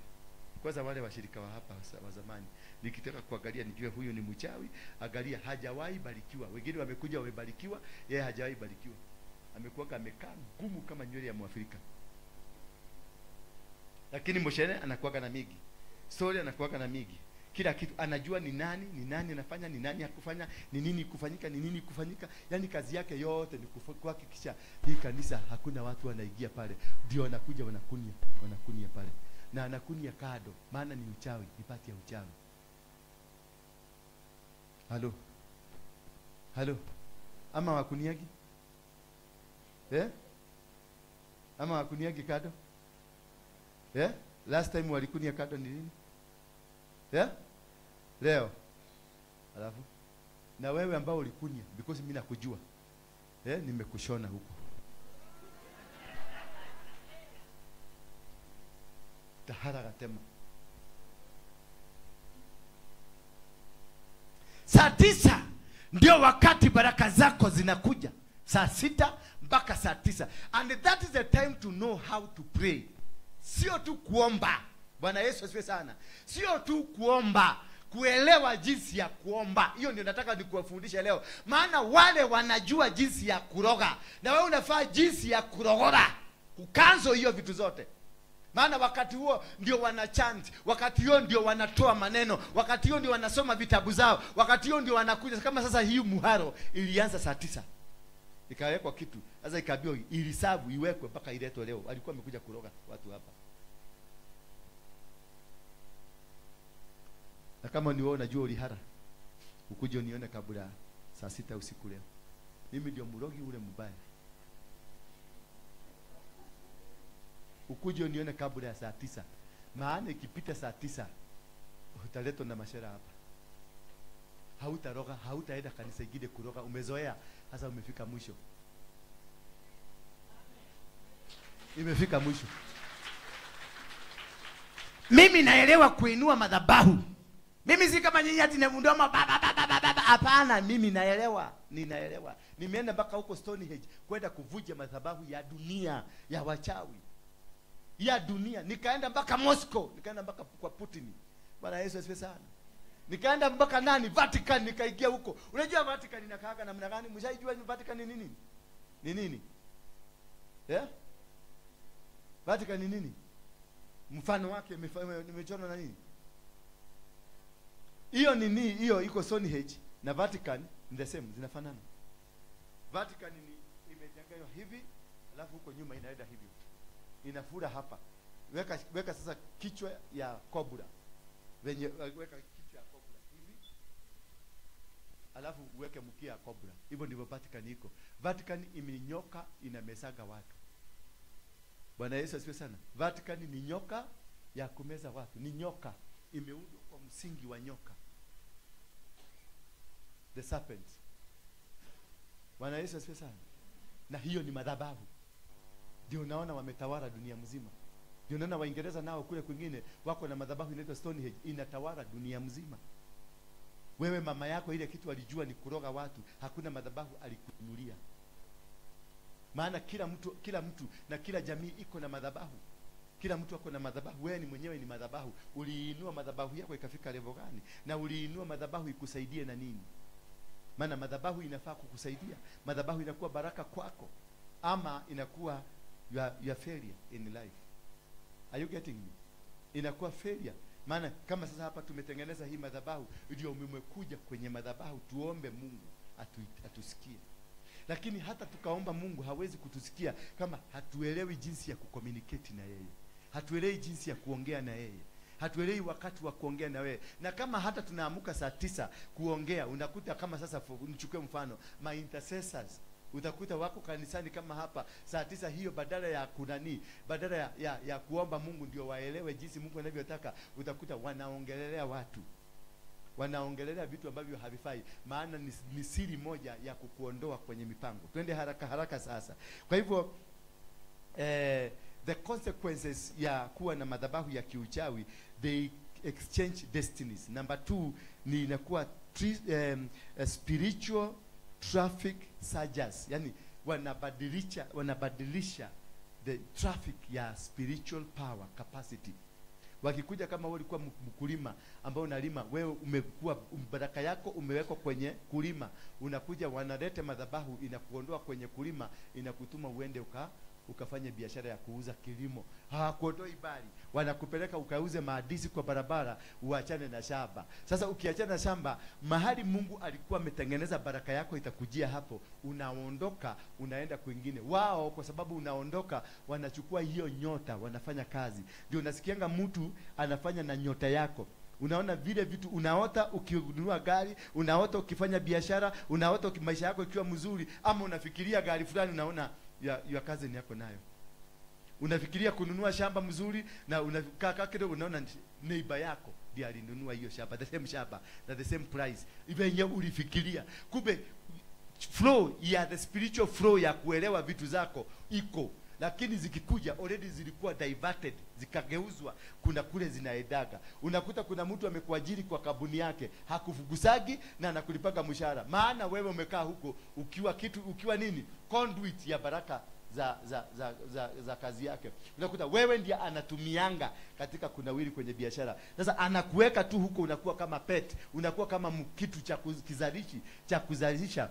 Kwanza wale washirika wa hapa wa zamani, nikitaka kuangalia nijue huyu ni mchawi, angalia hajawahi barikiwa. Wengine wamekuja wamebarikiwa, yeye hajawahi barikiwa. Amekuwa amekaa ngumu kama nywele ya Mwafrika. Lakini moshene anakuwa na migi. Story anakuwa na migi. Kila kitu anajua ni nani anafanya, ni nani hakufanya, ni nini kufanyika, ni nini kufanyika. Yaani kazi yake yote ni kuhakikisha hii kanisa hakuna watu wanaingia pale. Ndio wanakuja wanakunia pale. Na anakunia kado, maana ni uchawi, ni pati ya uchawi. Halo. Halo. Ama wakuniagi? Eh? Ama wakuniagi kado? Eh? Last time walikunia kado ni nini? Yeah? Leo. Alafu na wewe ambao ulikunia, because mimi nakujua. Eh, nimekushona huko. Tahara gatema. Saa 9 ndio wakati baraka zako zinakuja. Saa 6 mpaka saa 9. And that is the time to know how to pray. Sio tu kuomba. Bwana Yesu asifiwe sana. Sio tu kuomba, kuelewa jinsi ya kuomba. Hiyo ndio nataka nikuwafundishe leo. Maana wale wanajua jinsi ya kuroga, na wewe unafaa jinsi ya kurogora, kukanzo hiyo vitu zote. Maana wakati huo ndio wanachant, wakati huo ndio wanatoa maneno, wakati huo ndio wanasoma vitabu zao, wakati huo ndio wanakuja. Kama sasa hii muharo ilianza saa 9. Ikawekwa kitu. Sasa ikaambiwa ilisabu iwekwe mpaka iletwe leo. Alikuwa amekuja kuroga watu hapa. Na kama ni wewe unajua ulihara, ukuje unione kabla saa 6 usiku leo. Mimi ndio mrogi ule mbaya. Ukuje unione kabla ya saa 9. Maana ikipita saa 9 utaletwa na mashera hapa. Hautaroga, hautaenda kanisa ingine kuroga, umezoea. Sasa umefika mwisho. Imefika mwisho. Mimi naelewa kuinua madhabahu. Mimi si kama nyinyi ati mdomo baba baba baba. Hapana, mimi naelewa, ninaelewa. Nimeenda mpaka huko Stonehenge kwenda kuvuja madhabahu ya dunia ya wachawi. Ya dunia. Nikaenda mpaka Moscow, nikaenda mpaka kwa Putin. Bwana Yesu asifiwe sana. Nikaenda mpaka nani? Vatican, nikaingia huko. Unajua Vatican inakaaga namna gani? Mshaijua Vatican ni nini? Ni nini? Eh? Vatican ni nini? Mfano wake nimechorwa na nini? Hiyo nini? Hiyo iko Stonehenge na Vatican ni the same, zinafanana. Vatican ni imejengwa hivi, alafu huko nyuma inaenda hivi. Inafura hapa. Weka sasa kichwa ya kobra. Wenye weka kichwa ya kobra hivi. Alafu uweke mkia ya kobra. Hivyo ndivyo Vatican iko. Vatican imenyoka inamesaga watu. Bwana Yesu asifiwe sana. Vatican ni nyoka ya kumeza watu. Ni nyoka imeundwa kwa msingi wa nyoka. The serpent. Bwana Yesu asifiwe sana. Na hiyo ni madhabahu. Ndio unaona wametawala dunia mzima. Ndio naona Waingereza nao kule kwingine wako na madhabahu inaitwa Stonehenge, inatawala dunia mzima. Wewe mama yako ile kitu alijua ni kuroga watu, hakuna madhabahu alikuinulia. Maana kila mtu na kila jamii iko na madhabahu. Kila mtu ako na madhabahu. Wewe ni mwenyewe ni madhabahu. Uliinua madhabahu yako ikafika level gani? Na uliinua madhabahu ikusaidie na nini? Maana madhabahu inafaa kukusaidia. Madhabahu inakuwa baraka kwako, ama inakuwa your failure in life. Are you getting me? Inakuwa failure. Maana kama sasa hapa tumetengeneza hii madhabahu, ndio umekuja kwenye madhabahu tuombe Mungu atusikie. Lakini hata tukaomba Mungu hawezi kutusikia kama hatuelewi jinsi ya kucommunicate na yeye. Hatuelewi jinsi ya kuongea na yeye. Hatuelewi wakati wa kuongea na wewe. Na kama hata tunaamuka saa 9 kuongea, unakuta kama sasa, nichukue mfano, my intercessors, utakuta wako kanisani kama hapa saa 9 hiyo, badala ya kunani, badala ya kuomba Mungu ndio waelewe jinsi Mungu anavyotaka, utakuta wanaongelelea watu. Wanaongelelea vitu ambavyo havifai. Maana ni siri moja ya kukuondoa kwenye mipango. Twende haraka haraka sasa. Kwa hivyo the consequences ya kuwa na madhabahu ya kiuchawi, they exchange destinies. Number 2 ni inakuwa spiritual traffic surges. Yani wanabadilisha the traffic ya spiritual power capacity. Wakikuja kama wewe ulikuwa mkulima ambao unalima, wewe umekuwa baraka yako umewekwa kwenye kulima, unakuja wanaleta madhabahu inakuondoa kwenye kulima, inakutuma uende ukafanye biashara ya kuuza kilimo. Hawakuondoi bali wanakupeleka ukauze maadisi kwa barabara, uachane na shamba. Sasa ukiachana na shamba, mahali Mungu alikuwa ametengeneza baraka yako itakujia hapo, unaondoka unaenda kwingine. Wao kwa sababu unaondoka, wanachukua hiyo nyota, wanafanya kazi. Ndio unasikianga mtu anafanya na nyota yako. Unaona vile vitu, unaota ukinunua gari, unaota ukifanya biashara, unaota maisha yako ikiwa mzuri, ama unafikiria gari fulani, unaona ya cousin yako nayo. Unafikiria kununua shamba mzuri, na unakaa kidogo unaona neighbor yako ndiye alinunua hiyo shamba, the same shamba na the same price. Even ulifikiria. Kumbe flow ya the spiritual flow ya kuelewa vitu zako iko, lakini zikikuja already zilikuwa diverted, zikageuzwa, kuna kule zinaedaga. Unakuta kuna mtu amekuajiri kwa kampuni yake, hakufugusagi na anakulipaka mshahara. Maana wewe umekaa huko ukiwa kitu, ukiwa nini? Conduit ya baraka za kazi yake. Unakuta wewe ndiye anatumianga katika kunawiri kwenye biashara. Sasa anakuweka tu huko, unakuwa kama pet, unakuwa kama kitu cha kizalishi, cha kuzalisha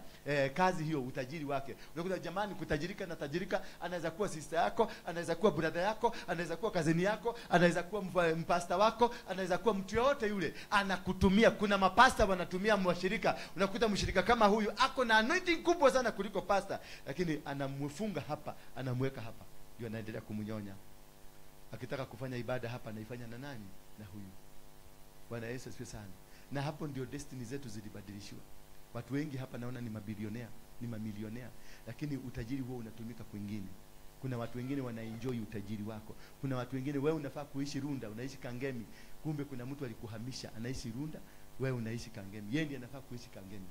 kazi hiyo, utajiri wake. Unakuta jamani, kutajirika na tajirika, anaweza kuwa sister yako, anaweza kuwa brother yako, anaweza kuwa kazini yako, anaweza kuwa mpasta wako, anaweza kuwa mtu yote yule, anakutumia. Kuna mapasta wanatumia mwashirika. Unakuta mshirika kama huyu ako na anointing kubwa sana kuliko pasta, lakini anamfunga hapa, anamweka hapa, ndio anaendelea kumnyonya. Akitaka kufanya ibada hapa anaifanya na nani? Na huyu. Bwana Yesu asifiwe sana. Na hapo ndio destiny zetu zilibadilishiwa. Watu wengi hapa naona ni mabilionea, ni mamilionea, lakini utajiri huo unatumika kwingine. Kuna watu wengine wanaenjoy utajiri wako. Kuna watu wengine, wewe unafaa kuishi Runda, unaishi Kangemi. Kumbe kuna mtu alikuhamisha, anaishi Runda, wewe unaishi Kangemi. Yeye ndiye anafaa kuishi Kangemi.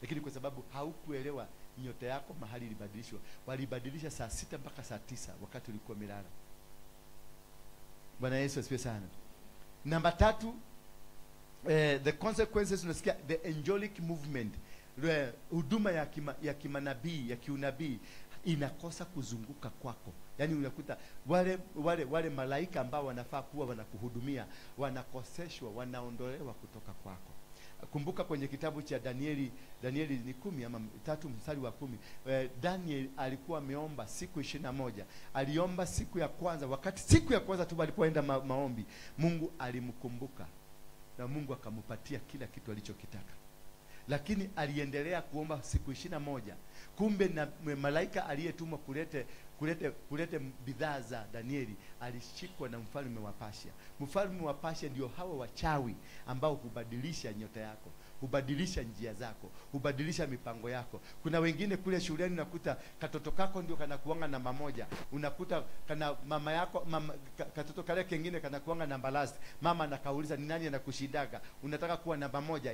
Lakini kwa sababu haukuelewa nyota yako mahali ilibadilishwa. Walibadilisha saa 6 mpaka saa 9 wakati ulikuwa umelala. Bwana Yesu asifiwe sana. Namba 3, the consequences, unasikia the angelic movement, huduma ya kimanabii, ya kiunabii inakosa kuzunguka kwako. Yaani unakuta wale malaika ambao wanafaa kuwa wanakuhudumia wanakoseshwa, wanaondolewa kutoka kwako. Kumbuka kwenye kitabu cha Danieli, Danieli ni 10 ama 3 mstari wa 10. Daniel alikuwa ameomba siku 21. Aliomba siku ya kwanza, wakati siku ya kwanza tu alipoenda maombi, Mungu alimkumbuka na Mungu akampatia kila kitu alichokitaka. Lakini aliendelea kuomba siku 21. Kumbe na malaika aliyetumwa kulete bidhaa za Danieli alishikwa na mfalme wa Persia. Mfalme wa Persia ndio hawa wachawi ambao hubadilisha nyota yako, Hubadilisha njia zako, hubadilisha mipango yako. Kuna wengine kule shuleni unakuta katoto kako ndio kanakuanga namba moja, unakuta kana mama yako mama, katoto kale kengine kanakuanga namba last. Mama anakauliza ni nani anakushindaga, unataka kuwa namba moja?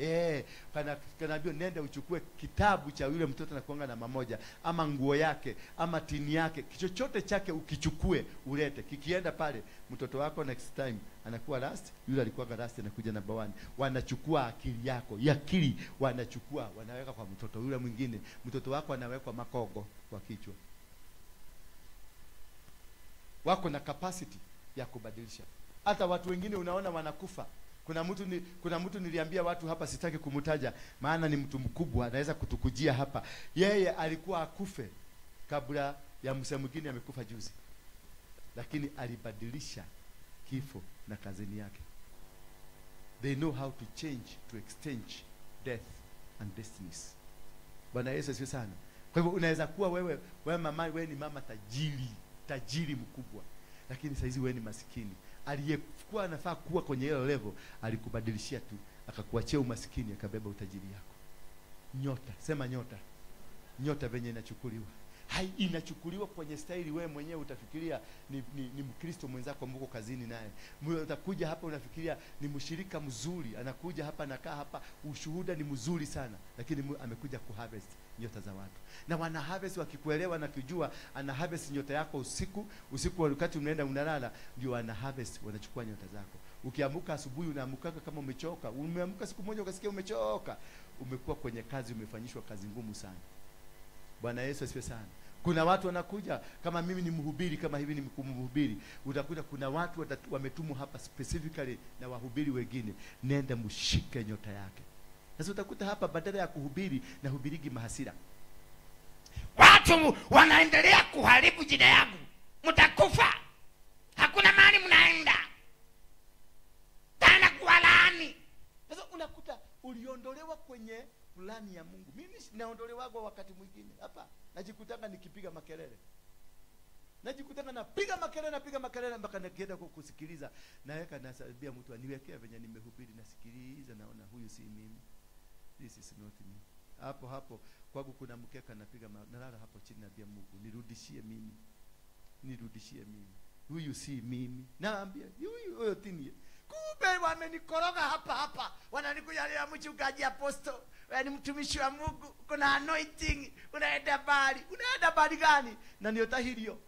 Kanaambiwa nenda uchukue kitabu cha yule mtoto anakuanga namba moja, ama nguo yake, ama tini yake, chochote chake ukichukue ulete. Kikienda pale mtoto wako next time anakuwa last, yule alikuwa last anakuja namba 1. Wanachukua akili yako, ya akili wanachukua, wanaweka kwa mtoto yule mwingine. Mtoto wako anawekwa makogo kwa kichwa. Wako na capacity ya kubadilisha. Hata watu wengine unaona wanakufa. Kuna mtu niliambia watu hapa, sitaki kumtaja maana ni mtu mkubwa, anaweza kutukujia hapa. Yeye alikuwa akufe kabla ya msee mwingine amekufa juzi, lakini alibadilisha kifo na kazini yake. They know how to change, to exchange death and destinies. Bwana Yesu asifiwe sana. Kwa hivyo unaweza kuwa wewe mama, wewe ni mama tajiri, tajiri mkubwa, lakini saizi wewe ni masikini. Aliyekuwa anafaa kuwa kwenye hilo level alikubadilishia tu, akakuachia umasikini, akabeba utajiri yako. Nyota, sema nyota. Nyota venye inachukuliwa. Hai, inachukuliwa kwenye staili wewe mwenyewe utafikiria ni Mkristo mwenzako mko kazini naye. Utakuja hapa unafikiria ni mshirika mzuri, anakuja hapa anakaa hapa, ushuhuda ni mzuri sana, lakini amekuja kuharvest nyota za watu. Na wana harvest wakikuelewa na kujua, ana harvest nyota yako usiku, usiku wakati unaenda unalala ndio ana harvest, wanachukua nyota zako. Ukiamka asubuhi unaamka kama umechoka, umeamka siku moja ukasikia umechoka, umekuwa kwenye kazi, umefanyishwa kazi ngumu sana. Bwana Yesu asifiwe sana. Kuna watu wanakuja, kama mimi ni mhubiri, kama hivi ni mhubiri, utakuta kuna watu wametumwa hapa specifically na wahubiri wengine, nenda mshike nyota yake. Sasa utakuta hapa badala ya kuhubiri na hubirigi mahasira. Watu wanaendelea kuharibu jina yangu. Mtakufa. Hakuna mahali mnaenda. Tena kuwalaani. Sasa unakuta uliondolewa kwenye plani ya Mungu. Mimi naondolewa kwa wakati mwingine hapa. Najikutanga nikipiga makelele. Najikutanga napiga makelele, napiga makelele mpaka nikienda kusikiliza. Naweka nasabia mtu aniwekea venye nimehubiri, nasikiliza naona huyu si mimi. This is not me. Hapo hapo kwangu kuna mkeka, napiga nalala hapo chini, naambia Mungu nirudishie mimi. Nirudishie mimi. Huyu si mimi. Naambia huyu huyo tini. Kumbe wamenikoroga hapa hapa. Wananikujalia mchungaji apostle. Wewe ni mtumishi wa Mungu, kuna anointing, unaenda mbali. Unaenda mbali gani? Na ndio tahirio.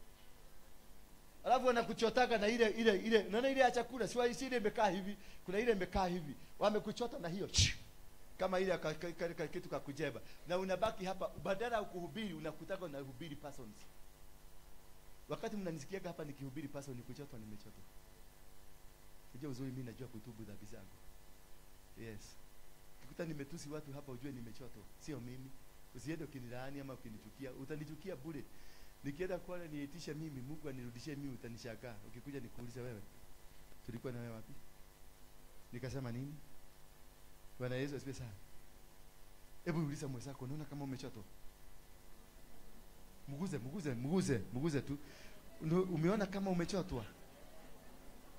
Alafu wanakuchotaka na ile ile ile, unaona ile ya chakula, si ile imekaa hivi, kuna ile imekaa hivi. Wamekuchota na hiyo. Kama ile kitu kakujeba. Na unabaki hapa badala ya kuhubiri unakutaka unahubiri persons. Wakati mnanisikia hapa nikihubiri person ni kuchotwa, nimechotwa. Unajua uzuri mimi najua kutubu dhambi zangu. Yes. Ukikuta nimetusi watu hapa ujue nimechotwa, sio mimi. Usiende ukinilaani ama ukinichukia, utanichukia bure. Nikienda kwale niitishe mimi, Mungu anirudishie mimi, utanishangaa. Ukikuja nikuulize wewe, tulikuwa na wewe wapi? Nikasema nini? Bwana Yesu asifiwe sana. Hebu uliza mwenzako, unaona kama umechotwa? Mguze, mguze, mguze, mguze tu. Umeona kama umechotwa?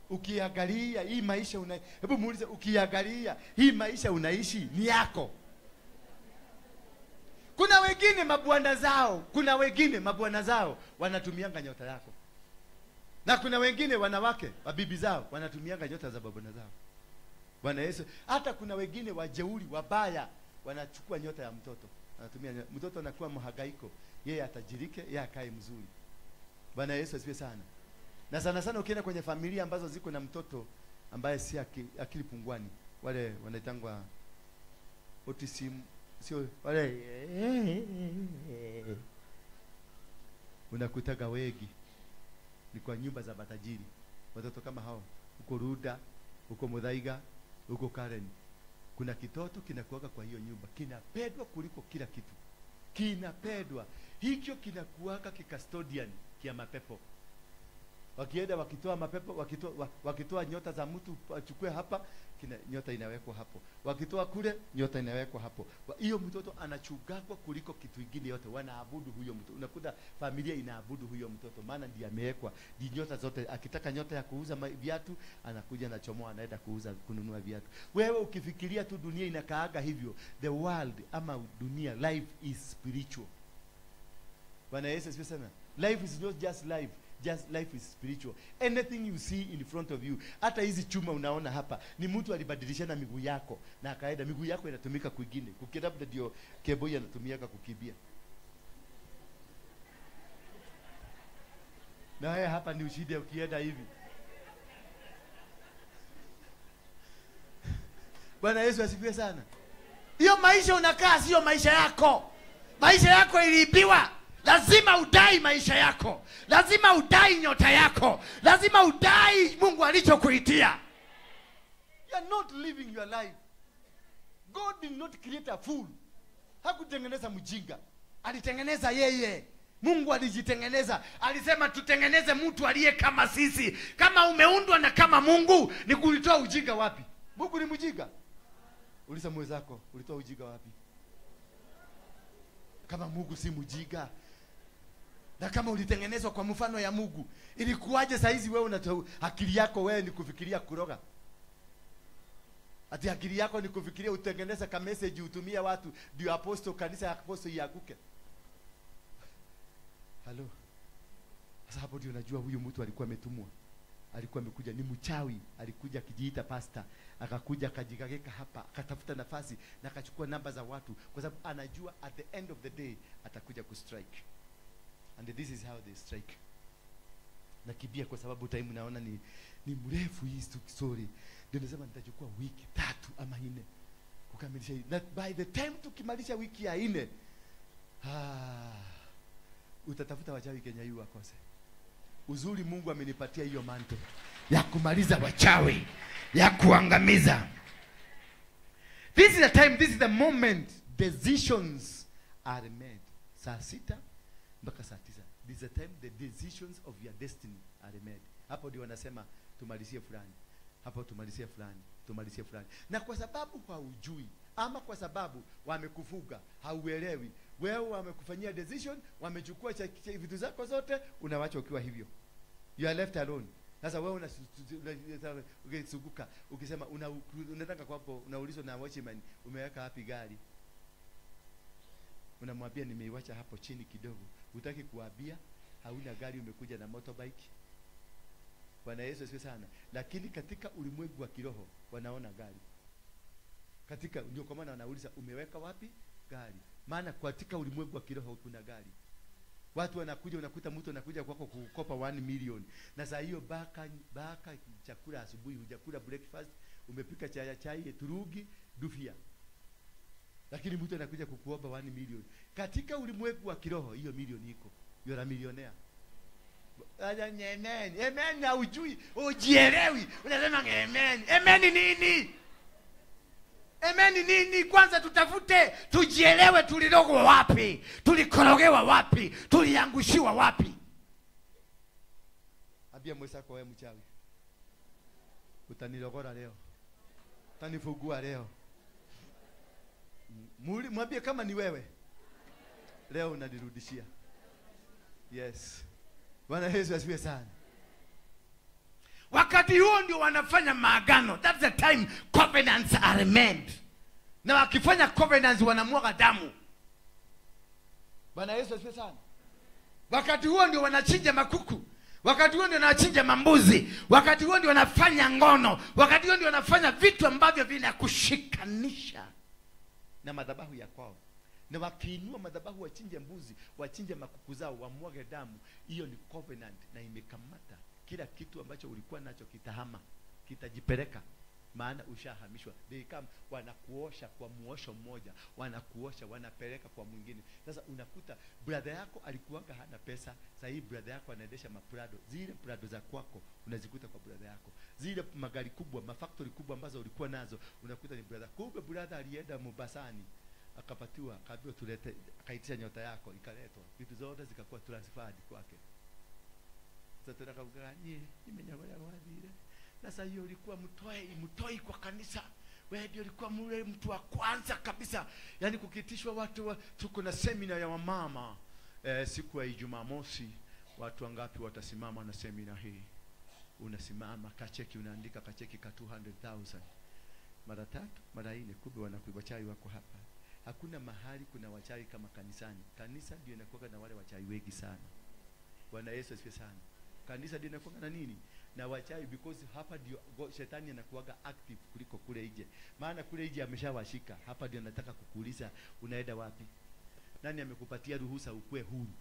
Ukiangalia hii maisha una, hebu muulize, ukiangalia hii maisha unaishi ni yako. Kuna wengine mabwana zao, kuna wengine mabwana zao wanatumianga nyota yako. Na kuna wengine wanawake, mabibi zao wanatumianga nyota za mabwana zao. Bwana Yesu, hata kuna wengine wajeuri wabaya wanachukua nyota ya mtoto. Anatumia mtoto anakuwa mhagaiko, yeye atajirike, yeye akae mzuri. Bwana Yesu asifiwe sana. Na sana sana ukienda kwenye familia ambazo ziko na mtoto ambaye si akili pungwani, wale wanaitangwa autism, sio wale, unakutaga wengi ni kwa nyumba za matajiri. Watoto kama hao uko Ruda, uko Muthaiga, uko Karen, kuna kitoto kinakuaga kwa hiyo nyumba, kinapendwa kuliko kila kitu, kinapendwa hicho, kinakuaga kikastodian kia mapepo. Wakienda wakitoa mapepo, wakitoa nyota za mtu achukue hapa, kina, nyota inawekwa hapo. Wakitoa kule, nyota inawekwa hapo. Hiyo mtoto anachugakwa kuliko kitu kingine yote. Wanaabudu huyo mtoto. Unakuta familia inaabudu huyo mtoto, maana ndiye amewekwa. Ndi nyota zote. Akitaka nyota ya kuuza viatu, anakuja anachomoa, anaenda kuuza, kununua viatu. Wewe ukifikiria tu dunia inakaaga hivyo. The world ama dunia, life is spiritual. Bwana Yesu asifiwe sana. Life is not just life. Just life is spiritual. Anything you see in front of you, hata hizi chuma unaona hapa, ni mtu alibadilishana miguu yako na akaenda, miguu yako inatumika kwingine. Kukidabda ndio keboi anatumiaka kukimbia. Na haya hapa ni ushindi ukienda hivi. Bwana Yesu asifiwe sana. Hiyo maisha unakaa sio maisha yako. Maisha yako iliibiwa. Lazima udai maisha yako. Lazima udai nyota yako. Lazima udai Mungu alichokuitia. You are not living your life. God did not create a fool. Hakutengeneza mjinga. Alitengeneza yeye. Mungu alijitengeneza. Alisema tutengeneze mtu aliye kama sisi. Kama umeundwa na kama Mungu, ni kulitoa ujinga wapi? Mungu ni mjinga. Uliza mwenzako, ulitoa ujinga wapi? Kama Mungu si mjinga, na kama ulitengenezwa kwa mfano ya Mungu, ilikuwaje saa hizi wewe unatoa akili yako wewe ni kufikiria kuroga? Ati akili yako ni kufikiria utengeneza ka message utumie watu ndio apostle, kanisa ya apostle ianguke. Halo. Sasa hapo ndio unajua huyu mtu alikuwa ametumwa. Alikuwa amekuja ni mchawi, alikuja akijiita pastor, akakuja akajigageka hapa, akatafuta nafasi na akachukua namba za watu kwa sababu anajua at the end of the day atakuja kustrike. And this is how they strike. Nakibia kwa sababu time naona ni mrefu hii story. Ndio nasema nitachukua wiki 3 ama 4 kukamilisha hii. Na by the time tukimalisha wiki ya 4, utatafuta wachawi Kenya hii wakose. Uzuri Mungu amenipatia hiyo manto ya kumaliza wachawi, ya kuangamiza. This is the time, this is the moment decisions are made. Saa 6 mpaka saa 9. This is the time the decisions of your destiny are made. Hapo ndio wanasema tumalizie fulani. Hapo tumalizie fulani, tumalizie fulani. Na kwa sababu haujui ama kwa sababu wamekufuga, hauelewi, wewe wamekufanyia decision, wamechukua vitu zako zote, unawacha ukiwa hivyo. You are left alone. Sasa wewe unasuguka ukisema unataka kwapo, unaulizwa na watchman, umeweka wapi gari? Unamwambia nimeiacha hapo chini kidogo. Hutaki kuambia, hauna gari, umekuja na motorbike. Bwana Yesu asifiwe sana. Lakini katika ulimwengu wa kiroho wanaona gari. Katika ndio kwa maana wanauliza umeweka wapi gari? Maana katika ulimwengu wa kiroho kuna gari. Watu wanakuja, unakuta mtu anakuja kwako kukopa 1 million. Na saa hiyo baka chakula asubuhi, hujakula breakfast, umepika chai turugi, dufia. Lakini mtu anakuja kukuomba 1 million. Katika ulimwengu wa kiroho hiyo milioni iko. You are a millionaire. Amen. Amen na ujui, ujielewi. Unasema amen. Amen nini? Amen nini? Kwanza tutafute, tujielewe tulilogwa wapi? Tulikorogewa wapi? Tuliangushiwa wapi? Ambia mwenzako wewe mchawi. Utanilogora leo. Utanifugua leo. Mwambie kama ni wewe. Leo unanirudishia. Yes. Bwana Yesu asifiwe sana. Wakati huo ndio wanafanya maagano. That's the time covenants are made. Na wakifanya covenants wanamwaga damu. Bwana Yesu asifiwe sana. Wakati huo ndio wanachinja makuku. Wakati huo ndio wanachinja mambuzi. Wakati huo ndio wanafanya ngono. Wakati huo ndio wanafanya vitu ambavyo vinakushikanisha na madhabahu ya kwao. Na wakiinua madhabahu wachinje mbuzi, wachinje makuku zao, wamwage damu, hiyo ni covenant na imekamata. Kila kitu ambacho ulikuwa nacho kitahama, kitajipeleka, maana ushahamishwa. They come, wanakuosha kwa muosho mmoja, wanakuosha, wanapeleka kwa mwingine. Sasa unakuta brother yako alikuwanga hana pesa, sasa hii brother yako anaendesha maprado. Zile prado za kwako unazikuta kwa brother yako. Zile magari kubwa, mafactory kubwa ambazo ulikuwa nazo unakuta ni brother. Kumbe brother alienda Mombasani, akapatiwa, akaambiwa tulete, akaitisha nyota yako, ikaletwa. Vitu zote zikakuwa transferred kwake. Sasa tunakaugania, nimenyagoya wathire. Sasa hiyo ulikuwa mtoi kwa kanisa. Wewe ndio ulikuwa mule mtu wa kwanza kabisa. Yaani kukitishwa watu tuko na semina ya wamama. Siku ya Jumamosi watu wangapi watasimama na semina hii? Unasimama kacheki, unaandika kacheki ka 200,000. Mara tatu, mara nne, kumbe wanakuiba chai wako hapa. Hakuna mahali kuna wachawi kama kanisani. Kanisa ndio inakuwa na wale wachawi wengi sana. Bwana Yesu asifiwe sana. Kanisa ndio inakuwa na nini? Na wachawi, because hapa ndio shetani anakuwaga active kuliko kule nje. Maana kule nje ameshawashika. Hapa ndio anataka kukuuliza unaenda wapi? Nani amekupatia ruhusa ukue huru?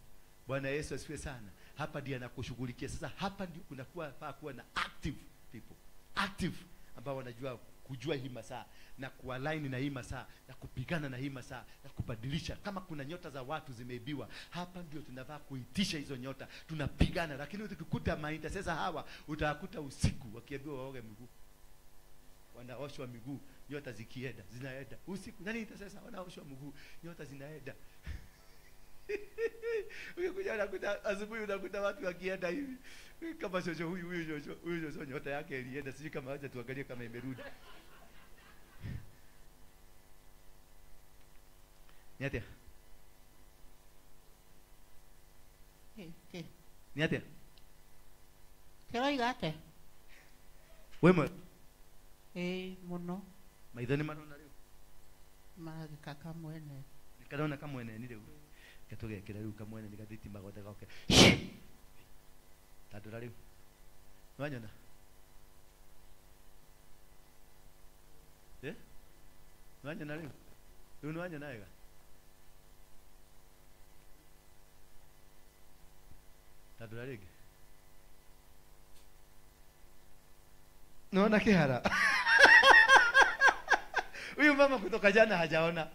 Bwana Yesu asifiwe sana. Hapa ndiye anakushughulikia. Sasa hapa ndio kunakuwa paa kuwa na active people. Active ambao wanajua kujua hii masaa na kualign na hii masaa na kupigana na hii masaa na kubadilisha. Kama kuna nyota za watu zimeibiwa, hapa ndio tunavaa kuitisha hizo nyota, tunapigana. Lakini ukikuta maintercessor hawa utawakuta usiku wakiambiwa waoge miguu, wanaoshwa miguu, nyota zikienda zinaenda usiku. Nani intercessor? Wanaoshwa miguu, nyota zinaenda. Ukikuja unakuta asubuhi unakuta watu wakienda hivi kama shosho huyu, huyu shosho, huyu shosho nyota yake ilienda, sijui kama acha tuangalie kama imerudi. Ni atia? Ni atia? Kĩroiga atĩa? Wewe Ĩĩ mũno. Maitho nĩ marona rĩu? Maragĩka kamwene. Karona kamwene ni rĩu. Ketugekĩra rĩu kamwene ni gathitima gothe goke. Tandũra rĩu. Nĩwanyona? Eh? Nĩwanyona rĩu? Rĩu nĩwanyona wega? Tandũra rĩngĩ. Naona kihara. Huyu mama kutoka jana hajaona.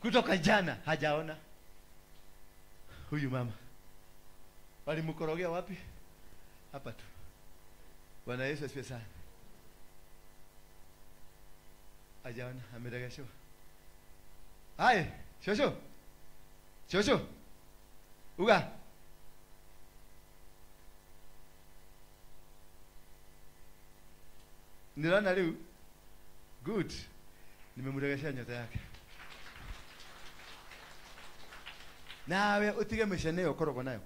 Kutoka jana hajaona. Huyu mama walimkorogea wapi? Hapa tu. Bwana Yesu asifiwe sana. Hajaona, ameregeshwa. Hai, shosho. Shosho. Uga. Niliona leo. Good. Nimemregeshea nyota yake. Nawe utige mĩcene ũkoragwo nayo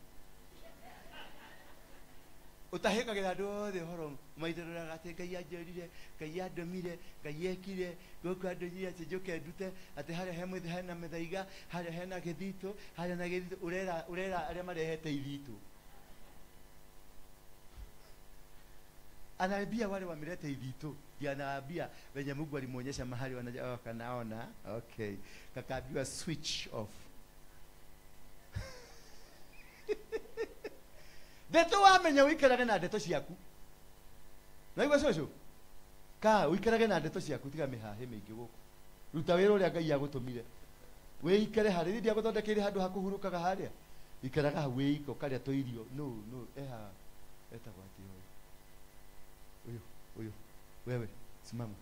ũtahĩkagĩra andũ othe ũhoro maitũrũraga atĩ Ngai anjĩrire, Ngai andũmire, Ngai ekire gũkũ andũnyire atĩ njũke ndute atĩ harĩa he mũthĩ hena mĩthaiga, harĩa hena gĩthitũ, harĩa na gĩthitũ, ũrera ũrera arĩa marehete ithitũ. Anaambia wale wameleta ithitũ, ndiye anaambia wenye Mungu alimuonyesha mahali wanaona. Okay, kakaambiwa switch off. Ndeto wamenya uikarage na ndeto ciaku. Naigua cũcũ? Ka uikarage na ndeto ciaku tiga mĩhahĩ mĩingĩ gũkũ. Ruta wĩra ũrĩa Ngai agũtũmire. Wĩikare harĩ rĩrĩa agũthondekeire handũ ha kũhurũkaga harĩa. Ikaraga hau wĩika ũkarĩa tũirio. No no eha etagwo atĩ ũyũ. Ũyũ ũyũ wewe simama.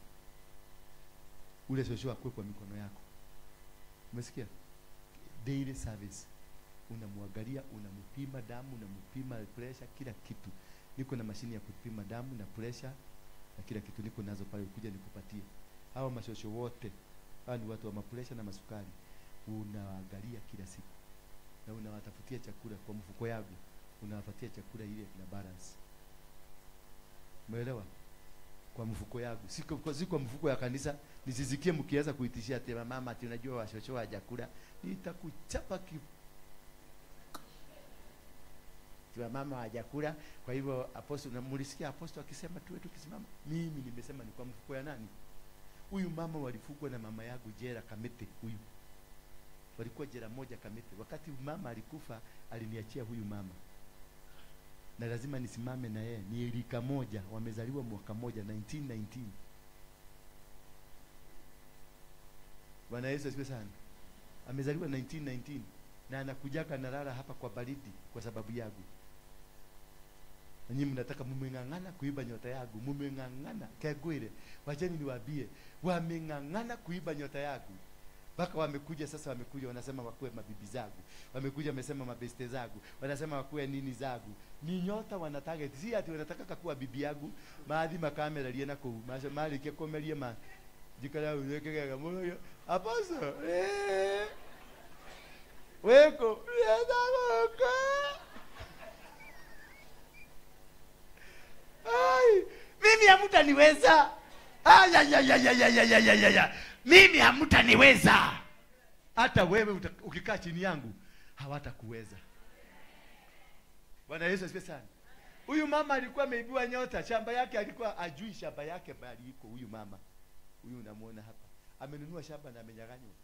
Ule cũcũ akue kwa mikono yako. Umesikia? Daily service. Unamwangalia, unampima damu, unampima pressure, kila kitu. Niko na mashini ya kupima damu na pressure na kila kitu niko nazo pale, ukuja nikupatie. Hawa mashosho wote, hawa ni watu wa mapressure na masukari. Unaangalia kila siku. Na unawatafutia chakula kwa mfuko yangu. Unawapatia chakula ile na balance. Umeelewa? Kwa mfuko yangu. Si kwa mfuko ya kanisa. Nisisikie mkianza kuitishia ati mama ati unajua washosho hawajakula. Nitakuchapa wa mama hajakula. Kwa hivyo apostle, na mulisikia apostle akisema tuwe tukisimama. Mimi nimesema ni kwa mfuko ya nani? Huyu mama walifungwa na mama yangu jela Kamete huyu. Walikuwa jela moja Kamete. Wakati mama alikufa aliniachia huyu mama. Na lazima nisimame na yeye. Ni rika moja, wamezaliwa mwaka moja 1919. Bwana Yesu asifiwe sana. Amezaliwa 1919 na anakujaka analala hapa kwa baridi kwa sababu yangu. Nyinyi mnataka mumeng'ang'ana kuiba nyota yangu, mumeng'ang'ana kegwire. Wacheni niwaambie, wameng'ang'ana kuiba nyota yangu. Mpaka wamekuja sasa, wamekuja wanasema wakuwe mabibi zangu, wamekuja wamesema mabeste zangu, wanasema wakuwe nini zangu. Ni nyota wana target, si ati wanataka kakuwa bibi yangu. Maadhi makamera lie na kuu, mali kekomelie ma jikala ulekega moyo. Aposo. Weko. Ai, mimi hamtaniweza. Ay ay ay ay ay ay ay ay. Mimi hamtaniweza. Hata wewe ukikaa chini yangu hawatakuweza. Bwana Yesu asifiwe sana. Huyu mama alikuwa ameibiwa nyota, shamba yake alikuwa ajui shamba yake bali iko huyu mama. Huyu unamuona hapa. Amenunua shamba na amenyang'anywa.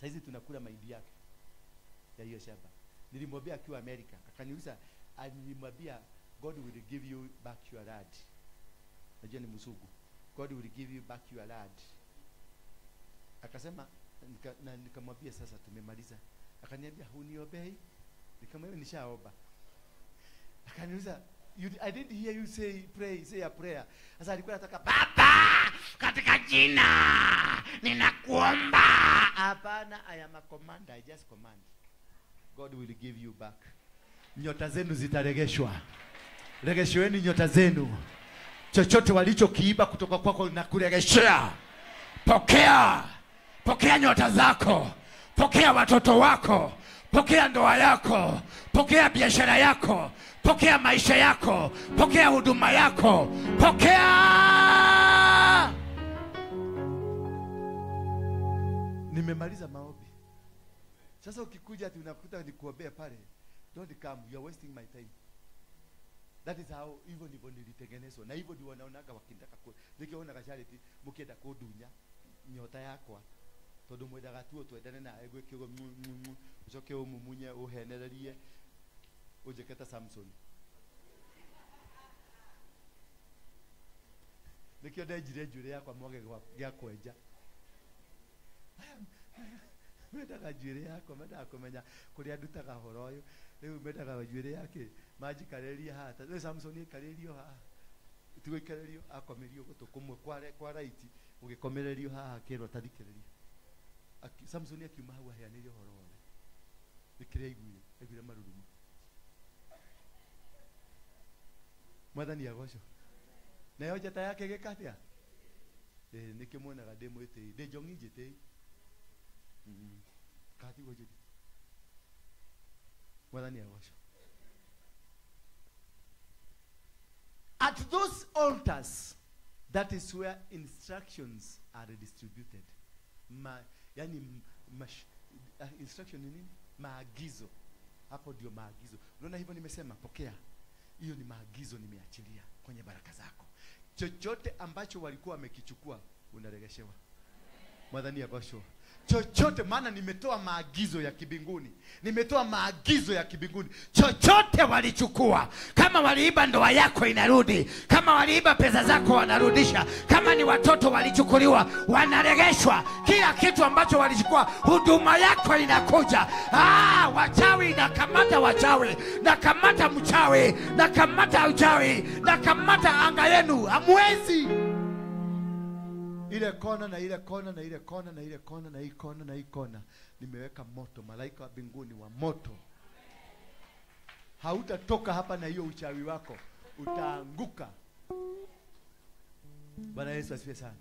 Saizi tunakula mahindi yake ya hiyo shamba. Nilimwambia akiwa Amerika, akaniuliza, nilimwambia God will give you back your land. Najua ni mzungu. God will give you back your land. Akasema, nikamwambia sasa tumemaliza. Akaniambia huniobei? Nikamwambia nishaomba. Akaniuliza, I didn't hear you say pray, say a prayer. Sasa alikuwa anataka baba katika jina ninakuomba. Hapana, I am a commander, I just command. God will give you back. Nyota zenu zitaregeshwa. Regeshweni nyota zenu. Chochote walichokiiba kutoka kwako na kuregeshea. Pokea. Pokea nyota zako. Pokea watoto wako. Pokea ndoa yako. Pokea biashara yako. Pokea maisha yako. Pokea huduma yako. Pokea. Nimemaliza maombi. Sasa ukikuja ati unakuta nikuombea pale, don't come, you are wasting my time. That is how hivyo ndivyo nilitengenezwa. Na hivyo ndio wanaonaga wakitaka ku nikiona kashariti mkienda kudunya nyota yakwa. Tondu mwendaga tu twendane nawe gwike uguo ucoke umumunye uhenererie unjike ta Samson. Nikio ndenjire njuĩrĩ yakwa mwage gĩa kwenja. Mendaga njuĩrĩ yakwa, mendaga kũmenya kũrĩa ndutaga horo ũyũ. Rĩu mendaga njuĩrĩ yake manjikarĩrie haha. Rĩu Samson aikarĩrio haha. Ti gũikarĩrio, akomerio gũtũ kũmwe kwa right, gũgĩkomererio haha akĩrwo tathikĩrĩria. Samson akiuma hau aheanĩire ũhoro wothe. Nĩ kĩrĩa aiguire, aiguire marurumo. Mwathani agocwo. Nayo njata yake ĩgĩka atĩa? Nĩkĩo muonaga ndĩ mwĩtĩi, ndĩ njong'i njĩtĩi. Katigwo njũri. Mwathani agocwo. At those altars, that is where instructions are distributed. Instruction ni nini? Maagizo. Hapo ndio maagizo. Unaona hivyo nimesema pokea. Hiyo ni maagizo nimeachilia kwenye baraka zako. Chochote ambacho walikuwa wamekichukua unaregeshewa. Mwathani agocwo. Chochote, maana nimetoa maagizo ya kibinguni. Nimetoa maagizo ya kibinguni. Chochote walichukua. Kama waliiba ndoa yako inarudi. Kama waliiba pesa zako wanarudisha. Kama ni watoto walichukuliwa wanaregeshwa. Kila kitu ambacho walichukua, huduma yako inakuja. Wachawi nakamata wachawi. Nakamata mchawi. Nakamata uchawi. Nakamata anga yenu. Hamwezi. Ile kona na ile kona na ile kona na ile kona na hii kona na hii kona, nimeweka moto, malaika wa mbinguni wa moto. Hautatoka hapa na hiyo uchawi wako, utaanguka. Bwana Yesu asifiwe sana.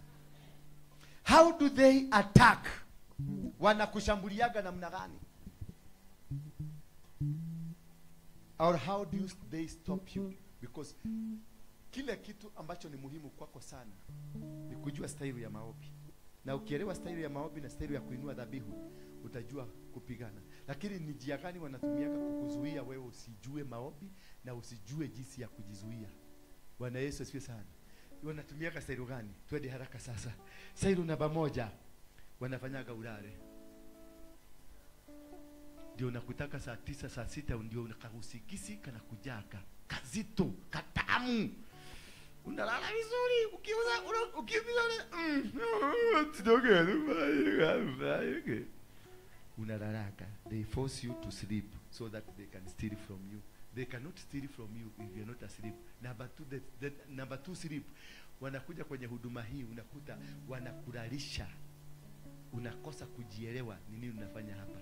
How do they attack? Wanakushambuliaga namna gani? Or how do they stop you? Because kile kitu ambacho ni muhimu kwako sana ni kujua staili ya maombi. Na ukielewa staili ya maombi na staili ya kuinua dhabihu, utajua kupigana. Lakini ni njia gani wanatumiaka kukuzuia wewe usijue maombi na usijue jinsi ya kujizuia? Bwana Yesu asifiwe sana. Wanatumiaka staili gani? Twende haraka sasa. Staili namba 1, wanafanyaga ulale. Ndio nakutaka saa 9, saa 6 ndio unakahusikisi kana kujaka. Kazito, katamu. Unalala vizuri, ukiuza unalalaka. They force you to sleep so that they can steal from you. They cannot steal from you if you're not asleep. Number two sleep. Wanakuja kwenye huduma hii unakuta wanakulalisha. Unakosa kujielewa ni nini unafanya hapa.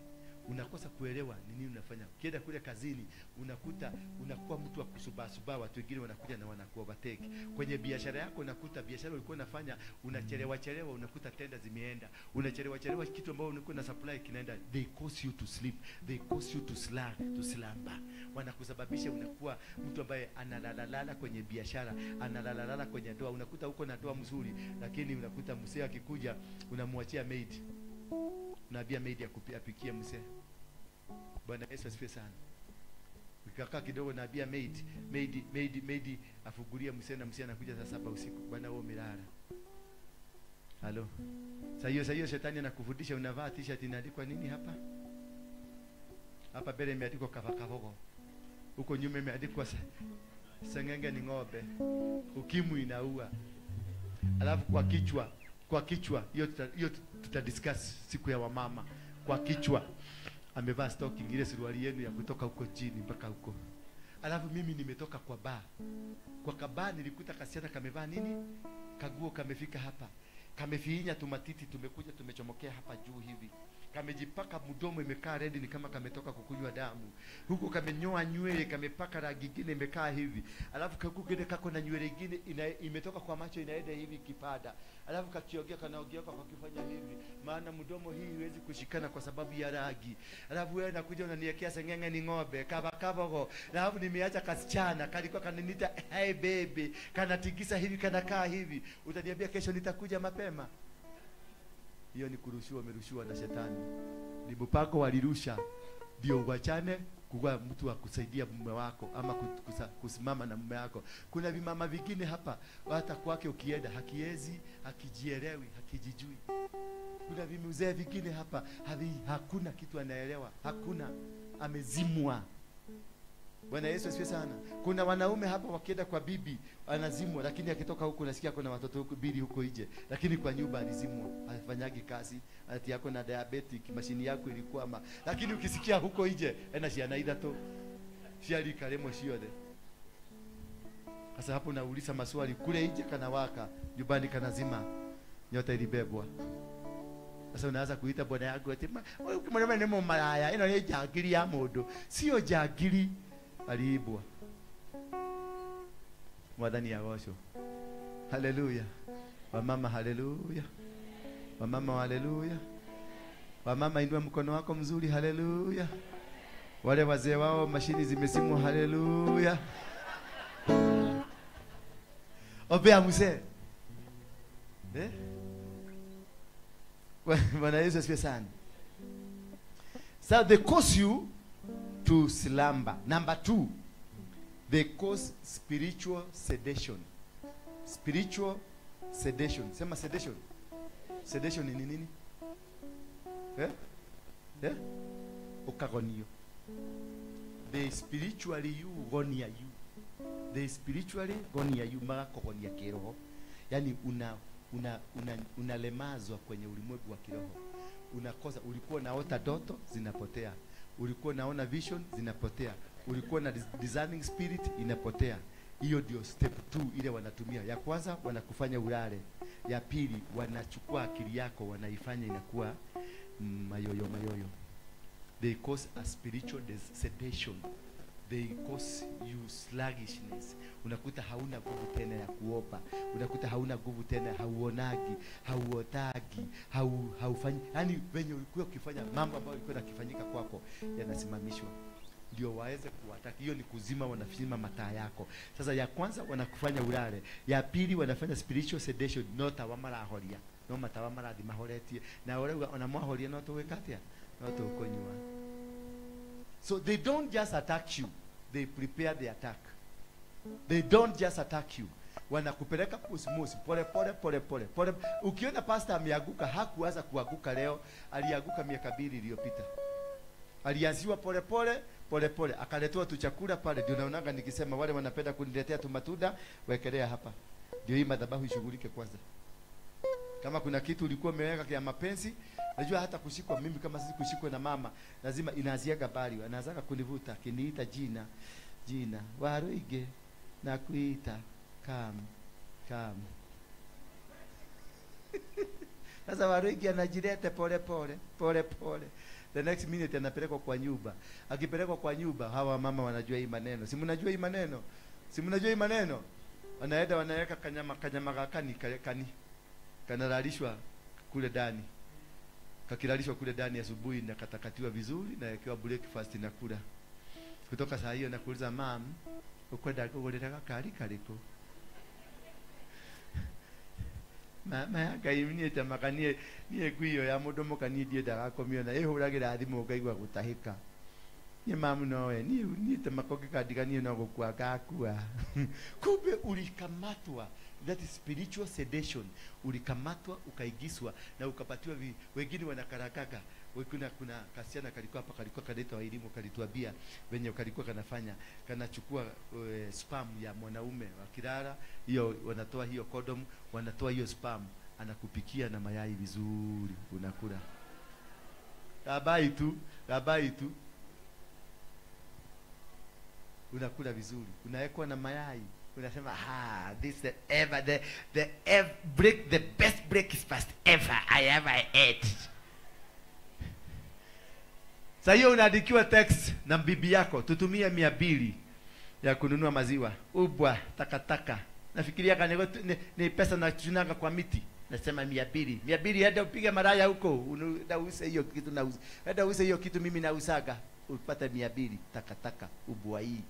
Unakosa kuelewa ni nini unafanya. Ukienda kule kazini unakuta unakuwa mtu wa kusubasuba, watu wengine wanakuja na wanakuwa overtake. Kwenye biashara yako unakuta biashara ulikuwa unafanya unachelewa chelewa, unakuta tenda zimeenda. Unachelewa chelewa, kitu ambacho ulikuwa na supply kinaenda. They cause you to sleep, they cause you to slack, to slumber. Wanakusababisha unakuwa mtu ambaye analalalala kwenye biashara, analalalala kwenye ndoa. Unakuta uko na ndoa mzuri, lakini unakuta mzee akikuja unamwachia maid. Unaambia maid apikie mzee. Bwana Yesu asifiwe sana. Ukakaa kidogo naambia maid afungulie mzee, na mzee anakuja saa 7 usiku. Bwana wewe umelala. Halo. Sasa hiyo shetani anakufundisha, unavaa t-shirt inaandikwa nini hapa? Hapa mbele imeandikwa kavakavogo. Huko nyuma imeandikwa sengenge ni ng'ombe. Ukimwi inaua. Alafu kwa kichwa hiyo tutadiscuss siku ya wamama. Kwa kichwa amevaa stocking, ile suruali yenu ya kutoka huko chini mpaka huko. Alafu mimi nimetoka kwa bar. Kwa kabaa nilikuta kasichana kamevaa nini? Kaguo kamefika hapa. Kamefiinya tumatiti, tumekuja tumechomokea hapa juu hivi. Kamejipaka mdomo imekaa red, ni kama kametoka kukunywa damu. Huko kamenyoa nywele, kamepaka rangi nyingine imekaa hivi. Alafu kakukende kako na nywele nyingine imetoka kwa macho inaenda hivi kipada. Alafu kakiogea kanaogea kwa kufanya hivi. Maana mdomo hii huwezi kushikana kwa sababu ya rangi. Alafu wewe unakuja unaniwekea sengenge ni ng'ombe, kava kavogo. Na alafu nimeacha kasichana kalikuwa kananiita hey baby, kanatikisa hivi kanakaa hivi. Utaniambia kesho nitakuja mapema. Hiyo ni kurushiwa, umerushiwa na shetani. Ni mpako walirusha ndio uachane kuwa mtu wa kusaidia mume wako ama kusimama na mume wako. Kuna vimama vingine hapa hata kwake ukienda hakiezi, hakijielewi, hakijijui. Kuna vimuzee vingine hapa hakuna kitu anaelewa, hakuna, amezimwa. Bwana Yesu asifiwe sana. Kuna wanaume hapa wakienda kwa bibi anazimwa, lakini akitoka huko unasikia kuna watoto huko bili huko nje, lakini kwa nyumba alizimwa, hafanyagi kazi, ati yako na diabetic, mashini yako ilikuwa. Lakini ukisikia huko nje ena ciana ithatũ ciarika rĩmwe ciothe. Sasa hapo nauliza maswali, kule nje kana waka, nyumbani kana zima, nyota ilibebwa. Sasa unaanza kuita bwana yako ati wewe ukimwona ni malaya, ino ni jangili ya mũndũ. Sio jangili, aliibwa. Mwathani agocwo. Haleluya. Wamama haleluya. Wamama haleluya. Wamama inua mkono wako mzuri, haleluya. Wale wazee wao mashini zimesimwa, haleluya. Ombea mzee. Eh? Bwana Yesu asifiwe sana. So they cause you to slumber. Number 2, they cause spiritual sedation. Spiritual sedation. Sema sedation. Sedation ni nini? Eh? Eh? Ukagonio. They spiritually you gonia you. They spiritually gonia you, magakogonia kiroho. Yani unalemazwa kwenye ulimwengu wa kiroho. Unakosa, ulikuwa naota ndoto zinapotea. Ulikuwa naona vision zinapotea. Ulikuwa na discerning spirit inapotea. Hiyo ndio step 2 ile wanatumia. Ya kwanza wanakufanya ulale. Ya pili wanachukua akili yako wanaifanya inakuwa mayoyo mayoyo. They cause a spiritual sedation. They cause you sluggishness. Unakuta hauna nguvu tena ya kuomba. Unakuta hauna nguvu tena, hauonagi, hauotagi, haufanyi. Yaani venye ulikuwa ukifanya mambo ambayo ilikuwa yakifanyika kwako yanasimamishwa. Ndio waweze kuwataki. Hiyo ni kuzima, wanafima mataa yako. Sasa ya kwanza wanakufanya ulale. Ya pili wanafanya spiritual sedation, no tawa marahoria. No matawa marathi mahoretie. Na urauga ona mwahoria no tugwika atia? No tukonywa. So they don't just attack you, they prepare the attack. They don't just attack you. Wanakupeleka kusmusi, pole pole pole pole pole. Ukiona pastor ameanguka, hakuanza kuanguka leo, alianguka miaka 2 iliyopita. Alianziwa pole pole pole pole, akaletewa tu chakula pale. Ndio naonaga nikisema wale wanapenda kuniletea tu matunda, wekelea hapa. Ndio hii madhabahu ishughulike kwanza. Kama kuna kitu ulikuwa umeweka kia mapenzi, najua hata kushikwa mimi kama sisi kushikwa na mama, lazima inaanziaga bali, anaanza kunivuta, kiniita jina, jina, Waruige na kuita kam kam. Sasa Waruingi anajilete pole pole pole pole. The next minute anapelekwa kwa nyumba. Akipelekwa kwa nyumba, hawa mama wanajua hii maneno. Si mnajua hii maneno? Si mnajua hii maneno? Wanaenda wanaweka kanyama kanyama kani kani. Kanalalishwa kule ndani. Kakilalishwa kule ndani asubuhi na katakatiwa vizuri na yakiwa breakfast na kula. Kutoka saa hiyo nakuuliza mam, ukwenda kugurira gakari kariko? Mama ya niĩ tamaga niĩ ngui ĩyo ya mũndũ mũka niĩ ndiendaga kũmĩona ĩhũragĩra thimũ ngaigua gũtahĩka. Niĩ mamu nowe niĩ tamaka ũngĩkandiga niĩ no gũkua ngakua. Kumbe ulikamatwa, that is spiritual sedation. Ulikamatwa ukaigizwa na ukapatiwa wengine wanakaragaga. Kuna kasichana kalikuwa hapa, kalikuwa kanaitwa elimu, kalituambia venye kalikuwa kanafanya, kanachukua spam ya mwanaume wakilala, hiyo wanatoa hiyo condom, wanatoa hiyo spam, anakupikia na mayai vizuri, unakula. Kabai tu, kabai tu. Unakula vizuri, unawekwa na mayai. Unasema ah, this the ever the break the best breakfast ever I ever ate. Sasa hiyo unaandikiwa text na bibi yako, tutumie 200 ya kununua maziwa. Ubwa takataka. Nafikiria kana ni pesa na tunaga kwa miti. Nasema 200. 200 hadi upige maraya huko, unauza hiyo kitu nauza. Hadi uze hiyo kitu mimi nauzaga, upate 200 takataka ubwa hii.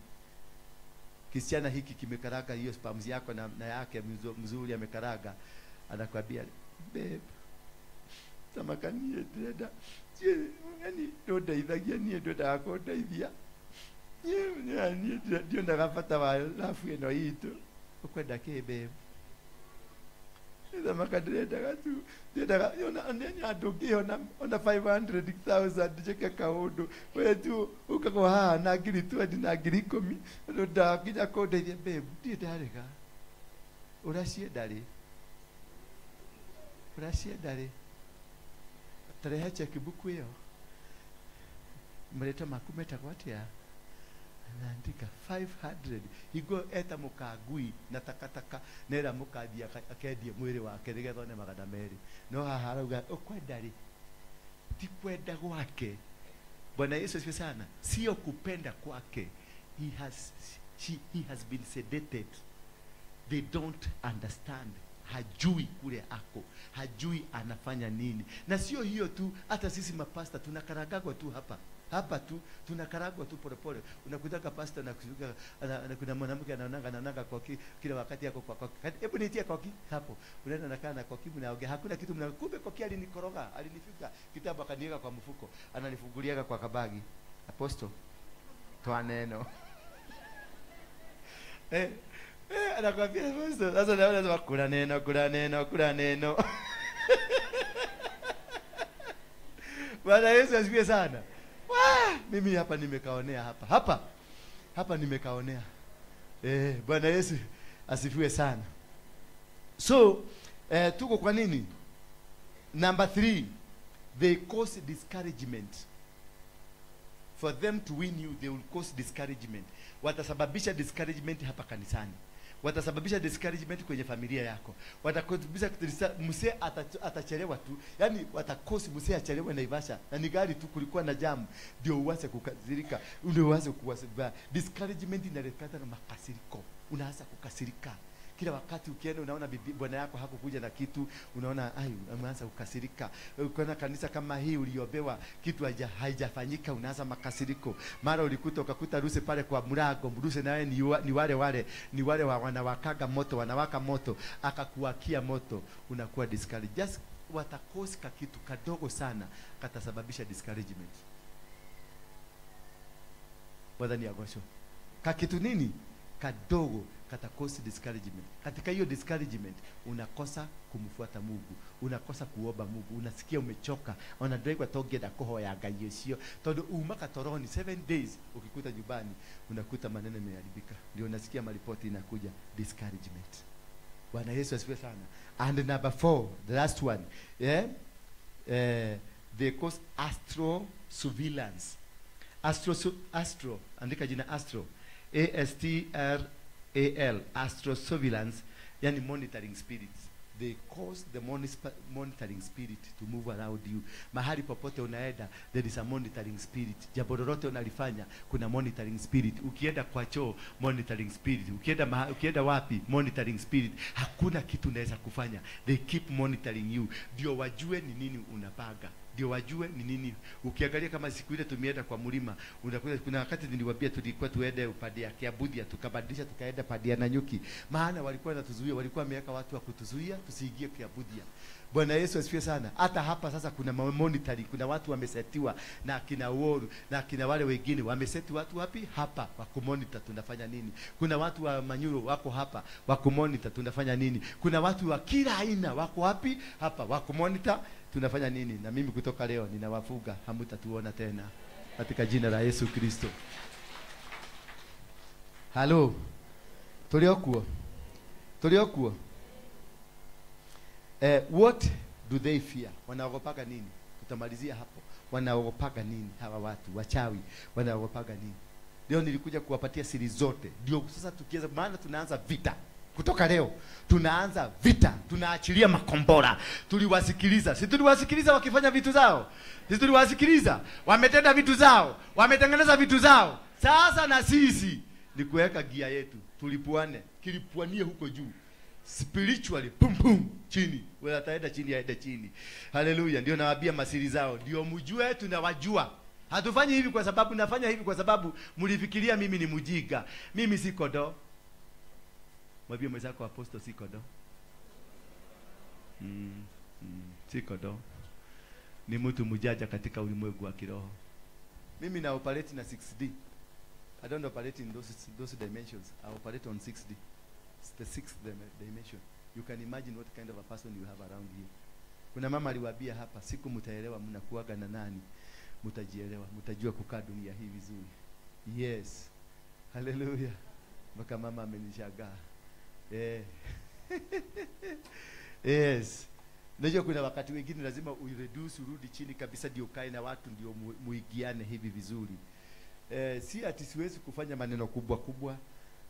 Kisichana hiki kimekaraga hiyo spams yako na yake mzuri amekaraga. Anakuambia babe, samakani ndĩrenda yani ndũndeithagia niĩ ndwendaga kũndeithia niĩ ndionaga bata wa rabu ĩno itũ. Ũkwenda kĩ babe? Thamaka ndĩrendaga tu ndĩrendaga andũ ngĩona ona 500,000 njĩke kaũndũ we tu ũkagwo haha na 20,000 na 10,000 andũ ndakinya kũndeithia babe, ndirĩ ndarega. Ũracienda rĩ? Ũracienda rĩ? Tarehe checkbook hiyo. Marĩtwa maku metagwo atĩa? Anaandika 500. Higo eta mũkangui na takataka nera mũkandia akendie mwĩrĩ wake nĩgetha one 200. No haha arauga ũkwenda rĩ? Ti kwenda gwake. Bwana Yesu asifiwe sana. Sio kupenda kwake. He has been sedated. They don't understand. Hajui kule ako, hajui anafanya nini. Na sio hiyo tu, hata sisi mapasta tunakaragagwa tu hapa. Hapa tu tunakaragwa tu polepole. Unakutaka pasta na kuzuka na kuna mwanamke anaonanga kwa kila wakati yako kwa koki. Hebu nitie koki hapo. Unaenda nakaa na koki mnaongea. Hakuna kitu mna kumbe koki alinikoroga, alinifika kitabu akaniweka kwa mfuko, ananifunguliaga kwa kabagi. Apostle toa neno. Anakuambia apostle. Sasa naona sema kuna neno, kuna neno, kuna neno. Bwana Yesu asifiwe sana. Wah, mimi hapa nimekaonea hapa. Hapa. Hapa nimekaonea. Bwana Yesu asifiwe sana. So, tuko kwa nini? Number 3, they cause discouragement. For them to win you, they will cause discouragement. Watasababisha discouragement hapa kanisani. Watasababisha discouragement kwenye familia yako. Watakosababisha mzee atachelewa tu. Yaani watakosi mzee achelewe Naivasha. Na ni gari tu kulikuwa na jamu. Ndio uanze kukasirika. Ndio uanze kuwasibaa. Discouragement inaletana na makasiriko. Unaanza kukasirika. Kila wakati ukienda unaona bibi bwana yako hakukuja na kitu, unaona ai, unaanza kukasirika. Ukiona kanisa kama hii uliobewa kitu haijafanyika, unaanza makasiriko. Mara ulikuta ukakuta ruse pale kwa mlango, mruse nawe ni wale wale, ni wale wanawakaga moto, wanawaka moto, akakuwakia moto, unakuwa discouraged. Just watakosi kitu kadogo sana katasababisha discouragement. Bwana agosho. Kakitu nini? Kadogo katakosi discouragement. Katika hiyo discouragement unakosa kumfuata Mungu, unakosa kuomba Mungu, unasikia umechoka, unadai togeda kuhoya Ngai ucio tondu uma katoroni 7 days, ukikuta nyumbani unakuta maneno yameharibika, ndio unasikia maripoti inakuja discouragement. Bwana Yesu asifiwe sana. And number 4, the last one, yeah, they cause astro surveillance. Astro, andika jina astro, A S T R A L, astro surveillance, yani monitoring spirits. They cause the monitoring spirit to move around you. Mahali popote unaenda, there is a monitoring spirit. Jambo lolote unalifanya, kuna monitoring spirit. Ukienda kwa choo, monitoring spirit. Ukienda wapi, monitoring spirit. Hakuna kitu unaweza kufanya. They keep monitoring you. Ndio wajue ni nini unapaga. Ndio wajue ni nini. Ukiangalia kama siku ile tumeenda kwa mlima, unakuta kuna wakati niliwaambia tulikuwa tuende upande ya Kiabudia, tukabadilisha tukaenda pande ya Nanyuki. Maana walikuwa wanatuzuia, walikuwa wameweka watu wa kutuzuia tusiingie Kiabudia. Bwana Yesu asifiwe sana. Hata hapa sasa kuna monitoring, kuna watu wamesetiwa na kina Woru na kina wale wengine wameseti watu wapi? Hapa wa kumonitor tunafanya nini. Kuna watu wa Manyuro wako hapa wa kumonitor tunafanya nini. Kuna watu wa kila aina wako wapi? Hapa wa kumonitor tunafanya nini. Na mimi kutoka leo ninawafuga, hamtatuona tena katika jina la Yesu Kristo. Halo. Tuliokuwa. Tuliokuwa. What do they fear? Wanaogopaga nini? Tutamalizia hapo. Wanaogopaga nini hawa watu? Wachawi wanaogopaga nini? Leo nilikuja kuwapatia siri zote. Ndio sasa tukianza, maana tunaanza vita. Kutoka leo tunaanza vita, tunaachilia makombora. Tuliwasikiliza. Si tuliwasikiliza wakifanya vitu zao? Si tuliwasikiliza? Wametenda vitu zao, wametengeneza vitu zao. Sasa na sisi ni kuweka gia yetu, tulipuane, kilipuanie huko juu. Spiritually pum pum chini. Wewe ataenda chini, aende chini. Haleluya. Ndio nawaambia masiri zao. Ndio mjue tunawajua. Hatufanyi hivi kwa sababu, nafanya hivi kwa sababu mlifikiria mimi ni mjinga. Mimi si kodo. Mwambie mwenzako apostle si kodo. Si kodo. Ni mtu mjanja katika ulimwengu wa kiroho. Mimi na operate na 6D. I don't operate in those dimensions. I operate on 6D. It's the sixth dimension. You can imagine what kind of a person you have around here. Kuna mama aliwaambia hapa, siku mtaelewa mnakuaga na nani, mtajielewa, mtajua kukaa dunia hii vizuri. Yes. Hallelujah. Mpaka mama amenishangaa. Yes. Unajua kuna wakati wengine lazima uireduce, urudi chini kabisa ndio ukae na watu ndio muigiane hivi vizuri. Si ati siwezi kufanya maneno kubwa kubwa.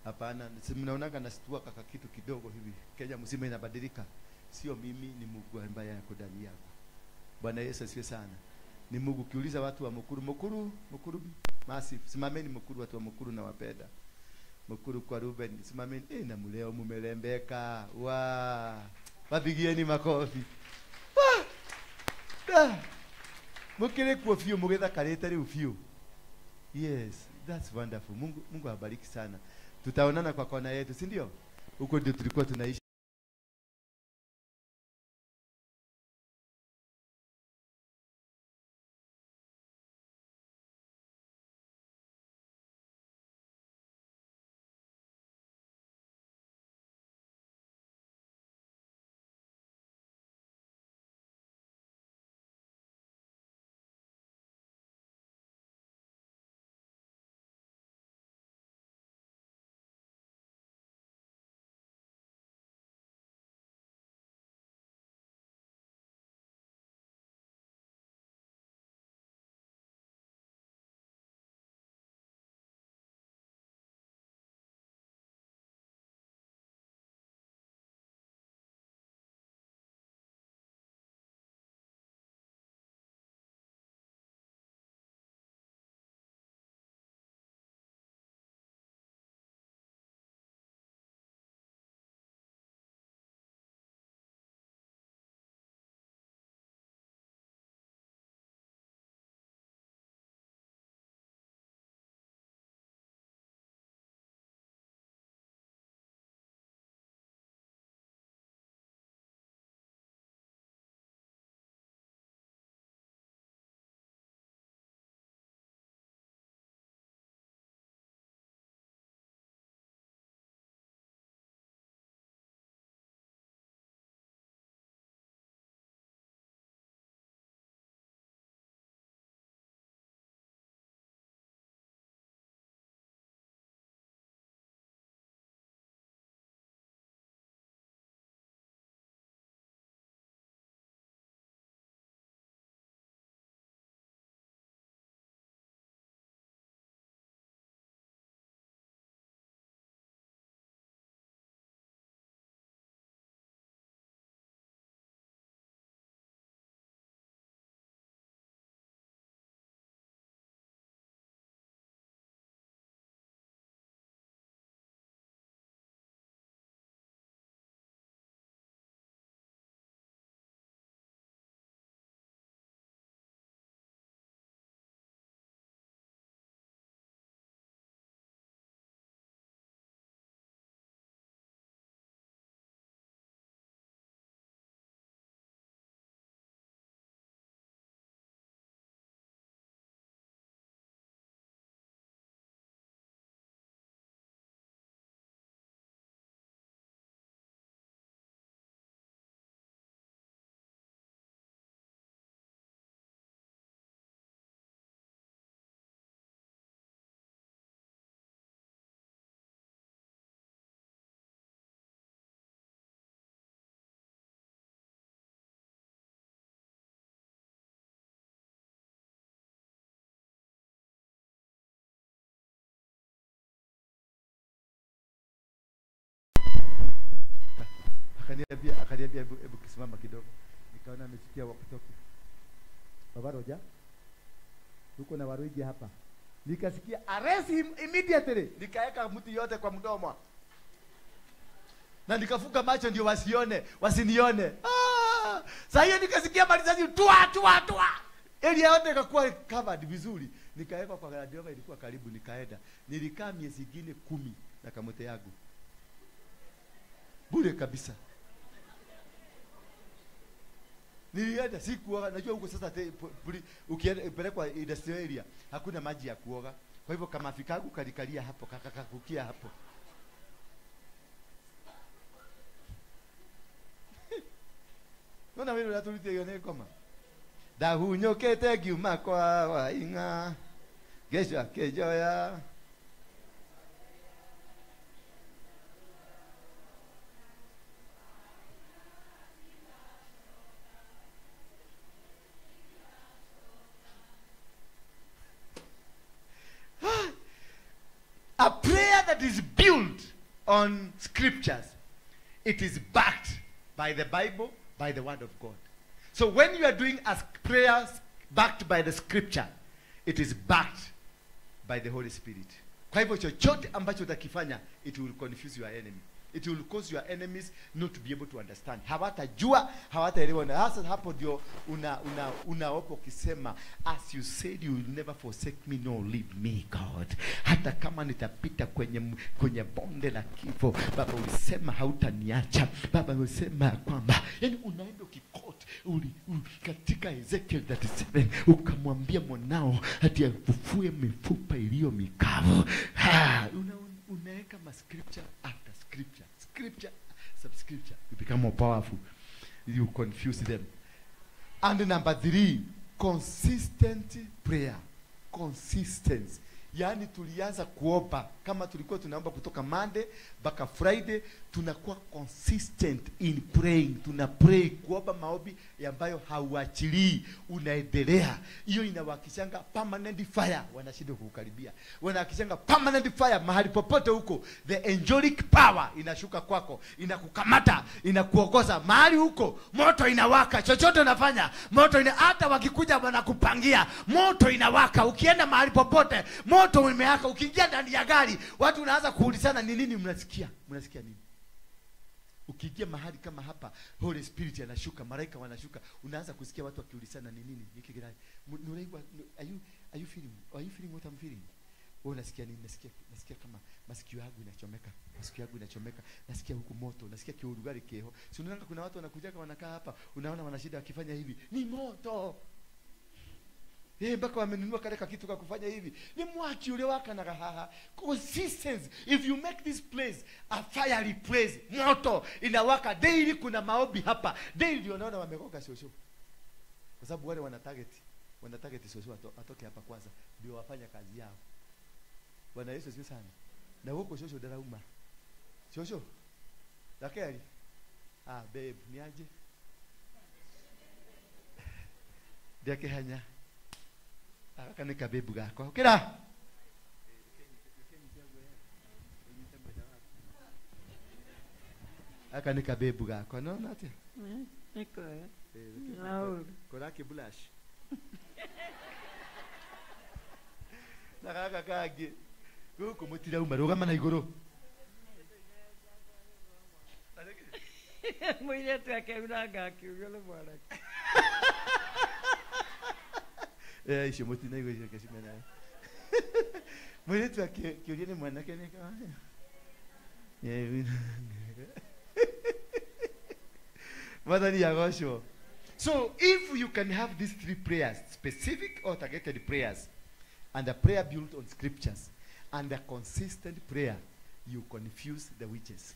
Hapana, mnaonaga nastua kaka kitu kidogo hivi. Kenya mzima inabadilika. Sio mimi, ni Mungu ambaye yuko ndani yako. Bwana Yesu asifiwe sana. Ni Mungu. Kiuliza watu wa Mukuru, Mukuru, Mukuru massive. Simameni Mukuru, watu wa Mukuru na wapenda. Mukuru kwa Ruben, simameni. Na mleo mumelembeka. Wa. Wapigieni makofi. Wa. Da. Mukire kwa fiu mugethakarite riu fiu. Yes, that's wonderful. Mungu awabariki sana. Tutaonana kwa kona yetu, si ndio? Huko ndio tulikuwa tunaishi. Akaniambia hebu kisimama kidogo. Nikaona amechukia walkie-talkie. Baba Roja, tuko na Waruigi hapa. Nikasikia arrest him immediately. Nikaeka mtu yote kwa mdomo. Na nikafunga macho ndio wasione, wasinione. Ah! Sasa hiyo nikasikia marisasi tua tua tua. Area yote ikakuwa covered vizuri. Nikawekwa kwa Land Rover ilikuwa karibu, nikaenda. Nilikaa miezi ingine 10 na kamote yangu. Bure kabisa. Nilienda sikuoga, najua huko sasa ukipelekwa industrial area hakuna maji ya kuoga. Kwa hivyo kama afikagu kalikalia hapo, kakakakukia hapo. Nona wewe unatulitia hiyo ngoma. Ndahunyũkĩte ngiuma kwa Waing'a ngĩcoka kĩnjoya. A prayer that is built on scriptures, it is backed by the Bible, by the word of God. So when you are doing a prayer backed by the scripture, it is backed by the Holy Spirit. Kwa hivyo chochote ambacho utakifanya, it will confuse your enemy. It will cause your enemies not to be able to understand. Hawatajua, hawataelewa. Na hasa hapo ndio unaopo ukisema, as you said you will never forsake me nor leave me, God. Hata kama nitapita kwenye bonde la kifo, Baba ulisema hautaniacha. Baba ulisema kwamba, yani unaenda ukikot katika Ezekiel 37 ukamwambia mwanao ati afufue mifupa iliyo mikavu. Unaweka ma scripture after scripture, scripture, subscripture. You become more powerful. You confuse them. And number 3, consistent prayer. Consistency. Yaani tulianza kuomba kama tulikuwa tunaomba kutoka Monday mpaka Friday, tunakuwa consistent in praying. Tuna pray, kuomba maombi ambayo hauachilii, unaendelea. Hiyo inawakishanga permanent fire, wanashindwa kukukaribia. Wanahakikishanga permanent fire mahali popote huko, the angelic power inashuka kwako, inakukamata, inakuongoza mahali huko, moto inawaka, chochote unafanya, moto ina, hata wakikuja wanakupangia, moto inawaka. Ukienda mahali popote, moto umewaka. Ukiingia ndani ya gari, watu unaanza kuulizana ni nini mnasikia? Mnasikia nini? Ukiingia mahali kama hapa, Holy Spirit anashuka, malaika wanashuka, unaanza kusikia watu wakiulizana ni nini? Hiki gari. Are you feeling what I'm feeling? Wewe unasikia nini? Nasikia kama masikio yangu inachomeka. Masikio yangu inachomeka. Nasikia huku moto, nasikia kiurugari keho. Si unaona kuna watu wanakuja wanakaa hapa, unaona wana shida wakifanya hivi. Ni moto. Mpaka wamenunua kale kitu ka kufanya hivi. Ni mwaki ule waka na haha. Consistency. If you make this place a fiery place, moto inawaka daily. Kuna maombi hapa daily, ndio unaona wamekoka shosho. Kwa sababu wale wana target shosho atoke hapa kwanza ndio wafanya kazi yao. Bwana Yesu asifiwe sana. Na huko shosho darauma. Shosho. Dakari. Ah babe, niaje? Ndiake hanya. Aka ni kabebu gakwa. Ukira. Aka ni kabebu gakwa. No nati. Niko. No. Koraki bulash. Na kaka kage. Guku mutira umaruga na iguru. Mũirĩtu akĩuranga akiuga nĩ mwanake. Icio mũtinaigua icio kĩcimena. Mũirĩtu akĩũria nĩ mwanake nĩ kama. Mwathani agocwo. So if you can have these three prayers, specific or targeted prayers, and a prayer built on scriptures, and a consistent prayer, you confuse the witches.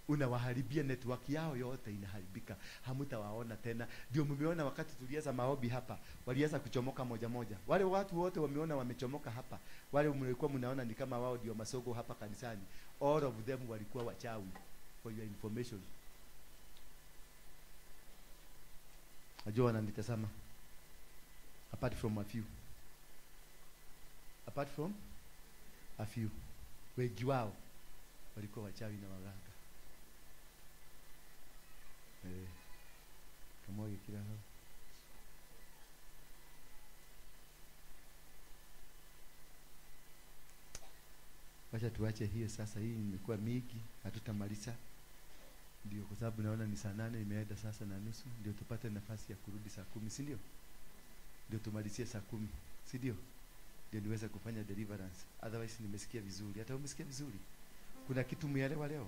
Unawaharibia network yao yote inaharibika. Hamutawaona tena. Ndio mmeona wakati tulianza maombi hapa, walianza kuchomoka moja moja. Wale watu wote wameona wamechomoka hapa. Wale mlikuwa mnaona ni kama wao ndio masogo hapa kanisani. All of them walikuwa wachawi. For your information. Najua wananitazama. Apart from a few. Apart from a few. Wengi wao walikuwa wachawi na waganga. Kamwage kila hao. Wacha tuache hiyo sasa, hii imekuwa mingi, hatutamaliza. Ndio kwa sababu naona ni saa 8 imeenda sasa na nusu, ndio tupate nafasi ya kurudi saa 10, si ndio? Ndio tumalizie saa 10, si ndio? Ndio niweze kufanya deliverance. Otherwise nimesikia vizuri. Hata umesikia vizuri. Kuna kitu umeelewa leo?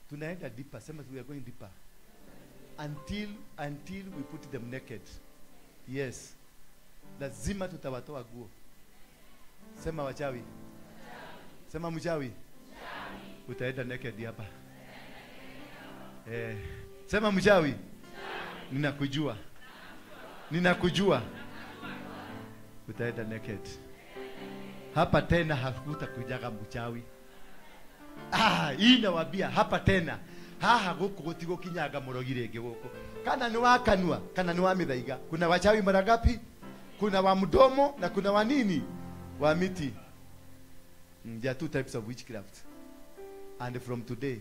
Tunaenda deeper, sema we are going deeper. Until we put them naked. Yes. Lazima tutawatoa guo. Sema wachawi. Sema mchawi. Utaenda naked hapa. Sema mchawi. Ninakujua. Ninakujua. Utaenda naked. Hapa tena hakutakujaga mchawi. Hii nawaambia hapa tena. Haha guku gutigukinyaga murogi ringi guku. Kana ni wa kanua, kana ni wa mithaiga. Kuna wachawi mara ngapi? Kuna wa mdomo na kuna wa nini? Wa miti. There are two types of witchcraft. And from today,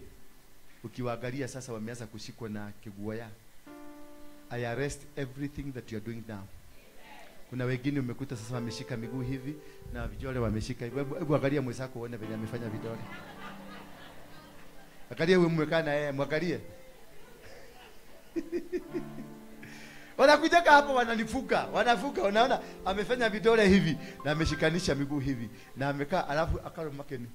ukiwaangalia sasa wameanza kushikwa na kiguoya. I arrest everything that you are doing now. Kuna wengine umekuta sasa wameshika miguu hivi na vidole wameshika hivi. Hebu angalia mwenzako uone vile amefanya vidole. Angalia wewe mmekaa na yeye, mwangalie. Wanakuja hapo wananifuka, wanafuka, unaona amefanya vidole hivi na ameshikanisha miguu hivi na amekaa alafu akaro makeni.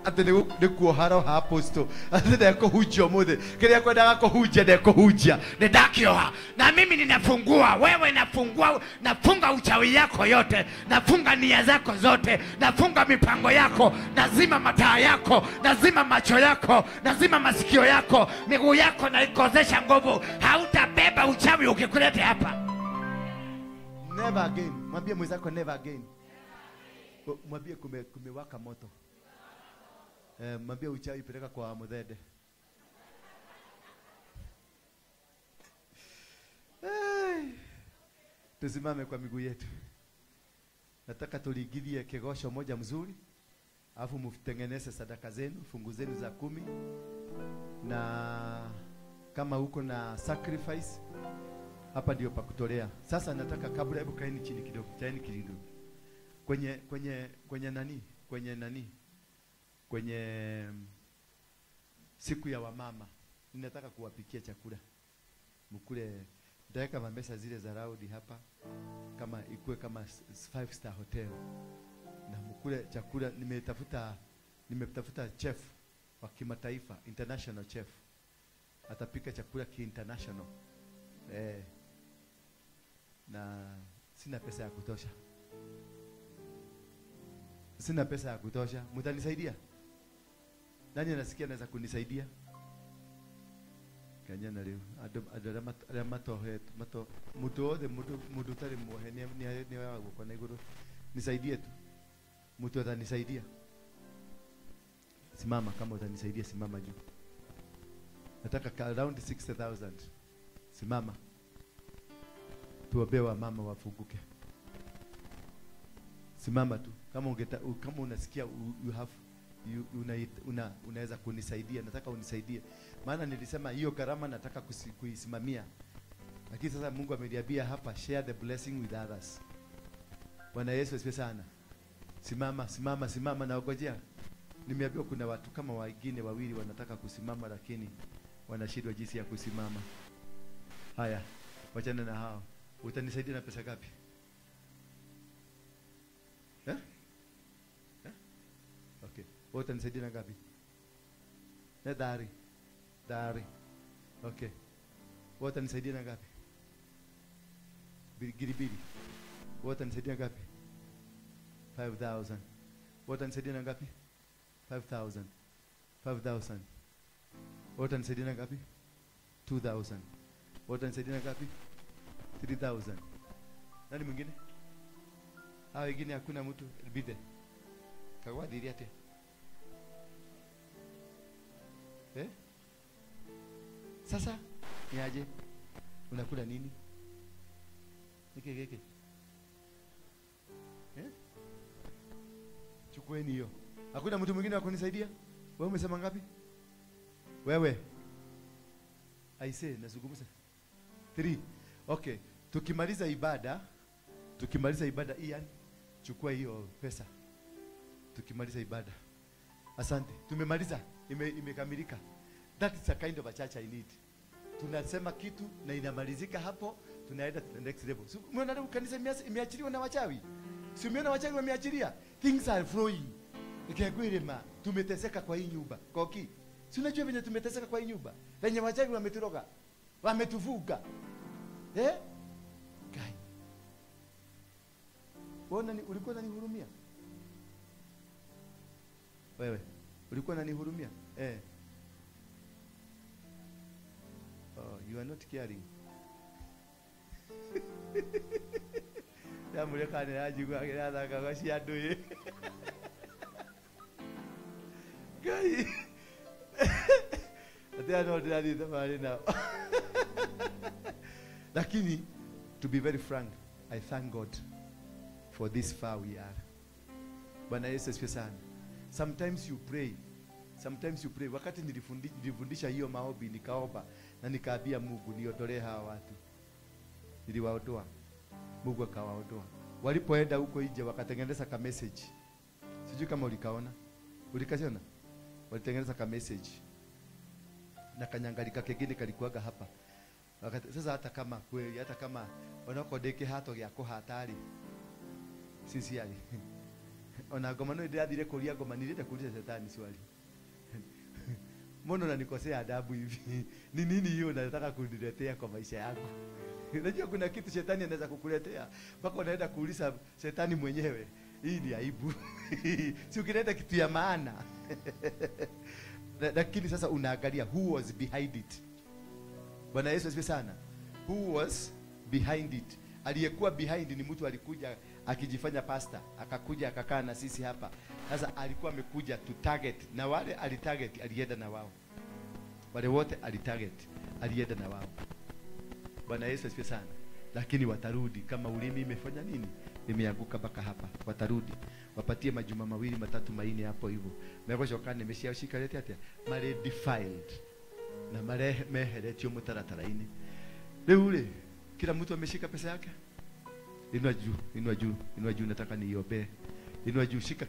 Ate ni kuoharo apostle, ate ndekuhunjia umuthi, kiria kwendaga kuhunjia ndekuhunjia, ndakioha. Na mimi ninafungua, wewe nafungua, nafunga uchawi yako yote, nafunga nia zako zote, nafunga mipango yako, nazima mataa yako, nazima macho yako, nazima masikio yako, miguu yako naikosesha nguvu. Hautabeba uchawi ukikulete hapa. Never again. Mwambie mwenzako never again. Mwambie kumewaka moto. Mwambie uchawi peleka kwa muthende. Tusimame kwa miguu yetu. Nataka tuligilie kigosho moja mzuri, alafu mtengeneze sadaka zenu, fungu zenu za 10. Na kama uko na sacrifice hapa ndio pa kutolea. Sasa nataka kabla, hebu kaeni chini kidogo, kaeni kidogo. Kwenye nani? Kwenye nani? Kwenye siku ya wamama ninataka kuwapikia chakula. Mkule, nitaweka mabesa zile za raudi hapa kama ikue kama 5 star hotel. Na mkule chakula. Nimetafuta chef wa kimataifa, international chef. Atapika chakula ki international. Na sina pesa ya kutosha. Sina pesa ya kutosha. Mtanisaidia? Nani anasikia anaweza kunisaidia? Kanya na leo ado matohe mato mtu othe mtu tari muohe ni wa guko na iguru. Nisaidie tu. Mtu atanisaidia. Simama kama utanisaidia, simama juu. Nataka around 60,000. Simama. Tuombe wa mama wafunguke. Simama tu. Kama kama unasikia you have unaweza kunisaidia, nataka unisaidie. Maana nilisema hiyo gharama nataka kuisimamia. Lakini sasa Mungu ameniambia hapa, share the blessing with others. Bwana Yesu asifiwe sana. Simama, simama, simama na ongojea. Nimeambiwa kuna watu kama wengine wawili wanataka kusimama lakini wanashindwa jinsi ya kusimama. Haya, wachana na hao. Utanisaidia na pesa ngapi? Eh? Eh? Okay. Wewe utanisaidia na ngapi? Na dari. Dari. Okay. Wewe utanisaidia na ngapi? Giribiri. Wewe utanisaidia ngapi? 5,000. Wewe utanisaidia na ngapi? 5,000. 5,000. Wewe utanisaidia na ngapi? 2,000. Wewe utanisaidia na ngapi? 3,000. Nani mwingine? Hao wengine hakuna mtu bide. Kagwadhiria te. Eh? Sasa ni aje? Unakula nini? Nike keke. Eh? Chukueni hiyo. Hakuna mtu mwingine wa kunisaidia? Wewe umesema ngapi? Wewe. I say nazungumza. 3. Okay, tukimaliza ibada Ian, chukua hiyo pesa. Tukimaliza ibada. Asante. Tumemaliza, imekamilika. That is a kind of a church I need. Tunasema kitu na inamalizika hapo, tunaenda to the next level. So, umeona kanisa imeachiliwa na wachawi? Si umeona wachawi wameachilia? Things are flowing. Ikegwirema, tumeteseka kwa hii nyumba. Koki. Si unajua venye tumeteseka kwa hii nyumba? Venye wachawi wameturoga. Wametuvuga. Eh? Kai. Wewe ulikuwa unanihurumia? Wewe, ulikuwa unanihurumia? Eh. Oh, you are not caring. Ndamulekane ajigwa athaka kwa cia andu ĩ. Ngai. Atia no ndirathiĩ thabarĩ nao. Lakini to be very frank, I thank God for this far we are. Bwana Yesu asifiwe sana. Sometimes you pray. Sometimes you pray. Wakati nilifundisha hiyo maombi nikaomba na nikaambia Mungu niondolee hawa watu. Niliwaondoa. Mungu akawaondoa. Walipoenda huko nje wakatengeneza ka message. Sijui kama ulikaona. Ulikasiona? Walitengeneza ka message. Na kanyangalika kengine kalikuwaga hapa. Wakati sasa hata kama kweli hata kama wanakodeke hato gya kuhatari. Sisi yali. Ona ngoma no ndirathire kuria ngoma nilete kuuliza shetani swali. Mbona unanikosea adabu hivi? Ni nini hiyo unataka kuniletea kwa maisha yangu? Unajua kuna kitu shetani anaweza kukuletea mpaka unaenda kuuliza shetani mwenyewe. Hii ni aibu. Si ukileta kitu ya maana. Lakini sasa unaangalia who was behind it. Bwana Yesu asifiwe sana. Who was behind it? Aliyekuwa behind ni mtu alikuja akijifanya pastor, akakuja akakaa na sisi hapa. Sasa alikuwa amekuja to target, na wale alitarget alienda na wao. Wale wote alitarget alienda na wao. Bwana Yesu asifiwe sana. Lakini watarudi kama ulimi imefanya nini? Imeanguka mpaka hapa. Watarudi. Wapatie majuma mawili matatu manne hapo hivyo. Megocoka nimeciashika lete atia mare defiled. Na mare meheretio mutaratara-ini. Leo ule kila mtu ameshika pesa yake. Inua juu, inua juu, inua juu, nataka niiombee. Inua juu, shika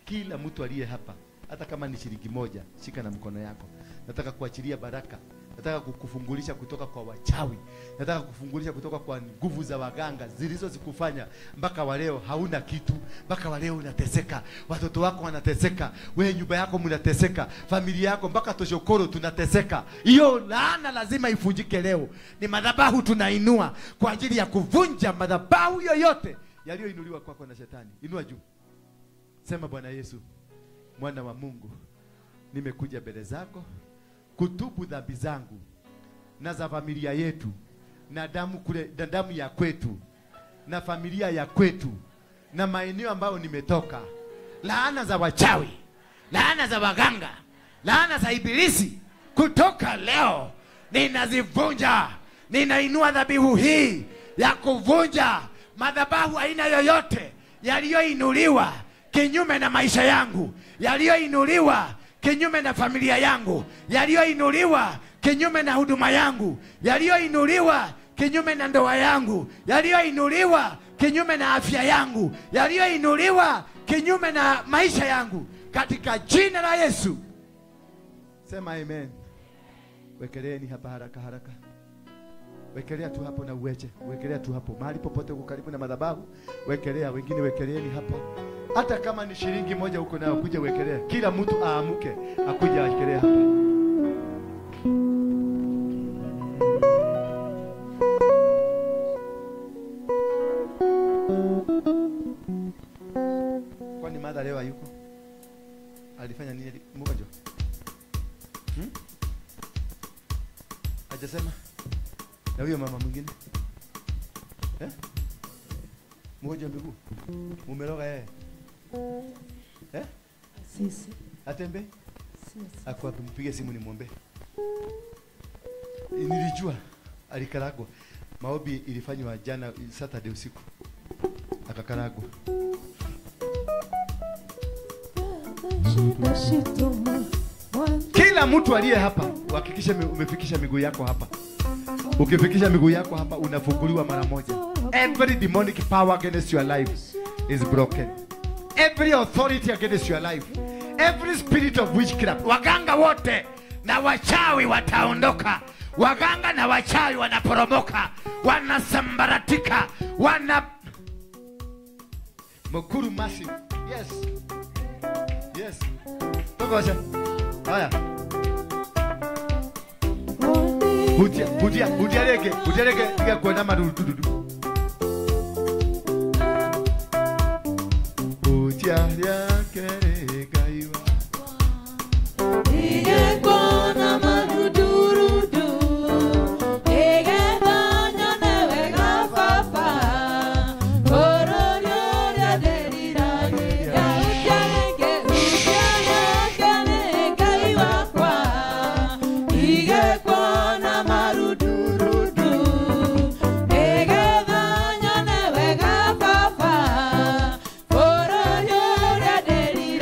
kila mtu aliye hapa. Hata kama ni shilingi moja, shika na mkono yako. Nataka kuachilia baraka. Nataka kukufungulisha kutoka kwa wachawi. Nataka kukufungulisha kutoka kwa nguvu za waganga zilizozikufanya mpaka wa leo hauna kitu, mpaka wa leo unateseka, watoto wako wanateseka, wewe nyumba yako mnateseka, familia yako mpaka toshokoro tunateseka. Hiyo laana lazima ivunjike leo. Ni madhabahu tunainua kwa ajili ya kuvunja madhabahu yoyote yaliyoinuliwa kwako na shetani. Inua juu. Sema, Bwana Yesu, mwana wa Mungu, nimekuja mbele zako kutubu dhambi zangu na za familia yetu na damu kule, na damu ya kwetu na familia ya kwetu na maeneo ambayo nimetoka. Laana za wachawi, laana za waganga, laana za ibilisi, kutoka leo ninazivunja. Ninainua dhabihu hii ya kuvunja madhabahu aina yoyote yaliyoinuliwa kinyume na maisha yangu, yaliyoinuliwa kinyume na familia yangu, yaliyoinuliwa kinyume na huduma yangu, yaliyoinuliwa kinyume na ndoa yangu, yaliyoinuliwa kinyume na afya yangu, yaliyoinuliwa kinyume na maisha yangu, katika jina la Yesu. Sema amen. Wekeleeni hapa haraka haraka. Wekelea tu hapo na uweche. Wekelea tu hapo. Mahali popote uko karibu na madhabahu, wekelea. Wengine wekeleeni hapa. Hata kama ni shilingi moja uko nayo, kuja wekelea. Kila mtu aamuke, akuja awekelee hapa. Kwani mother leo hayuko? Alifanya nini? Mgonjwa? Hajasema? Na huyo mama mwingine? Eh? Mgonjwa miguu? Mumeroga yeye? Eh? Sisi. Atembe? Sisi. Akwa mpige simu nimwombe. Nilijua alikaragwa. Maombi ilifanywa jana Saturday usiku. Akakaragwa. Shida shituma Kila mtu aliye hapa uhakikishe umefikisha miguu yako hapa. Ukifikisha miguu yako hapa unafunguliwa mara moja. Every demonic power against your life is broken. Every authority against your life, every spirit of witchcraft. Waganga wote na wachawi wataondoka. Waganga na wachawi wanaporomoka, wanasambaratika, wana Mukuru massive. Yes. Yes. Tokosha. Haya. Hutia, hutia, hutia rege, hutia rege, tiga kuona madududu. Hutia yake gaiwa. Igekona madudurudu, igethanya newe gababa, bũrũri ũrĩa ndĩriragĩria. Hutia rĩngĩ, hutia yake nĩ Ngai wakwa, igekona marudurudu, igethanya newe gababa, bũrũri ũrĩa ndĩriragĩria.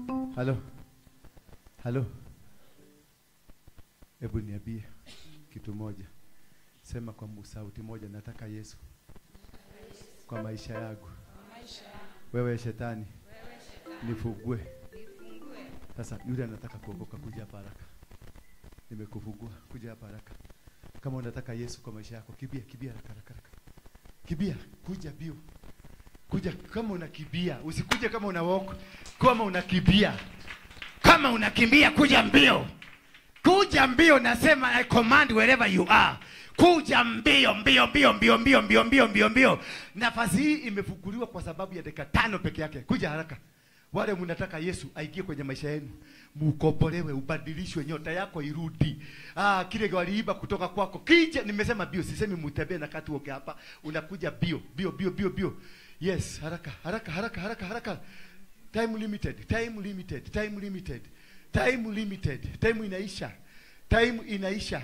Halo. Halo. Hebu niambie kitu moja. Sema kwa sauti moja, nataka Yesu kwa maisha yangu. Wewe shetani, nifungue. Sasa yule anataka kuokoka, kuja hapa haraka. Nimekufungua, kuja hapa haraka. Kama unataka Yesu kwa maisha yako, kibia, kibia haraka haraka haraka. Kibia, kuja bio. Kuja kama unakibia, usikuje kama una walk, kama unakibia. Kama unakimbia kuja mbio. Kuja mbio, nasema I command wherever you are. Kuja mbio mbio mbio mbio mbio mbio mbio mbio mbio. Nafasi hii imefunguliwa kwa sababu ya dakika 5 peke yake. Kuja haraka. Wale mnataka Yesu aingie kwenye maisha yenu, mukombolewe, ubadilishwe, nyota yako irudi. Ah, kile waliiba kutoka kwako kija. Nimesema bio, sisemi mutembee na kati woke hapa. Unakuja bio bio bio bio bio. Yes, haraka haraka haraka haraka haraka. Time limited, time limited, time limited. Time limited. Time inaisha. Time inaisha.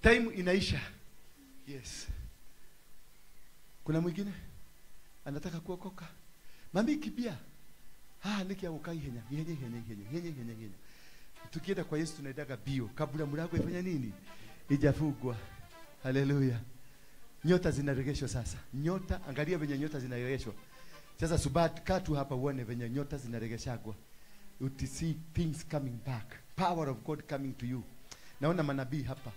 Time inaisha. Yes. Kuna mwingine anataka kuokoka? Mami kibia. Ah, niki awoka ihenya, ihenya ihenya ihenya ihenya ihenya ihenya. Tukienda kwa Yesu tunaendaga bio kabla mlango ifanya nini? Ijafungwa. Haleluya. Nyota zinaregeshwa sasa. Nyota, angalia venye nyota zinaregeshwa. Sasa subat katu hapa uone venye nyota zinaregeshagwa. You see things coming back. Power of God coming to you. Naona manabii hapa.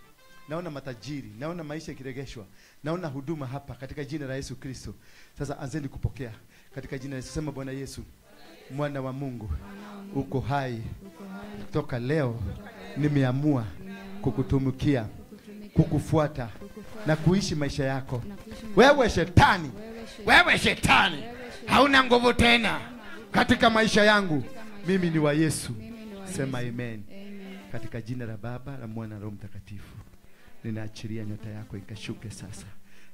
Naona matajiri, naona maisha ikiregeshwa. Naona huduma hapa katika jina la Yesu Kristo. Sasa anzeni kupokea katika jina la Yesu. Sema Bwana Yesu, mwana wa Mungu, uko hai. Toka leo nimeamua kukutumikia, kukufuata na kuishi maisha yako. Wewe shetani, wewe shetani, hauna nguvu tena katika maisha yangu. Mimi ni wa Yesu. Sema amen. Katika jina la Baba, la Mwana na Roho Mtakatifu. Ninaachilia nyota yako ikashuke sasa.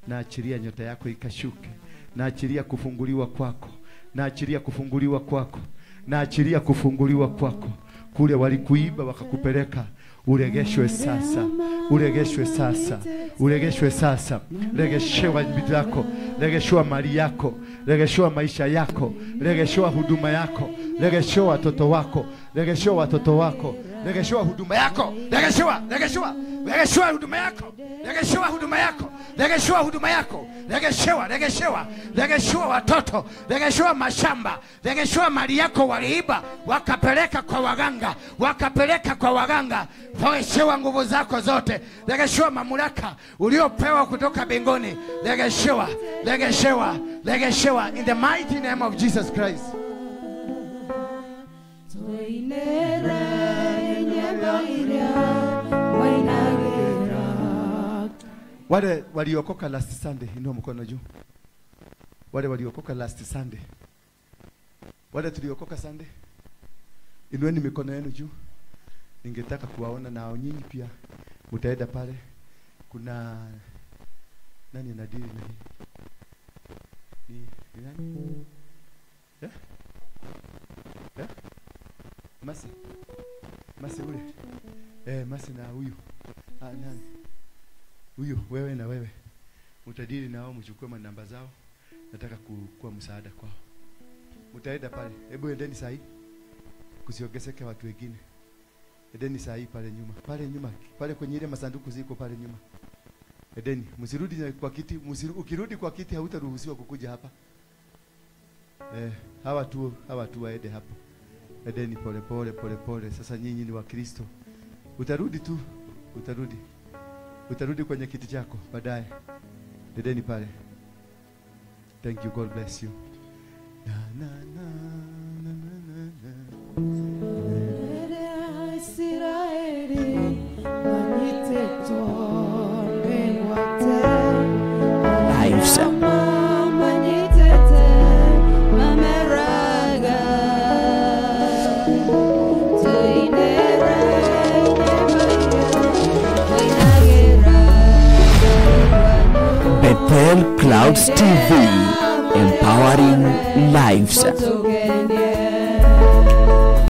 Naachilia nyota yako ikashuke. Naachilia kufunguliwa kwako. Naachilia kufunguliwa kwako. Naachilia kufunguliwa kwako. Kule walikuiba wakakupeleka, uregeshwe sasa. Uregeshwe sasa. Uregeshwe sasa. Regeshewa vitu yako. Regeshewa mali yako. Regeshewa maisha yako. Regeshewa huduma yako. Regeshewa watoto wako. Regeshewa watoto wako. Regeshewa huduma yako. Regeshewa, regeshewa. Regeshewa huduma yako. Regeshewa huduma yako. Regeshewa huduma yako. Regeshewa, regeshewa. Regeshewa watoto. Regeshewa mashamba. Regeshewa mali yako waliiba wakapeleka kwa waganga. Wakapeleka kwa waganga. Regeshewa nguvu zako zote. Regeshewa mamlaka uliopewa kutoka mbinguni. Regeshewa, regeshewa, regeshewa in the mighty name of Jesus Christ. Wale waliokoka last Sunday, inua mkono juu. Wale waliokoka last Sunday. Wale tuliokoka Sunday, inueni mikono yenu juu. Ningetaka kuwaona na nyinyi pia. Mtaenda pale. Kuna nani anadili na hii? Ni nani? Eh? Eh? Masi. Masi ule. Eh, Masi na huyu. Ah, nani? Huyu, wewe na wewe. Mtadili na wao, mchukue namba zao. Nataka kuwa msaada kwao. Mtaenda pale. Hebu endeni saa hii. Kusiongezeke watu wengine. Endeni saa hii pale nyuma. Pale nyuma, pale kwenye ile masanduku ziko pale nyuma. Endeni, msirudi kwa kiti, ukirudi kwa kiti hautaruhusiwa kukuja hapa. Eh, hawa tu waende hapo. Endeni pole pole pole pole. Sasa nyinyi ni wa Kristo. Utarudi tu, utarudi. Utarudi kwenye kiti chako baadaye. Dedeni pale. Thank you, God bless you. Na na na na na na. Lives. Bethel Clouds TV, empowering lives.